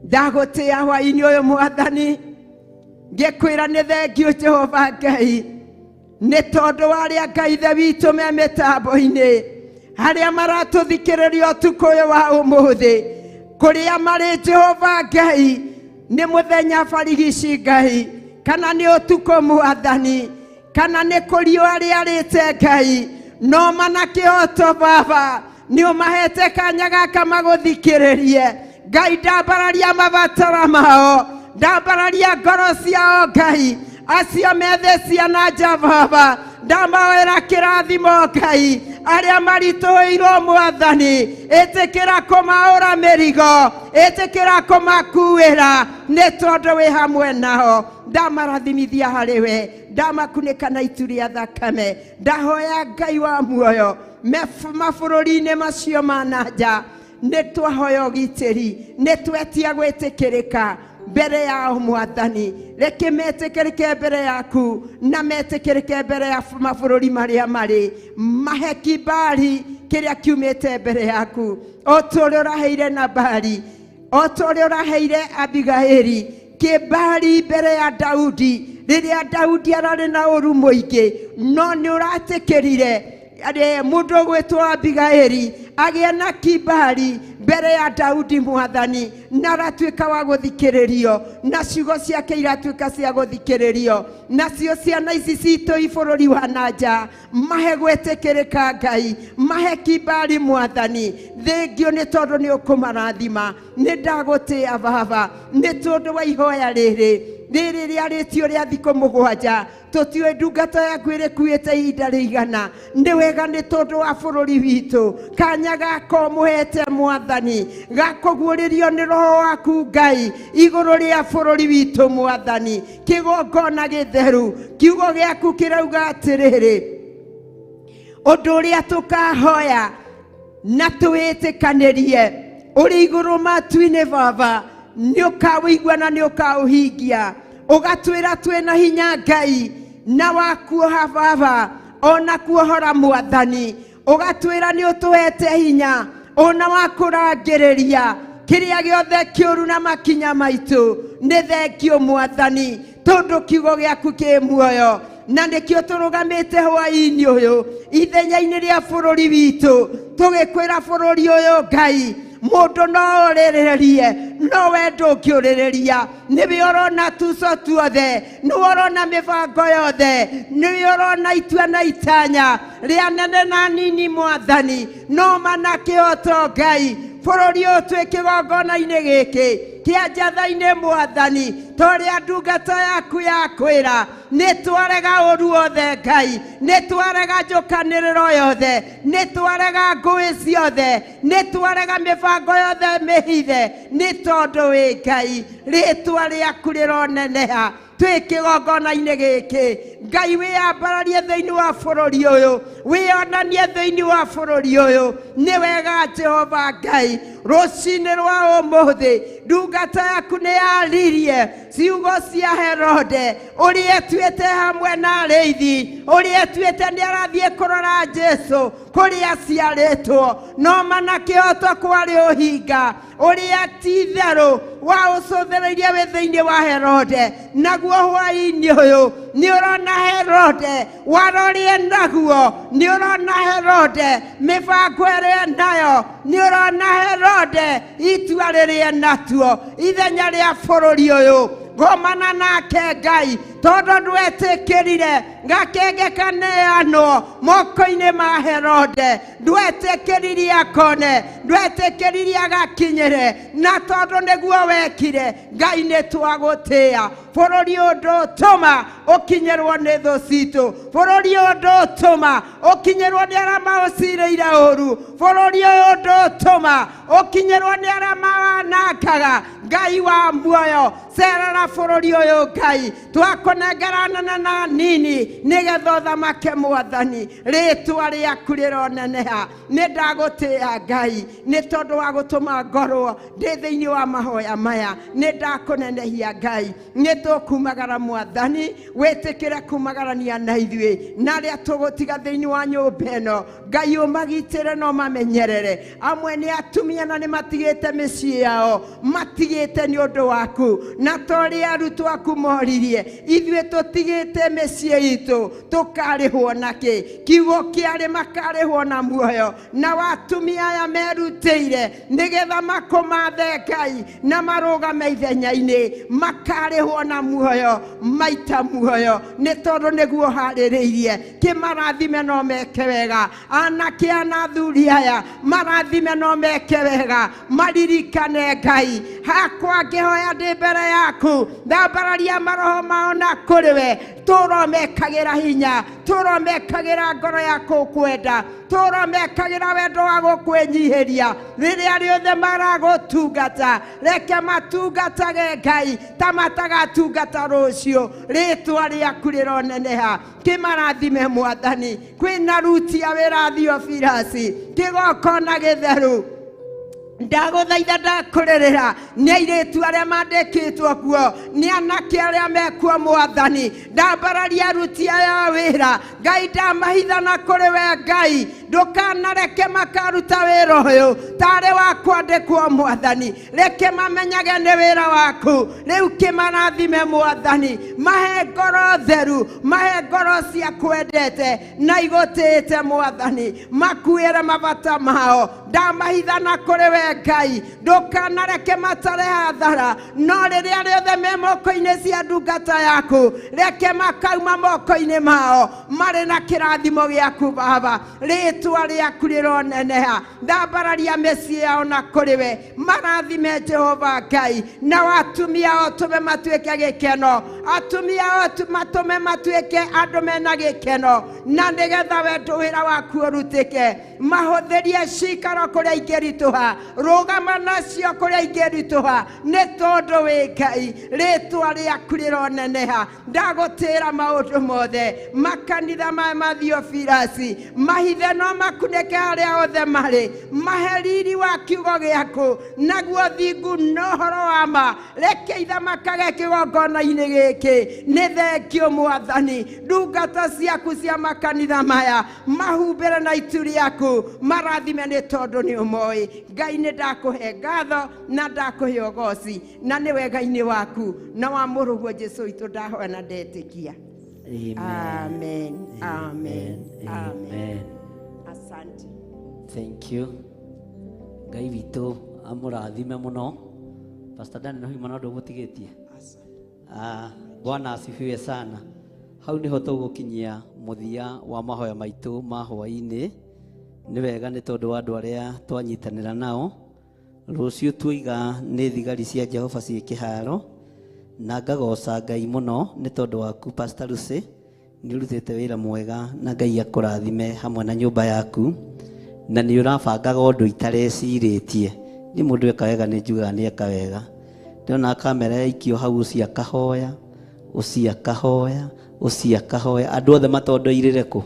Ndagũtĩa hwaĩ-inĩ ũyũ Mwathani, ngĩkwĩra nĩ thengio Jehova Ngai, nĩ tondũ wa arĩa Ngai ithe witũ me mĩtambo-inĩ, harĩa maratũthikĩrĩria ũtukũ ũyũ wa ũmũthĩ, kũrĩa marĩ Jehova Ngai, nĩ mũthenya barigici Ngai, kana nĩ ũtukũ Mwathani, kana nĩ kũriũa rĩarĩte Ngai, no mana kĩhoto baba, nĩ ũmahete kanya gaka magũthikĩrĩrie Ngai. Ndambararia mabatara mao, ndambararia ngoro ciao Ngai, acio methe ciana nja baba, ndamahoera kĩrathimo Ngai, arĩa maritũhĩirwo Mwathani, ĩtĩkĩra kũmaũra mĩrigo, ĩtĩkĩra kũmakuĩra, nĩ tondũ wĩ hamwe nao. Ndamarathimithia harĩ we, ndamakunĩka na itu rĩa thakame. Ndahoya Ngai wa muoyo, mabũrũri-inĩ macio ma na nja, nĩ twahoya ũgitĩri, nĩ twetia gwĩtĩkĩrĩka mbere yao Mwathani. Reke metĩkĩrĩke mbere yaku na metĩkĩrĩke mbere ya mabũrũri marĩa marĩ, mahe kibali kĩrĩa kiumĩte mbere yaku, o ta ũrĩa ũraheire Nabali, o ta ũrĩa ũraheire Abigaili kibali mbere ya Daudi rĩrĩa Daudi ararĩ na ũru mũingĩ, no nĩ ũratĩkĩrire mũndũ ũgwĩtwo Abigaili agĩe na kibali mbere ya Daudi Mwathani, na aratuĩka wa gũthikĩrĩrio, na ciugo ciake iratuĩka cia gũthikĩrĩrio. Nacio ciana ici citũ i bũrũri wa na nja, mahe gwĩtĩkĩrĩka Ngai, mahe kibali Mwathani. Thengio nĩ tondũ nĩ ũkũmarathima. Nĩ ndagũtĩa baba nĩ tondũ wa ihoya rĩrĩ rĩrĩ rĩarĩtio rĩa thikũ 7, tũtiũĩ ndungata yaku ĩrĩkuĩte ihinda rĩigana. Nĩ wega nĩ tondũ wa bũrũri witũ, kanya gaka ũmũhete Mwathani gakũguũrĩrio nĩ roho waku Ngai igũrũ rĩa bũrũri witũ Mwathani. Kĩgongona gĩtheru, kiugo gĩaku kĩrauga atĩrĩrĩ, ũndũ ũrĩa tũkahoya na tũwĩtĩkanĩrie ũrĩ igũrũ matu-inĩ baba, nĩ ũkawĩigua na nĩ ũkaũhingia. Ũgatwĩra twĩna hinya Ngai na wakuoha baba, ona kuohora Mwathani. Ũgatwĩra nĩ ũtũhete hinya ona wa kũrangĩrĩria kĩrĩa gĩothe kĩũru na makinya maitũ. Nĩ thengio Mwathani, tondũ kiugo gĩaku kĩ muoyo, na nĩkĩo tũrũgamĩte hwaĩ-inĩ ũyũ ithenya-inĩ rĩa bũrũri witũ, tũgĩkwĩra bũrũri ũyũ Ngai, mũndũ no ũrĩrĩrie, no we ndũngĩũrĩrĩria. Nĩwe ũrona tuco tuothe, nĩwe ũrona mĩbango yothe, nĩwe ũrona itua na itanya rĩa nene na nini Mwathani. No mana kĩhoto Ngai, bũrũri ũyũ twĩ kĩgongona-inĩ gĩkĩ kĩa njatha-inĩ Mwathani, ta ũrĩa ndungata yaku yakwĩra, nĩ twarega ũru wothe Ngai, nĩ twarega njũkanĩrĩro yothe, nĩ twarega ngũĩ ciothe, nĩ twarega mĩbango yothe mĩhithe, nĩ tondũ wĩ Ngai, rĩtwa rĩaku rĩroneneha. Twĩ kĩgongona-inĩ gĩkĩ Ngai, wĩyambararie thĩinĩ wa bũrũri ũyũ, wĩyonanie thĩinĩ wa bũrũri ũyũ. Nĩ wega Jehova Ngai, rũcinĩ rwa ũmũthĩ ndungata yaku nĩ yaririe ciugo cia Herode, ũrĩa etuĩte hamwe na arĩithi, ũrĩa etuĩte nĩ arathiĩ kũrora Jesu kũrĩa aciarĩtwo, no mana kĩhoto kwarĩ ũhinga ũrĩa ti itherũ wa ũcũthĩrĩirie wĩ thĩinĩ wa Herode. Naguo hwaĩ-inĩ ũyũ nĩ ũrona Herode warorie, naguo nĩ ũrona Herode mĩbango ĩrĩa nayo, nĩ ũrona Herode itua rĩrĩa natuo ithenya rĩa bũrũri ũyũ. Gomana nake Ngai, Tondũ ndwetĩkĩrire gakenge kaneanwo moko-inĩ ma Herode, ndwetĩkĩririe akone, ndwetĩkĩririe agakinyĩre, na tondũ nĩguo wekire, Ngai nĩ twagũtĩĩa. Bũrũri ũyũ ndũtũma ũkinyĩrwo nĩ thũ citũ, bũrũri ũyũ ndũtũma ũkinyĩrwo nĩ arĩa maũcirĩire ũru, bũrũri ũyũ ndũtũma ũkinyĩrwo nĩ arĩa mawanangaga. Ngai wa muoyo, cerera bũrũri ũyũ Ngai, twakũnengera nene na nini nĩgetha ũthamake Mwathani, rĩtwa rĩaku rĩroneneha. Nĩ ndagũtĩĩa Ngai nĩ tondũ wa gũtũma ngorwo ndĩ thĩinĩ wa mahoya maya, nĩ ndakũnenehia Ngai. Nĩ tũkumagara Mwathani, wĩtĩkĩre kumagarania na ithuĩ na arĩa tũgũtiga thĩinĩ wa nyũmba ĩno. Ngai ũmagitĩre na ũmamenyerere. Amwe nĩ atumia na nĩ matigĩte mĩciĩ yao, matigĩte nĩ ũndũ waku, na ta ũrĩa arutwo aku moririe, ithuĩ tũtigĩte mĩciĩ itũ tũkarĩhwo nakĩ? Kiugo kĩarĩ makarĩhwo na muoyo. Na watumia aya merutĩire nĩgetha makũmathe Ngai na marũgame ithenya-inĩ, makarĩhwo na muoyo maita muoyo, nĩ tondũ nĩguo harĩrĩirie. Kĩmarathime no meke wega, anake ana athuri aya marathime no meke wega, maririkane Ngai. Hakwa ngĩhoya ndĩ mbere yaku, ndambararia maroho mao na kũrĩ we, tũromekagĩra hinya, tũromekagĩra ngoro ya gũkwenda, tũromekagĩra wendo wa gũkwĩnyihĩria rĩrĩa rĩothe maragũtungata. Reke matungatage Ngai ta matagatungata rũciũ, rĩtwa rĩaku rĩroneneha. Kĩmarathime Mwathani. Kwĩna ruti ya wĩra Theophilus, kĩgongona gĩtheru, ndagũthaitha ndakũrĩrĩra nĩ airĩtu arĩa mandĩkĩtwo kuo, nĩ anake arĩa mekuo Mwathani. Ndambararia aruti aya a wĩra Ngai, ndamahitha na kũrĩ we Ngai, ndũkanareke makaruta wĩra ũyũ tarĩ wa kwandĩkwo Mwathani. Reke mamenyage nĩ wĩra waku. Rĩu kĩmarathime Mwathani, mahe ngoro theru, mahe ngoro cia kwendete na igũtĩĩte Mwathani, makuĩre mabata mao. Ndamahitha na kũrĩ we Ngai, ndũkanareke matare hathara, no rĩrĩa rĩothe me moko-inĩ cia ndungata yaku, reke makauma moko-inĩ mao marĩ na kĩrathimo gĩaku Baba. Rĩtwa rĩaku rĩroneneha. Ndambararia mĩciĩ yao na kũrĩ we, marathime Jehova Ngai, na atumia ao tũme matuĩke gĩkeno, atumia ao matũme matuĩke andũ mena gĩkeno, na nĩgetha wendo wĩra waku ũrutĩke. Mahũthĩrie cikaro kũrĩa ingĩritũha, rũgama nacio kũrĩa ingĩritũha, nĩ tondũ wĩ Ngai. Rĩtwa rĩaku rĩroneneha. Ndagũtĩĩra maũndũ mothe. Makanitha maya ma Theophilus mahithe no makunĩke harĩa othe marĩ, mahe riri wa kiugo gĩaku, naguo thingu na ũhoro wa ma. Reke ithamakage kĩgongona-inĩ gĩkĩ. Nĩ thengio Mwathani, ndungata ciaku cia makanitha maya mahumbĩre na itu rĩaku, marathime nĩ tondũ nĩ ũmoĩ. Ngai nĩ ndakũhe ngatho na ndakũhe ũgoci, na nĩ wega-inĩ waku na wa mũrũguo Jesũ witũ ndahoya na ndetĩkia. Amen. Amen. Amen. Asante. Thank you. Ngai witũ amũrathime mũno. Pastor Dan no hima no ndũgũtigĩtie. Bwana asifiwe sana. Hau niho tũgũkinyia mũthia wa mahoya maitũ ma hwaĩ-inĩ. Nĩ wega nĩ tondũ wa andũ arĩa twanyitanĩra nao. Rũciũ tuiga nĩ thigari cia Jehova ciĩ kĩharo, na ngagoca Ngai mũno nĩ tondũ waku Pastor Lucy, nĩ ũrutĩte wĩra mwega na Ngai akũrathime hamwe na nyũmba yaku, na nĩ ũrabangaga ũndũ itarecirĩtie. Niĩ mũndũ eka wega nĩ njugaga nĩ eka wega. Ndĩrona kamera yaikio hau, ũcio akahoya, ũcio akahoya, ũcio akahoya, andũ othe matondoirĩre kũ?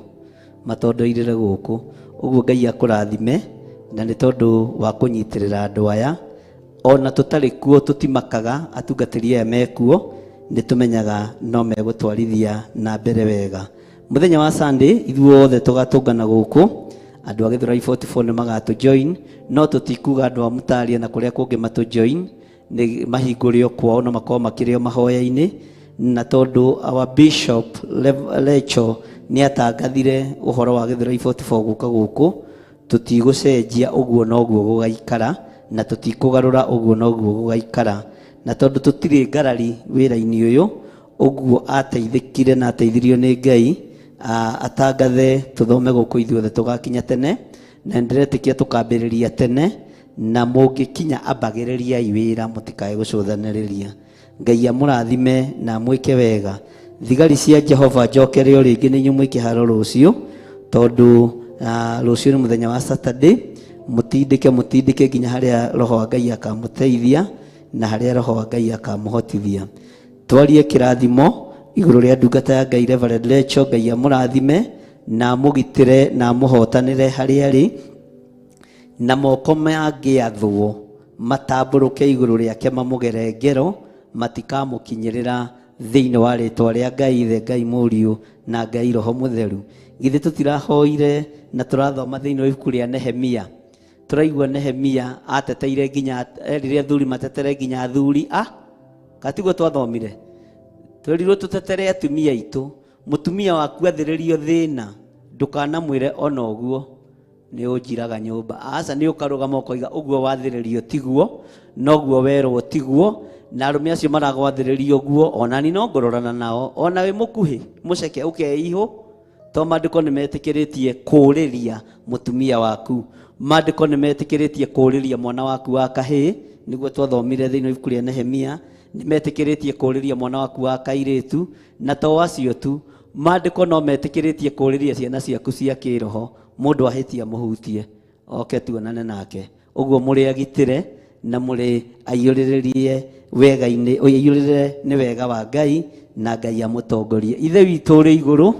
Matondoirĩre gũkũ. Ũguo Ngai akũrathime, na nĩ tondũ wa kũnyitĩrĩra andũ aya. Ona tũtarĩ kuo tũtimakaga, atungatĩri aya mekuo, nĩ tũmenyaga no megũtwarithia na mbere wega. Mũthenya wa Sunday ithuothe tũgatũngana gũkũ, andũ a Gĩthũrai 44 nĩ magatũ join, no tũtikuga andũ a Mutaria na kũrĩa kũngĩ matũ join, nĩ mahingũre o kwao no makorwo makĩrĩ o mahoya-inĩ. Na tondũ our Bishop Lecho nĩ atangathire ũhoro wa Gĩthũrai 44 gũka gũkũ, tũtigũcenjia ũguo noguo gũgaikara, na tũtikũgarũra ũguo noguo gũgaikara. Na tondũ tũtirĩ ngarari wĩra-inĩ ũyũ, Ũguo ateithĩkire na ateithirio nĩ Ngai atangathe tũthome gũkũ ithuothe tũgakinya tene, na nĩndĩretĩkia tũkambĩrĩria tene, na mũngĩkinya ambagĩrĩriai wĩra mũtikae gũcũthanĩrĩria. Ngai amũrathime na amwĩke wega. Thigari cia Jehova njokere o rĩngĩ nĩ inyuĩ mwĩ kĩharo rũciũ, tondũ rũciũ nĩ mũthenya wa Saturday. Mũtindĩke mũtindĩke nginya harĩa Roho wa Ngai akamũteithia na harĩa Roho wa Ngai akamũhotithia. Twarie kĩrathimo igũrũ rĩa ndungata ya Ngai Reverend Rachel. Ngai amũrathime na amũgitĩre na amũhotanĩre harĩa arĩ, na moko mangĩathwo matambũrũke igũrũ rĩake mamũgere ngero, matikamũkinyĩrĩra thĩinĩ wa rĩtwa rĩa Ngai Ithe, Ngai Mũriũ na Ngai Roho Mũtheru. Githĩ tũtirahoire na tũrathoma thĩinĩ wa ibuku rĩa Nehemia? Tũraigua Nehemia ateteire nginya, erire athuri matetere nginya athuri a katiguo twathomire. Twerirwo tũtetere atumia aitũ. Mũtumia waku athĩrĩrio thĩna, ndũkanamwĩre ona ũguo nĩ ũnjiraga nyũmba. Aca, nĩ ũkarũgama ũkoiga ũguo wathĩrĩrio tiguo, noguo werwo tiguo, na arũme acio maragwathĩrĩria ũguo, ona ni no ngũrorana nao, ona wĩ mũkuhĩ mũceke ũkeihũ, to maandĩko nĩ metĩkĩrĩtie kũũrĩria mũtumia waku, maandĩko nĩ metĩkĩrĩtie kũũrĩria mwana waku wa kahĩĩ, nĩguo twathomire thĩinĩ wa ibuku rĩa Nehemia, nĩ metĩkĩrĩtie kũũrĩria mwana waku wa kairĩtu, na to acio tu, maandĩko no metĩkĩrĩtie kũũrĩria ciana ciaku cia kĩroho. Mũndũ ahĩtia mũhutie oke tuonane nake. Ũguo mũrĩ agitĩre na mũrĩ aiyũrĩrĩrie wega-inĩ, aiyũrĩrĩre nĩ wega wa Ngai, na Ngai amũtongorie. Ithe witũ ũrĩ igũrũ,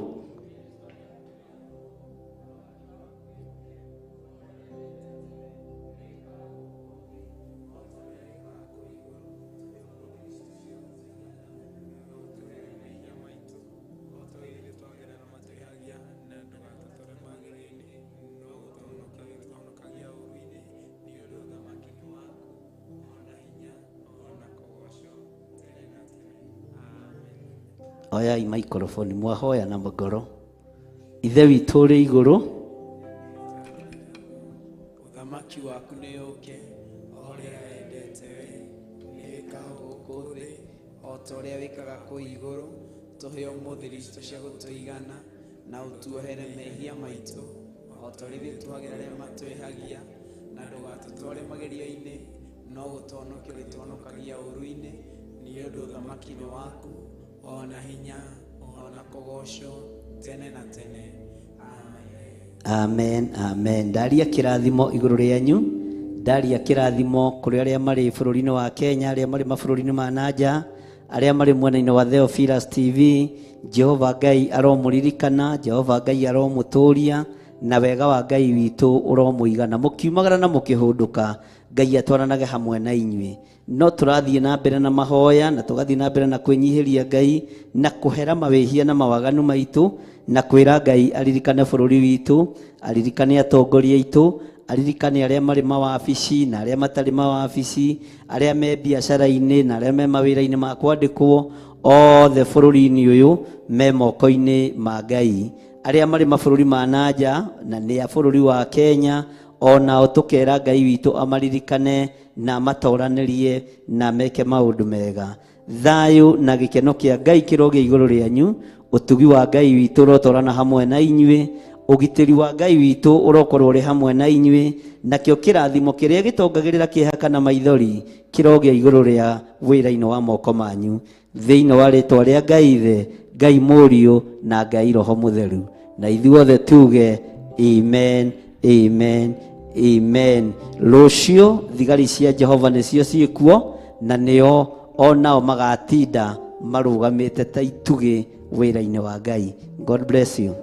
oyai maikrofoni mwahoya na ngoro. Ithe witũ ũrĩ igũrũ, ũthamaki waku nĩ ũke, o ũrĩa wendete we nĩ wĩkagwo gũkũ thĩ o ta ũrĩa wĩkaga kũu igũrũ. Tũhe ũmũthĩ irio citũ cia gũtũigana, na ũtuohere mehia maitũ o ta ũrĩa ithuĩ tuohagĩra arĩa matwĩhagia, na ndũgatũtware magerio-inĩ, no gũtũhonokia ũrĩtũhonokagia ũũru-inĩ, nĩ ũndũ ũthamaki nĩ waku, o na hinya, o na kũgoocwo tene na tene. Amen. Amen, amen. Ndaria kĩrathimo igũrũ rĩanyu, ndaria kĩrathimo kũrĩ arĩa marĩ bũrũri-inĩ wa Kenya, arĩa marĩ mabũrũri-inĩ ma nanja, arĩa marĩ mwena-inĩ wa Theophilus TV. Jehova Ngai aromũririkana, Jehova Ngai aromũtũria, na wega wa Ngai witũ ũromũigana. Mũkiumagara na mũkĩhũndũka, Ngai atwaranage hamwe na inyuĩ. No tũrathiĩ na mbere na mahoya, na tũgathiĩ na mbere na kwĩnyihĩria Ngai, na kũhera mawĩhia na mawaganu maitũ, na kwĩra Ngai aririkane bũrũri witũ, aririkane atongoria aitũ, aririkane arĩa marĩ mawabici na arĩa matarĩ mawabici, arĩa me biacara-inĩ na arĩa me mawĩra-inĩ ma kwandĩkwo, othe bũrũri-inĩ ũyũ me moko-inĩ ma Ngai. Arĩa marĩ mabũrũri ma nanja na nĩ a bũrũri wa Kenya, onao tũkera Ngai witũ amaririkane na amatoranĩrie na meke maũndũ mega. Thayũ na gĩkeno kĩa Ngai kĩrogĩa igũrũ rĩanyu, ũtugi wa Ngai witũ ũrotwarana hamwe na inyuĩ, ũgitĩri wa Ngai witũ ũrokorwo ũrĩ hamwe na inyuĩ, nakĩo kĩrathimo kĩrĩa gĩtongagĩrĩra kĩeha kana maithori kĩrogĩa igũrũ rĩa wĩra-inĩ wa moko manyu, thĩinĩ wa rĩtwa rĩa Ngai Ithe, Ngai Mũriũ na Ngai Roho Mũtheru. Na ithuothe tuge amen, amen, amen. Rũciũ thigari cia Jehova nĩcio ciĩkuo, na nĩo onao magatinda marũgamĩte ta itugĩ wĩra-inĩ wa Ngai. God bless you.